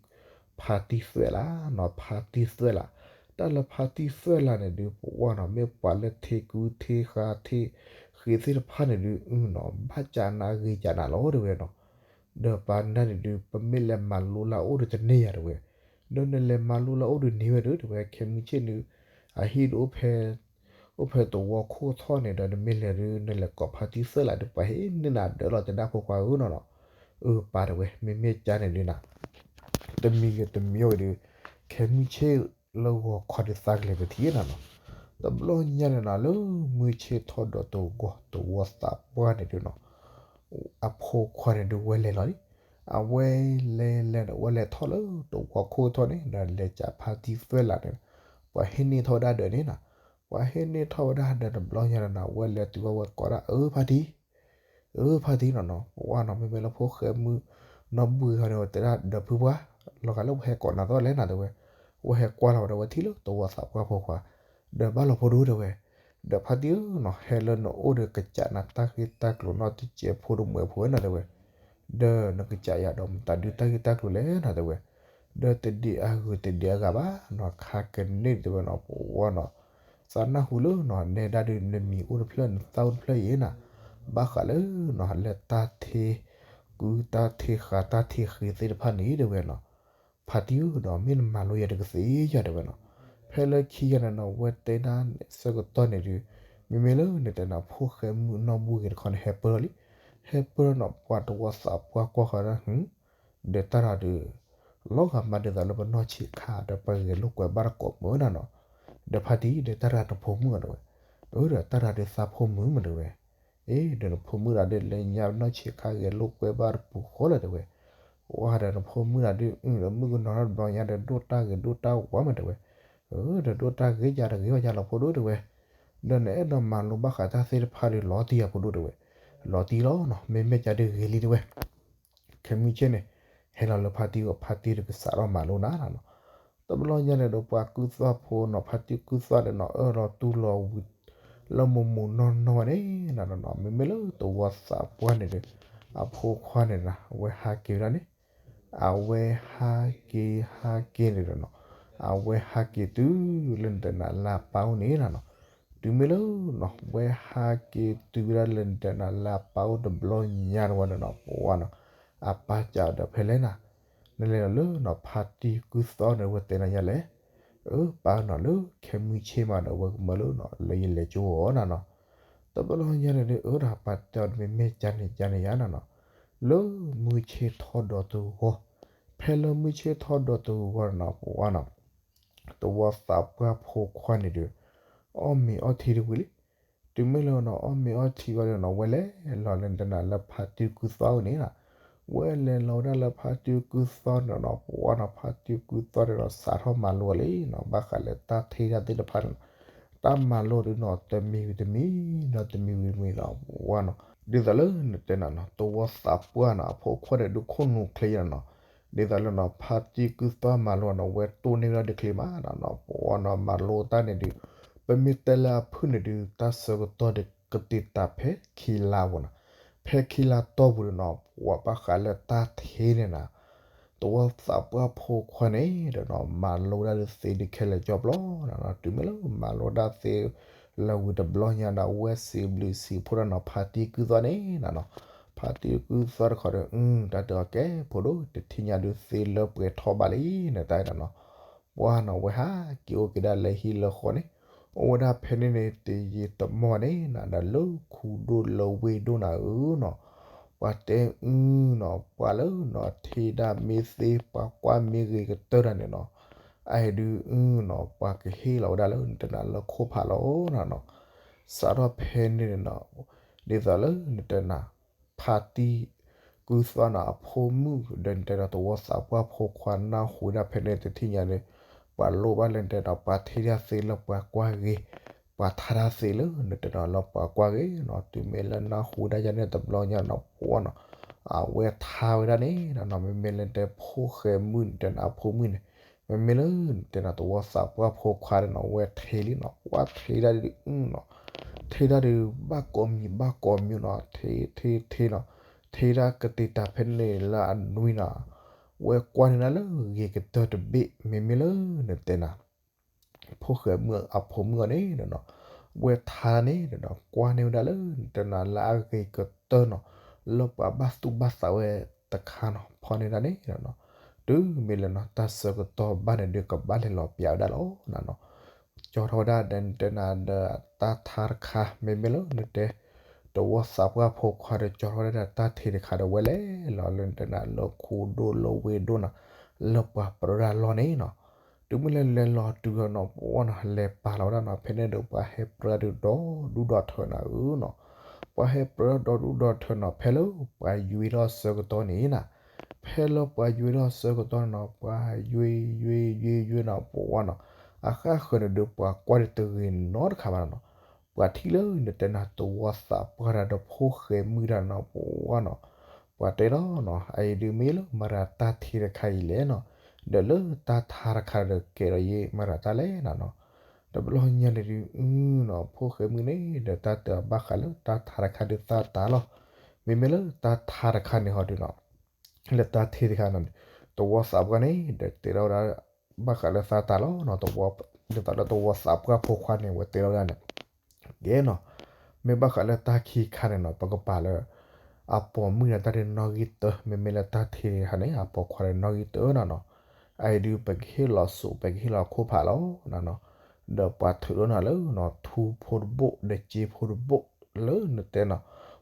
သွဲၣ်လးနီၤ ဖါတံၢ်သွဲၣ်လး, တၢ်လၢဖါတံၢ်သွဲၣ်လးန့ၣ်ဒုး ပဝါနီၤ မ့ၢ်ပှၤလၢထံကူထံဃာ်ထံဃ့သ့ၣ်တဖၣ်န့ၣ်ဒုးနီၤ ဘၣ်ကးနၤဂ့ၤကးနၤလီၤတဲဝဲနီၤ, ဒီးပၢ်နၤန့ၣ်ဒုး ပမ့ၢ်လဲၤမၤလိလၢအအိၣ်ဒီးတန့ၢ်ယၤတဲဝဲ, ဒီးနလဲၤမၤလိလၢအအိၣ်ဒုးန့ၢ်ဝဲဒုးတဲဝဲ ခဲမုၢ်ဆ့ၣ်န့ၣ် အဟံၣ်ဒုးအိၣ်ဖဲ အိၣ်ဖဲသဝီခိၣ်ထီၣ်န့ၣ်ဒီး နမ့ၢ်လဲၤဒုး နလဲၤကိးဖါတံၢ်သွဲၣ်လးဒီး ပှၤဟ့ၣ်န့ၢ်နၤဒၢးလီၤတဲဒၣ်ဖိခွါဧၢနီၤနီၤ, အၢပၢ်တဲဝဲ မ့မ့ၢ်ကါန့ၣ်ဒုးနၤ တမံၤဂ့ၤတမံၤဂ့ၤဒုး ခဲမုၢ်ဆ့ၣ်လၢဂီၤခီဒုးသးကလဲၤတထံၣ်နၤနီၤ, တဘျီညါန့ၣ်နီၤ လၢမုၢ်ဆ့ၣ်ထီၣ်ဒီးတဂီၤ သဝီသးပှၢ်န့ၣ်ဒုးနီၤ အဖိခွါန့ၣ်ဒုးဝဲလဲၤလီၤလံ, အဝဲလဲၤလဲၤဒီး ဝဲလဲၤထီၣ်လၢသဝီခိၣ်ထီၣ်န့ၣ်ဒီး လဲၤကးဖါတံၢ်သွဲၣ်လးန့ၣ်, ပှၤဟ့ၣ်န့ၢ်ထီၣ်ဝဲဒၣ်ဒၢးန့ၣ်နီၤ, ပှၤဟ့ၣ်န့ၢ်ထီၣ်ဝဲဒၣ်ဒၢးတဘျီညါန့ၣ်နီၤ ဝဲလဲၤတုၤဝဲဝဲကိးဒၣ်အၢဖါတံၢ် အၢဖါတံၢ်နီၤနီၤ ပဝါနီၤ မ့မ့ၢ်လၢဖိၣ်ဃဲမုၣ်နီၢ်ဘူၣ်ဂ့ၤခီန့ၣ် ဝဲတဲဒၣ်ဒီးဖုပှၢ် လီၤဂာ်လၢပှၤဟဲကိးနၤသီလဲၣ်နၤတဲဝဲ, ဝဲဟဲကွၢ်လီၤဝဲဒီး ဝဲထံၣ်လၢသဝီသးပှၢ်ဖိခွါ, ဒီးဘၣ်လီၤဖိဒိၣ်တဲဝဲ, ဒီးဖါတံၢ်ဧၢနီၤ ဟဲလၢနအိၣ်ဒီးကစးနၤတၢ်ဂ့ၢ်တၢ်ကျိၤနီတစဲးဖိတမှဲးဖိဝဲနၤတဲဝဲ, ဒီးနကစးယၤဒီးမတၤဒုးတၢ်ဂ့ၢ်တၢ်ကျိၤလဲၣ်နၤတဲဝဲ, ဒီးတဒံးအဂုၤတဒံးအဂၤဘၣ်နီၤ ခါကန့ၣ်တဲဝဲနီၤ ပဝါနီၤ သးနၢ်ဟူလၢနီၤ နဲဒၣ်ဒုးနမံၤအိၣ်တဖျၢၣ် နသၣ်အိၣ်တဖျၢၣ်အံၤနၤ, ဘၣ်ဃးလၢနီၤ လၢတၢ်ထံ ကူတၢ်ထံဃာ်တၢ်ထံဃ့သ့ၣ်တဖၣ်န့ၣ်တဲဝဲနီၤ, ဖါတံၢ်ဧၢဒီး မ့ၢ်နမၤလိယၤတကသ့ယၤတဲဝဲနီၤ, ဖဲလၢခံဂၤန့ၣ်နီၤ ဝဲတဲဒၣ်ဆၢကတီၢ်န့ၣ်ဒုး မ့မ့ၢ်လၢနတဲနီၤ ဖိၣ်ဃဲမုၣ်နီၢ်ဘူၣ်ဂ့ၤတခီန့ၣ် ဟဲပၢၢ်ထီၣ်လံ, ဟဲပၢၢ်ထီၣ်နီၤ ပှၤသဝီသးပှၢ်ကွၢ်ဃီဒၣ် ဒီးတၢ်တဂၤဒီး လီၤဂာ်မးဒ်သိးလၢပနီၢ်ဆံးခါဒီးပဂဲၤလိာ်ကွဲဘၣ်တကိးမုၢ်နၤနီၤ, ဒီးဖါတံၢ်ဒီးတၢ်တဂၤနဖိမုၣ်ဧါတဲဝဲ, အၢဒီးတၢ်တဂၤဒီးသးဖိမုၣ်မးတဲဝဲ, အ့ဒီးနဖိမုၣ်တဂၤဒီးလၢညါပနီၢ်ဆံးခါဂဲၤလိာ်ကွဲဘၣ်တပူၤဃီလၢၤတဲဝဲ, ဝါဒီးနဖိမုၣ်တဂၤဒီး အုဒီးမုၣ်ကနီၤထီၣ်တဘျီညါဒီးဒိၣ်တၢ်ဂ့ၤဒိၣ်တၢ်ဝါမးတဲဝဲ, ဒီးဒိၣ်တၢ်ဂ့ၤယၤတဂ့ၤဘၣ်ယၤလီၤဖိဒိၣ်တဲဝဲ, ဒီးနအဲၣ်ဒိးမၤလိဘၣ်ဃးတၢ်သ့ၣ်တဖၣ်ဒီးလီၤတံၢ်ယၤဖိဒိၣ်တဲဝဲ, လီၤတံၢ်လီၤနီၤ မ့မ့ၢ်ကဒီးဂ့ၤလံတဲဝဲ, ခဲမုၢ်ဆ့ၣ်န့ၣ်, ဟဲလီၤလၢဖါတံၢ်ဂီၢ် ဖါတံၢ်တကစးထီၣ်မၤလိနၤနီၤ, တဘျီညါန့ၣ်ဒီးပှၤကုၢ်သွၣ်ဖိနီၤ ဖါတံၢ်ကုၢ်သွၣ်န့ၣ်နီၤ အၢၣ်လီၤတူၢ်လီၤဝံၤ လၢမိၢ်မိၢ်နီၢ်နီၢ်ဝဲန့ၣ်နီၤနီၤ မ့မ့ၢ်လၢသဝီသးပှၢ်န့ၣ်ဒီး, အဖိခွါန့ၣ်နီၤ အဝဲဟးက့ၤဝဲဒၣ်န့ၣ်, အဝဲဟးက့ၤဟးက့ၤန့ၣ်ဒီးနီၤ, အဝဲဟးက့ၤတုၤလၢနတဲနၤလၢအပၢ်အိၣ်န့ၣ်နီၤနီၤ, တုၤမ့ၢ်လၢနီၤ ဝဲဟးက့ၤတုၤဝဲဒၣ်လၢနတဲနၤလၢအပၢ်အိၣ်တဘျီညါတဝဲန့ၣ်နီၤ ပဝဲနီၤ, အပၢ်စံးဒီးဖဲလဲၣ်နၤ, နလဲၤလီၤလၢနီၤ ဖါတံၢ်ကုၢ်သွၣ်န့ၣ် ဝဲတဲနၤယၤလဲၣ်, အၢ ပၢ်နီၤ လၢခဲမုၢ်ဆ့ၣ်မးဒီး ဝဲကမၢလၢနီၤ လၢယလဲၤကၠိအီၤနၤနီၤ, တဘျီညါန့ၣ်ဒီး အၢ ဒီးပၢ်တဲအီၤ မ့မ့ၢ်ကန့ၣ်ကန့ၣ်ယါနၤနီၤ, လၢမုၢ်ဆ့ၣ်ထီၣ်ဒီးတဂီၤ, ဖဲလၢမုၢ်ဆ့ၣ်ထီၣ်ဒီးတဂီၤနီၤ ပဝဲနီၤ သဝီသးပှၢ်ဖိခွါန့ၣ်ဒီး, အီၣ်မ့ၤအီထံတဝံၤလံ, တုၤမ့ၢ်လၢနီၤ အီၣ်မ့ၤအီထံဝံၤဒီးနီၤ ဝဲလဲၤလီၤလၢနတဲနၤလၢဖါတံၢ်ကုၢ်သွၣ်အိၣ်န့ၣ်နီၤ, ဝဲလဲၤလီၤဝဲဒၣ်လၢဖါတံၢ်ကုၢ်သွၣ်န့ၣ်နီၤ ပဝဲနီၤ ဖါတံၢ်ကုၢ်သွၣ်န့ၣ်ဒီး စးထီၣ်မၤလိအီၤလံနီၤ ဘၣ်ဃးလၢတၢ်ထဲတၢ်သ့ၣ်တဖၣ်န့ၣ်နီၤ, တၢ်မၤလိဒီးနီၤ တမံၤဝံၤတမံၤနီၤ တမံၤဝံၤတမံၤနီၤ ပဝဲနီၤ ဒ်သိးလၢနတဲနၤနီၤ သဝီသးပှၢ်နီၤ အဖိခွါန့ၣ်ဒုးခိၣ်နူာ်ချ့ယါနီၤ, ဒ်သိးလၢနီၤ ဖါတံၢ်ကုၢ်သွၣ်မၤလိနီၤ ဝဲတိၢ်န့ၢ်ဝဲဒၣ်တချ့မးနီၤနီၤ ပဝဲနီၤ မၤလိတၢ်န့ၣ်ဒုး, ပမ့ၢ်တဲလၢအဖုၣ်န့ၣ်ဒုး တၢ်ဆၢကတီၢ်ဒီးကတ့ၤတၢ်ဖဲခံလါပူၤနီၤ, ဖဲခံလါတီၢ်ပူၤန့ၣ်နီၤ ပဝဲဘၣ်ဃးလၢတၢ်ထဲန့ၣ်နီၤ သဝီသးပှၢ်ဖိခွါန့ၣ်ဒီးနီၤ မၤလိဒၣ်ဒုးသ့ဒုးခဲလၢာ်ကၠီဘျီနီၤနီၤ တုၤမ့ၢ်လၢမၤလိဒၣ်သ့လၢဝံၤတဘျီညါဒီး အဝဲစံးဘျုးစံးဖှိၣ်ဒၣ်နီၤ ဖါတံၢ်ကုၢ်သွၣ်န့ၣ်နီၤနီၤ, ဖါတံၢ်ကုၢ်သွၣ်တခီဒီး အု တၢ်တဲအီၤကဲ ဖိဒိၣ် တထံၣ်ညါဒုးသ့လၢပှဲၤထီၣ်ဘၣ်လံ နတၢ်နီၤနီၤ, ပှၢ်နီၤ ဝဲဟးက့ၤအိၣ်က့ၤဒၣ်လၢဟံၣ်လၢဃီန့ၣ်, အိၣ်ဝဲဒၣ်ဖဲန့ၣ်န့ၣ် တယံာ်တမီၢ်န့ၣ်နီၤ ဒီးလၢခူဒိၣ်လၢဝ့ၢ်ဒိၣ်နၤဧၢနီၤ ပှၤတဲအုနီၤ ပှၤလၢနီၤ ထဲဒၣ်မ့ၢ်သ့ ပှၤကွၢ်မ့ၢ်ဂ့ၤကတၢၢ်တၢ်န့ၣ်နီၤ, အအံၤဒုးအုနီၤ ပှၤကဟ့ၣ်လီၤဝဲဒၣ်လၢနတဲနၤလၢခိၣ်ဖးလီၤနီၤနီၤ, စးထီၣ်ဖဲန့ၣ်န့ၣ်နီၤ, ဒ်သိးလၢနတဲနၤ ဖါတံၢ်ကုၢ်သွၣ်နီၤ အဖိမုၣ်ဒီးနတဲဒီးသဝီသးပှၢ်ဖိခွါနၢ်ဟူဝဲဒၣ်ဖဲန့ၣ်တထံၣ်ညါန့ၣ်, ပှၤလိၣ်ဘၣ်လၢနတဲဒီးပှၤထဲဒၣ်သ့လၢပှၤကွၢ်ဂ့ၤ, ပှၤထါတၢ်သ့လၢနတဲဒီးလၢပှၤကွၢ်ဂ့ၤနီၤ, တုၤမ့ၢ်လၢနၢ်ဟူဝဲဒၣ်ယၤန့ၣ်တဘျီညါနီၤ ပှၢ်နီၤ, အဝဲထါဝဲဒၣ်န့ၣ်နီၤနီၤ မ့မ့ၢ်လၢနတဲဖိၣ်ဃဲမုၣ်နတဲနၤအဖိမုၣ်န့ၣ်, မ့မ့ၢ်လၢနတဲနၤသဝီသးပှၢ်ဖိခွါန့ၣ်နီၤ ဝဲထဲလံနီၤ ပှၤထဲဒၣ်ဒုးအုနီၤ, ထဲဒၣ်ဒုးဘၣ်ကိးမံၤဘၣ်ကိးမံၤနီၤ ထဲထဲထဲနီၤ, ထဲဒၣ်ကတ့ၤတၢ်ဖဲန့ၣ်လၢအနွံနီၤ, ဝဲကွၢ်န့ၢ်ဒၣ်လၢဂ့ၤကတၢၢ်တဘ့ၣ် မ့မ့ၢ်လၢနတဲနၤ ဖိၣ်ဃဲမုၣ်အဖိမုၣ်အီၤန့ၣ်နီၤ, ဝဲထါန့ၣ်နီၤ ကွၢ်န့ၢ်ဝဲဒၣ်လၢနတဲနၤလၢအဂ့ၤကတၢၢ်နီၤ, လၢပှၤဘၣ်သူၣ်ဘၣ်သးဝဲတခါနီၤ ဖီန့ၢ်ဒၣ်န့ၣ်နီၤ, တုၤမ့ၢ်လၢနီၤ တၢ်ဆၢကတီၢ်ဘၣ်န့ၣ်ဒုးကဘၣ်လဲၤလီၤပျးဝဲဒၣ်လီၤနီၤနီၤ, ကၠီထီၣ်ဝဲဒၣ်ဒီးနတဲနၤဒီးတၢ်ထါတခါ မ့မ့ၢ်လၢနတဲ သဝီသးပှၢ်ဖိခွါဒီးကၠီထီၣ်ဝဲဒၣ်ဒီးတၢ်ထဲတခါဒီးဝဲလဲၤလီၤလၢနတဲနၤလၢခူဒိၣ်လၢဝ့ၢ်ဒိၣ်နီၤ, လၢပှၤပြၢဒၣ်လီၢ်န့ၣ်နီၤ, တုၤမ့ၢ်လၢလဲၤလီၤတုၤလီၤနီၤ ပှၢ်နီၤ လဲၤပာ်လီၤဝဲဒၣ်နီၤ ဖဲန့ၣ်ဒီးပှၤဟဲပြၢဒုးဒီဒူၣ်ဒီထၢနၤဧၢနီၤ, ပှၤဟဲပြၢဒီဒူၣ်ဒီထၢနီၤ ဖဲလၢပှၤယွ့ထီၣ်ဆၢကတီၢ်န့ၣ်နီၤ, ဖဲလၢပှၤယွ့ထီၣ်ဆၢကတီၢ်န့ၣ်နီၤ ပှၤယွ့ယွ့ယွ့ယွ့နီၤ ပှၢ်နီၤ, အဃၣ်ဃၢၤန့ၣ်ဒီးပှၤကွၢ်ဒုးတဂ့ၤနီတခါဘၣ်နီၤနီၤ, ပှၤထံၣ်လၢနတဲနၤသဝီသးပှၢ်တၢ်ဒီးဖိၣ်ဃဲမုၣ်တၢ်နီၤ ပှၢ်နီၤ, ပှၤတဲလီၤနီၤ အအံၤဒုးမ့ၢ်လၢမၤရၤတၢ်ထဲတခါအံၤလဲၣ်နီၤ, ဒီးလၢတၢ်ထါတခါဒီးကဲထီၣ်ယဲမၤရၤတၢ်လဲၣ်နီၤနီၤ, တဘျီညါန့ၣ်ဒုးအုနီၤ ဖိၣ်ဃဲမုၣ်န့ၣ် ဒီးတၢ်တဲအီၤဘၣ်ဃးလၢတၢ်ထါတခါဒုးသးတၢ်လီၤ, မ့မ့ၢ်လၢတၢ်ထါတခါန့ၣ်ဟီဒုးနီၤ လၢတၢ်ထဲတခါန့ၣ် သဝီသးပှၢ်န့ၣ် ဒီးတဲထီၣ်ဝဲဒၣ် ဘၣ်ဃးလၢသးတၢ်လီၤနီၤ, ဒ်သိးလၢသဝီသးပှၢ်ဖိခွါန့ၣ် ဝဲတဲထီၣ်ဝဲဒၣ်န့ၣ် ကဲနီၤ, မ့ၢ်ဘၣ်ဃးလၢတၢ်ခံခါန့ၣ်နီၤ ပကပာ်လၢ အပိာ်မုၣ်န့ၣ် တၢ်ဒုးနီၣ်ဂံၢ်တၢ, မ့မ့ၢ်လၢတၢ်ထဲတခါန့ၣ် အပိာ်ခွါဒီးနီၣ်ဂံၢ်တၢနီၤနီၤ, အအံၤဒုး ပကဟ့ၣ်လီၤစိး ပကဟ့ၣ်လီၤခိၣ်ဖးလီၤနီၤနီၤ, ဒီးပှၤထုးထီၣ်နၤလၢနီၤ ထူဖိတဘိၣ်ဒီးစ့ဖိတဘိၣ် လၢနတဲနီၤ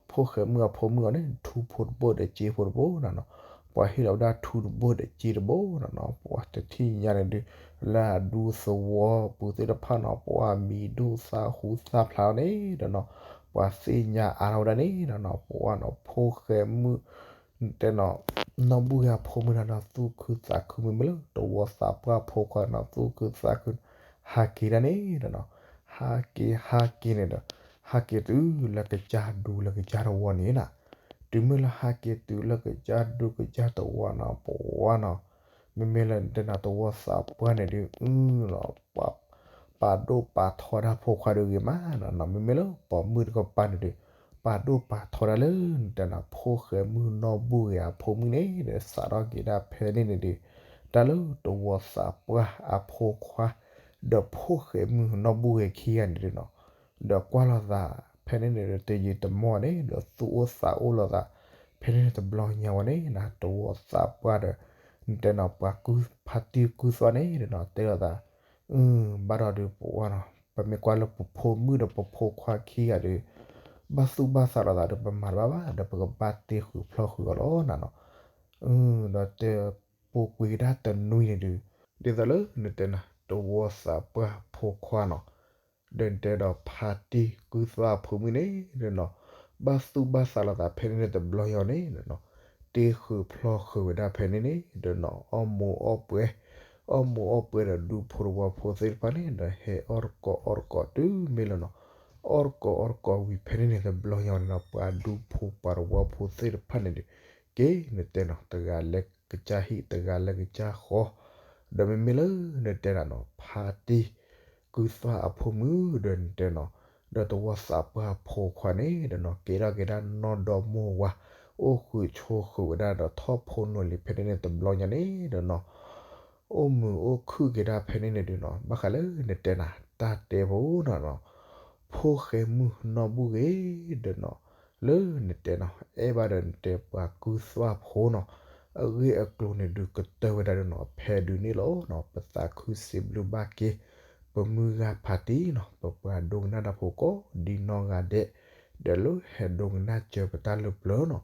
ဖိၣ်ဃဲမုၣ်အဖိမုၣ်အီၤန့ၣ် ထူဖိတဘိၣ်ဒီးစ့ဖိတဘိၣ်နီၤနီၤ, ပှၤဟ့ၣ်လီၤဝဲဒၣ်ထူတဘိၣ်ဒီးစ့တဘိၣ်နီၤနီၤ, ပှၤတထံၣ်ညါန့ၣ်ဒုး လၢအဒူသဝီပူၤသ့ၣ်တဖၣ်နီၤ ပှၤမံၤဒိၣ်သၣ်ဟူသၣ်ဖျါန့ၣ်ဒီးနီၤ ပှၤသ့ၣ်ညါအါထီၣ်ဝဲဒၣ်န့ၣ်နီၤနီၤ ပှၤနီၤ ဖိၣ်ဃဲမုၣ် တဲနီၤ နီၢ်ဘူၣ်ဂ့ၤအဖိမုၣ်နီၤနီၤ သူၣ်ခုသးခု မ့မ့ၢ်လၢသဝီသးပှၢ်ဖိခွါနီၤ သူၣ်ခုသးခုနီၤ, ဟးက့ၤဒၣ်န့ၣ်ဒီးနီၤ, ဟးက့ၤဟးက့ၤန့ၣ်ဒီး ဟးက့ၤတုၤလၢကစၢ်ဒူလၢကစၢ်သဝီန့ၣ်နီၤ. တုၤမ့ၢ်လၢဟးက့ၤတုၤလၢကစၢ်ဒူကစၢ်သဝီနီၤ ပဝါနီၤ, မ့မ့ၢ်လၢတဲနီၤ သဝီသးပှၢ်န့ၣ်ဒုး အၢၣ်လီၤ ပာ်ဒိၣ်ပာ်ထီဒၣ်ဖိခွါဒုးဂ့ၤမးနီၤ. မ့မ့ၢ်လၢပှၤမုၣ်တကပၤန့ၣ်ဒုး ပာ်ဒိၣ်ပာ်ထီဒၣ်လၢ နတဲနီၤ ဖိၣ်ဃဲမုၣ်နီၢ်ဘူၣ်ဂ့ၤအဖိမုၣ်န့ၣ်ဒီး စးထီၣ်က့ၤဒၣ်ဖဲန့ၣ်န့ၣ်ဒုး တၢ်လၢသဝီသးပှၢ်အဖိခွါ ဒီးဖိၣ်ဃဲမုၣ်နီၢ်ဘူၣ်ဂ့ၤခံဂၤန့ၣ်ဒုးနီၤ, ဒီးကွၢ်လိာ်သး ဖဲန့ၣ်န့ၣ်ဒီး တယံာ်တမီၢ်န့ၣ်ဒီး သူၣ်အိၣ်သးအိၣ်လိာ်သး ဖဲန့ၣ်န့ၣ်တဘျီညါဝဲန့ၣ်နီၤ သဝီသးပှၢ်ဒီး နတဲနီၤ ပှၤကုၢ်ဖါတံၢ်ကုၢ်သွၣ်န့ၣ်ဒီးနီၤ တဲလိာ်သး အၢ ဘၣ်ဒီးဒုးပဝါနီၤ ပမ့ၢ်ကွၢ်လၢပဖိမုၣ်ဒီးပဖိခွါခံဂၤဒီး ဘၣ်သူၣ်ဘၣ်သးလိာ်သးဒီး ပမၤတဘၣ်ဘၣ်ဒီး ပကဘၣ်တ့ဃုာ်ဖျီဃုာ်အီၤလီၤနီၤ. ဒီးတဲ ပူၤကွံာ်ကဒါတနွံန့ၣ်ဒုး ဒ်သိးလၢနတဲနီၤ သဝီသးပှၢ်ဖိခွါနီၤ ဒီးနတဲဒီးဖါတံၢ်ကုၢ်သွၣ်ဖိမုၣ်န့ၣ်ဒီးနီၤ ဘၣ်သူၣ်ဘၣ်သးလိာ်သးဖဲန့ၣ်န့ၣ်တဘျီညါန့ၣ်နီၤ တ့ဃုာ်ဖျီဃုာ်ဝဲဒၣ်ဖဲန့ၣ်န့ၣ်ဒီးနီၤ အီၣ်မူၤအီၣ်ပှဲၤ အီၣ်မူၤအီၣ်ပှဲၤဒီးဒူဖိတဝီဖိသ့ၣ်တဖၣ်န့ၣ်ဒီး ဟဲအီၣ်တကိးအီၣ်တကိးတုၤမ့ၢ်လၢနီၤ အီၣ်တကိးအီၣ်တကိးဝံၤဖဲန့ၣ်န့ၣ်တဘျီညါန့ၣ်နီၤ ပှၤဒူဖိပှၤတဝီဖိသ့ၣ်တဖၣ်န့ၣ်ဒီး က့ၤနတဲနီၤ တဂၤလၢကစၢ်ဟံၣ်တဂၤလၢကစၢ်ဃီ ဒီးမ့မ့ၢ်လၢနတဲနီၤ ဖါတံၢ်ကုၢ်သွၣ်အဖိမုၣ်ဒီးနတဲနီၤ ဒီးသဝီသးပှၢ်ဖိခွါန့ၣ်ဒီးနီၤ ကဲထီၣ်က့ၤဒၣ်နီၢ်ဒီမိၢ်ဝၤ အိၣ်ဃုာ်ဆိးဃုာ်ဝဲဒၣ်ဒီးထီၣ်ဖိနိာ်လံၤဖဲန့ၣ်န့ၣ်တဘျီညါန့ၣ်ဒီးနီၤ အိၣ်မုာ်အိၣ်ခုၣ်က့ၤဒၣ်ဖဲန့ၣ်န့ၣ်ဒုးနီၤ ဘၣ်ဃးလၢနတဲနီၤ တၢ်တဲဖိနီၤနီၤ ဖိၣ်ဃဲမုၣ်နီၢ်ဘူၣ်ဂ့ၤဒီးနီၤ လၢနတဲနီၤ အဲၣ်ဘၣ်ဒီးနတဲပှၤကုၢ်သွၣ်ဖိနီၤ အဂ့ၢ်အကျိၤန့ၣ်ဒုးကတၢၢ်ဝဲဒၣ်ဒုးနီၤ ဖဲဒုးန့ၣ်လီၤနီၤ ပသးခုစံးဘျုးဘၣ်က့ၤ ပမုၢ်ဂၤဖါတံၢ်နီၤ ပပှၤဒိကနၣ်တၢ်ဖိကိးဒ်နီၢ်ဂၤဒဲး ဒီးလၢဟဲဒိကနၣ်စၢၤပတၢ်လၢပျၢၤနီၤ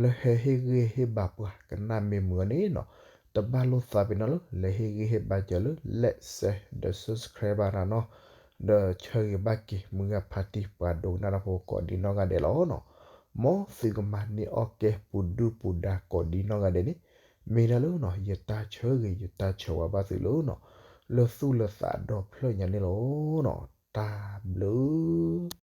လၢဟဲဟ့ၣ်ဂံၢ်ဟ့ၣ်ဘါပှၤကနၣ်မ့ၢ်မုာ်အီၤန့ၣ်နီၤ တဘၣ်လိာ်သးပ့ၤနီၣ်လၢ လဲၤဟ့ၣ်ဂံၢ်ဟ့ၣ်ဘါစၢၤလၢ like share ဒီး subscribe ဘၣ်နၤနီၤ ဒီးဆၢဂ့ၤဘၣ်က့ၤမုၢ်ဂၤဖါတံၢ်ပှၤဒိကနၣ်တၢ်ဖိကိးဒ်နီၢ်ဂၤဒဲးလီၤနီၤ မ်သုကမၤန့ၢ်အီၣ်ကဲပူၤဒုၣ်ပူၤဒါကိးဒ်နီၢ်ဂၤဒဲးန့ၣ် မ့ၢ်ဒၣ်လၢနီၤ ယတၢ်ဆၢဂ့ၤယတၢ်ဆၢဝါဘၣ်သုလၢနီၤ လၢသူၣ်လၢသးဒီဖျၢၣ်ညါန့ၣ်လီၤနီၤ တၢ်ဘျုး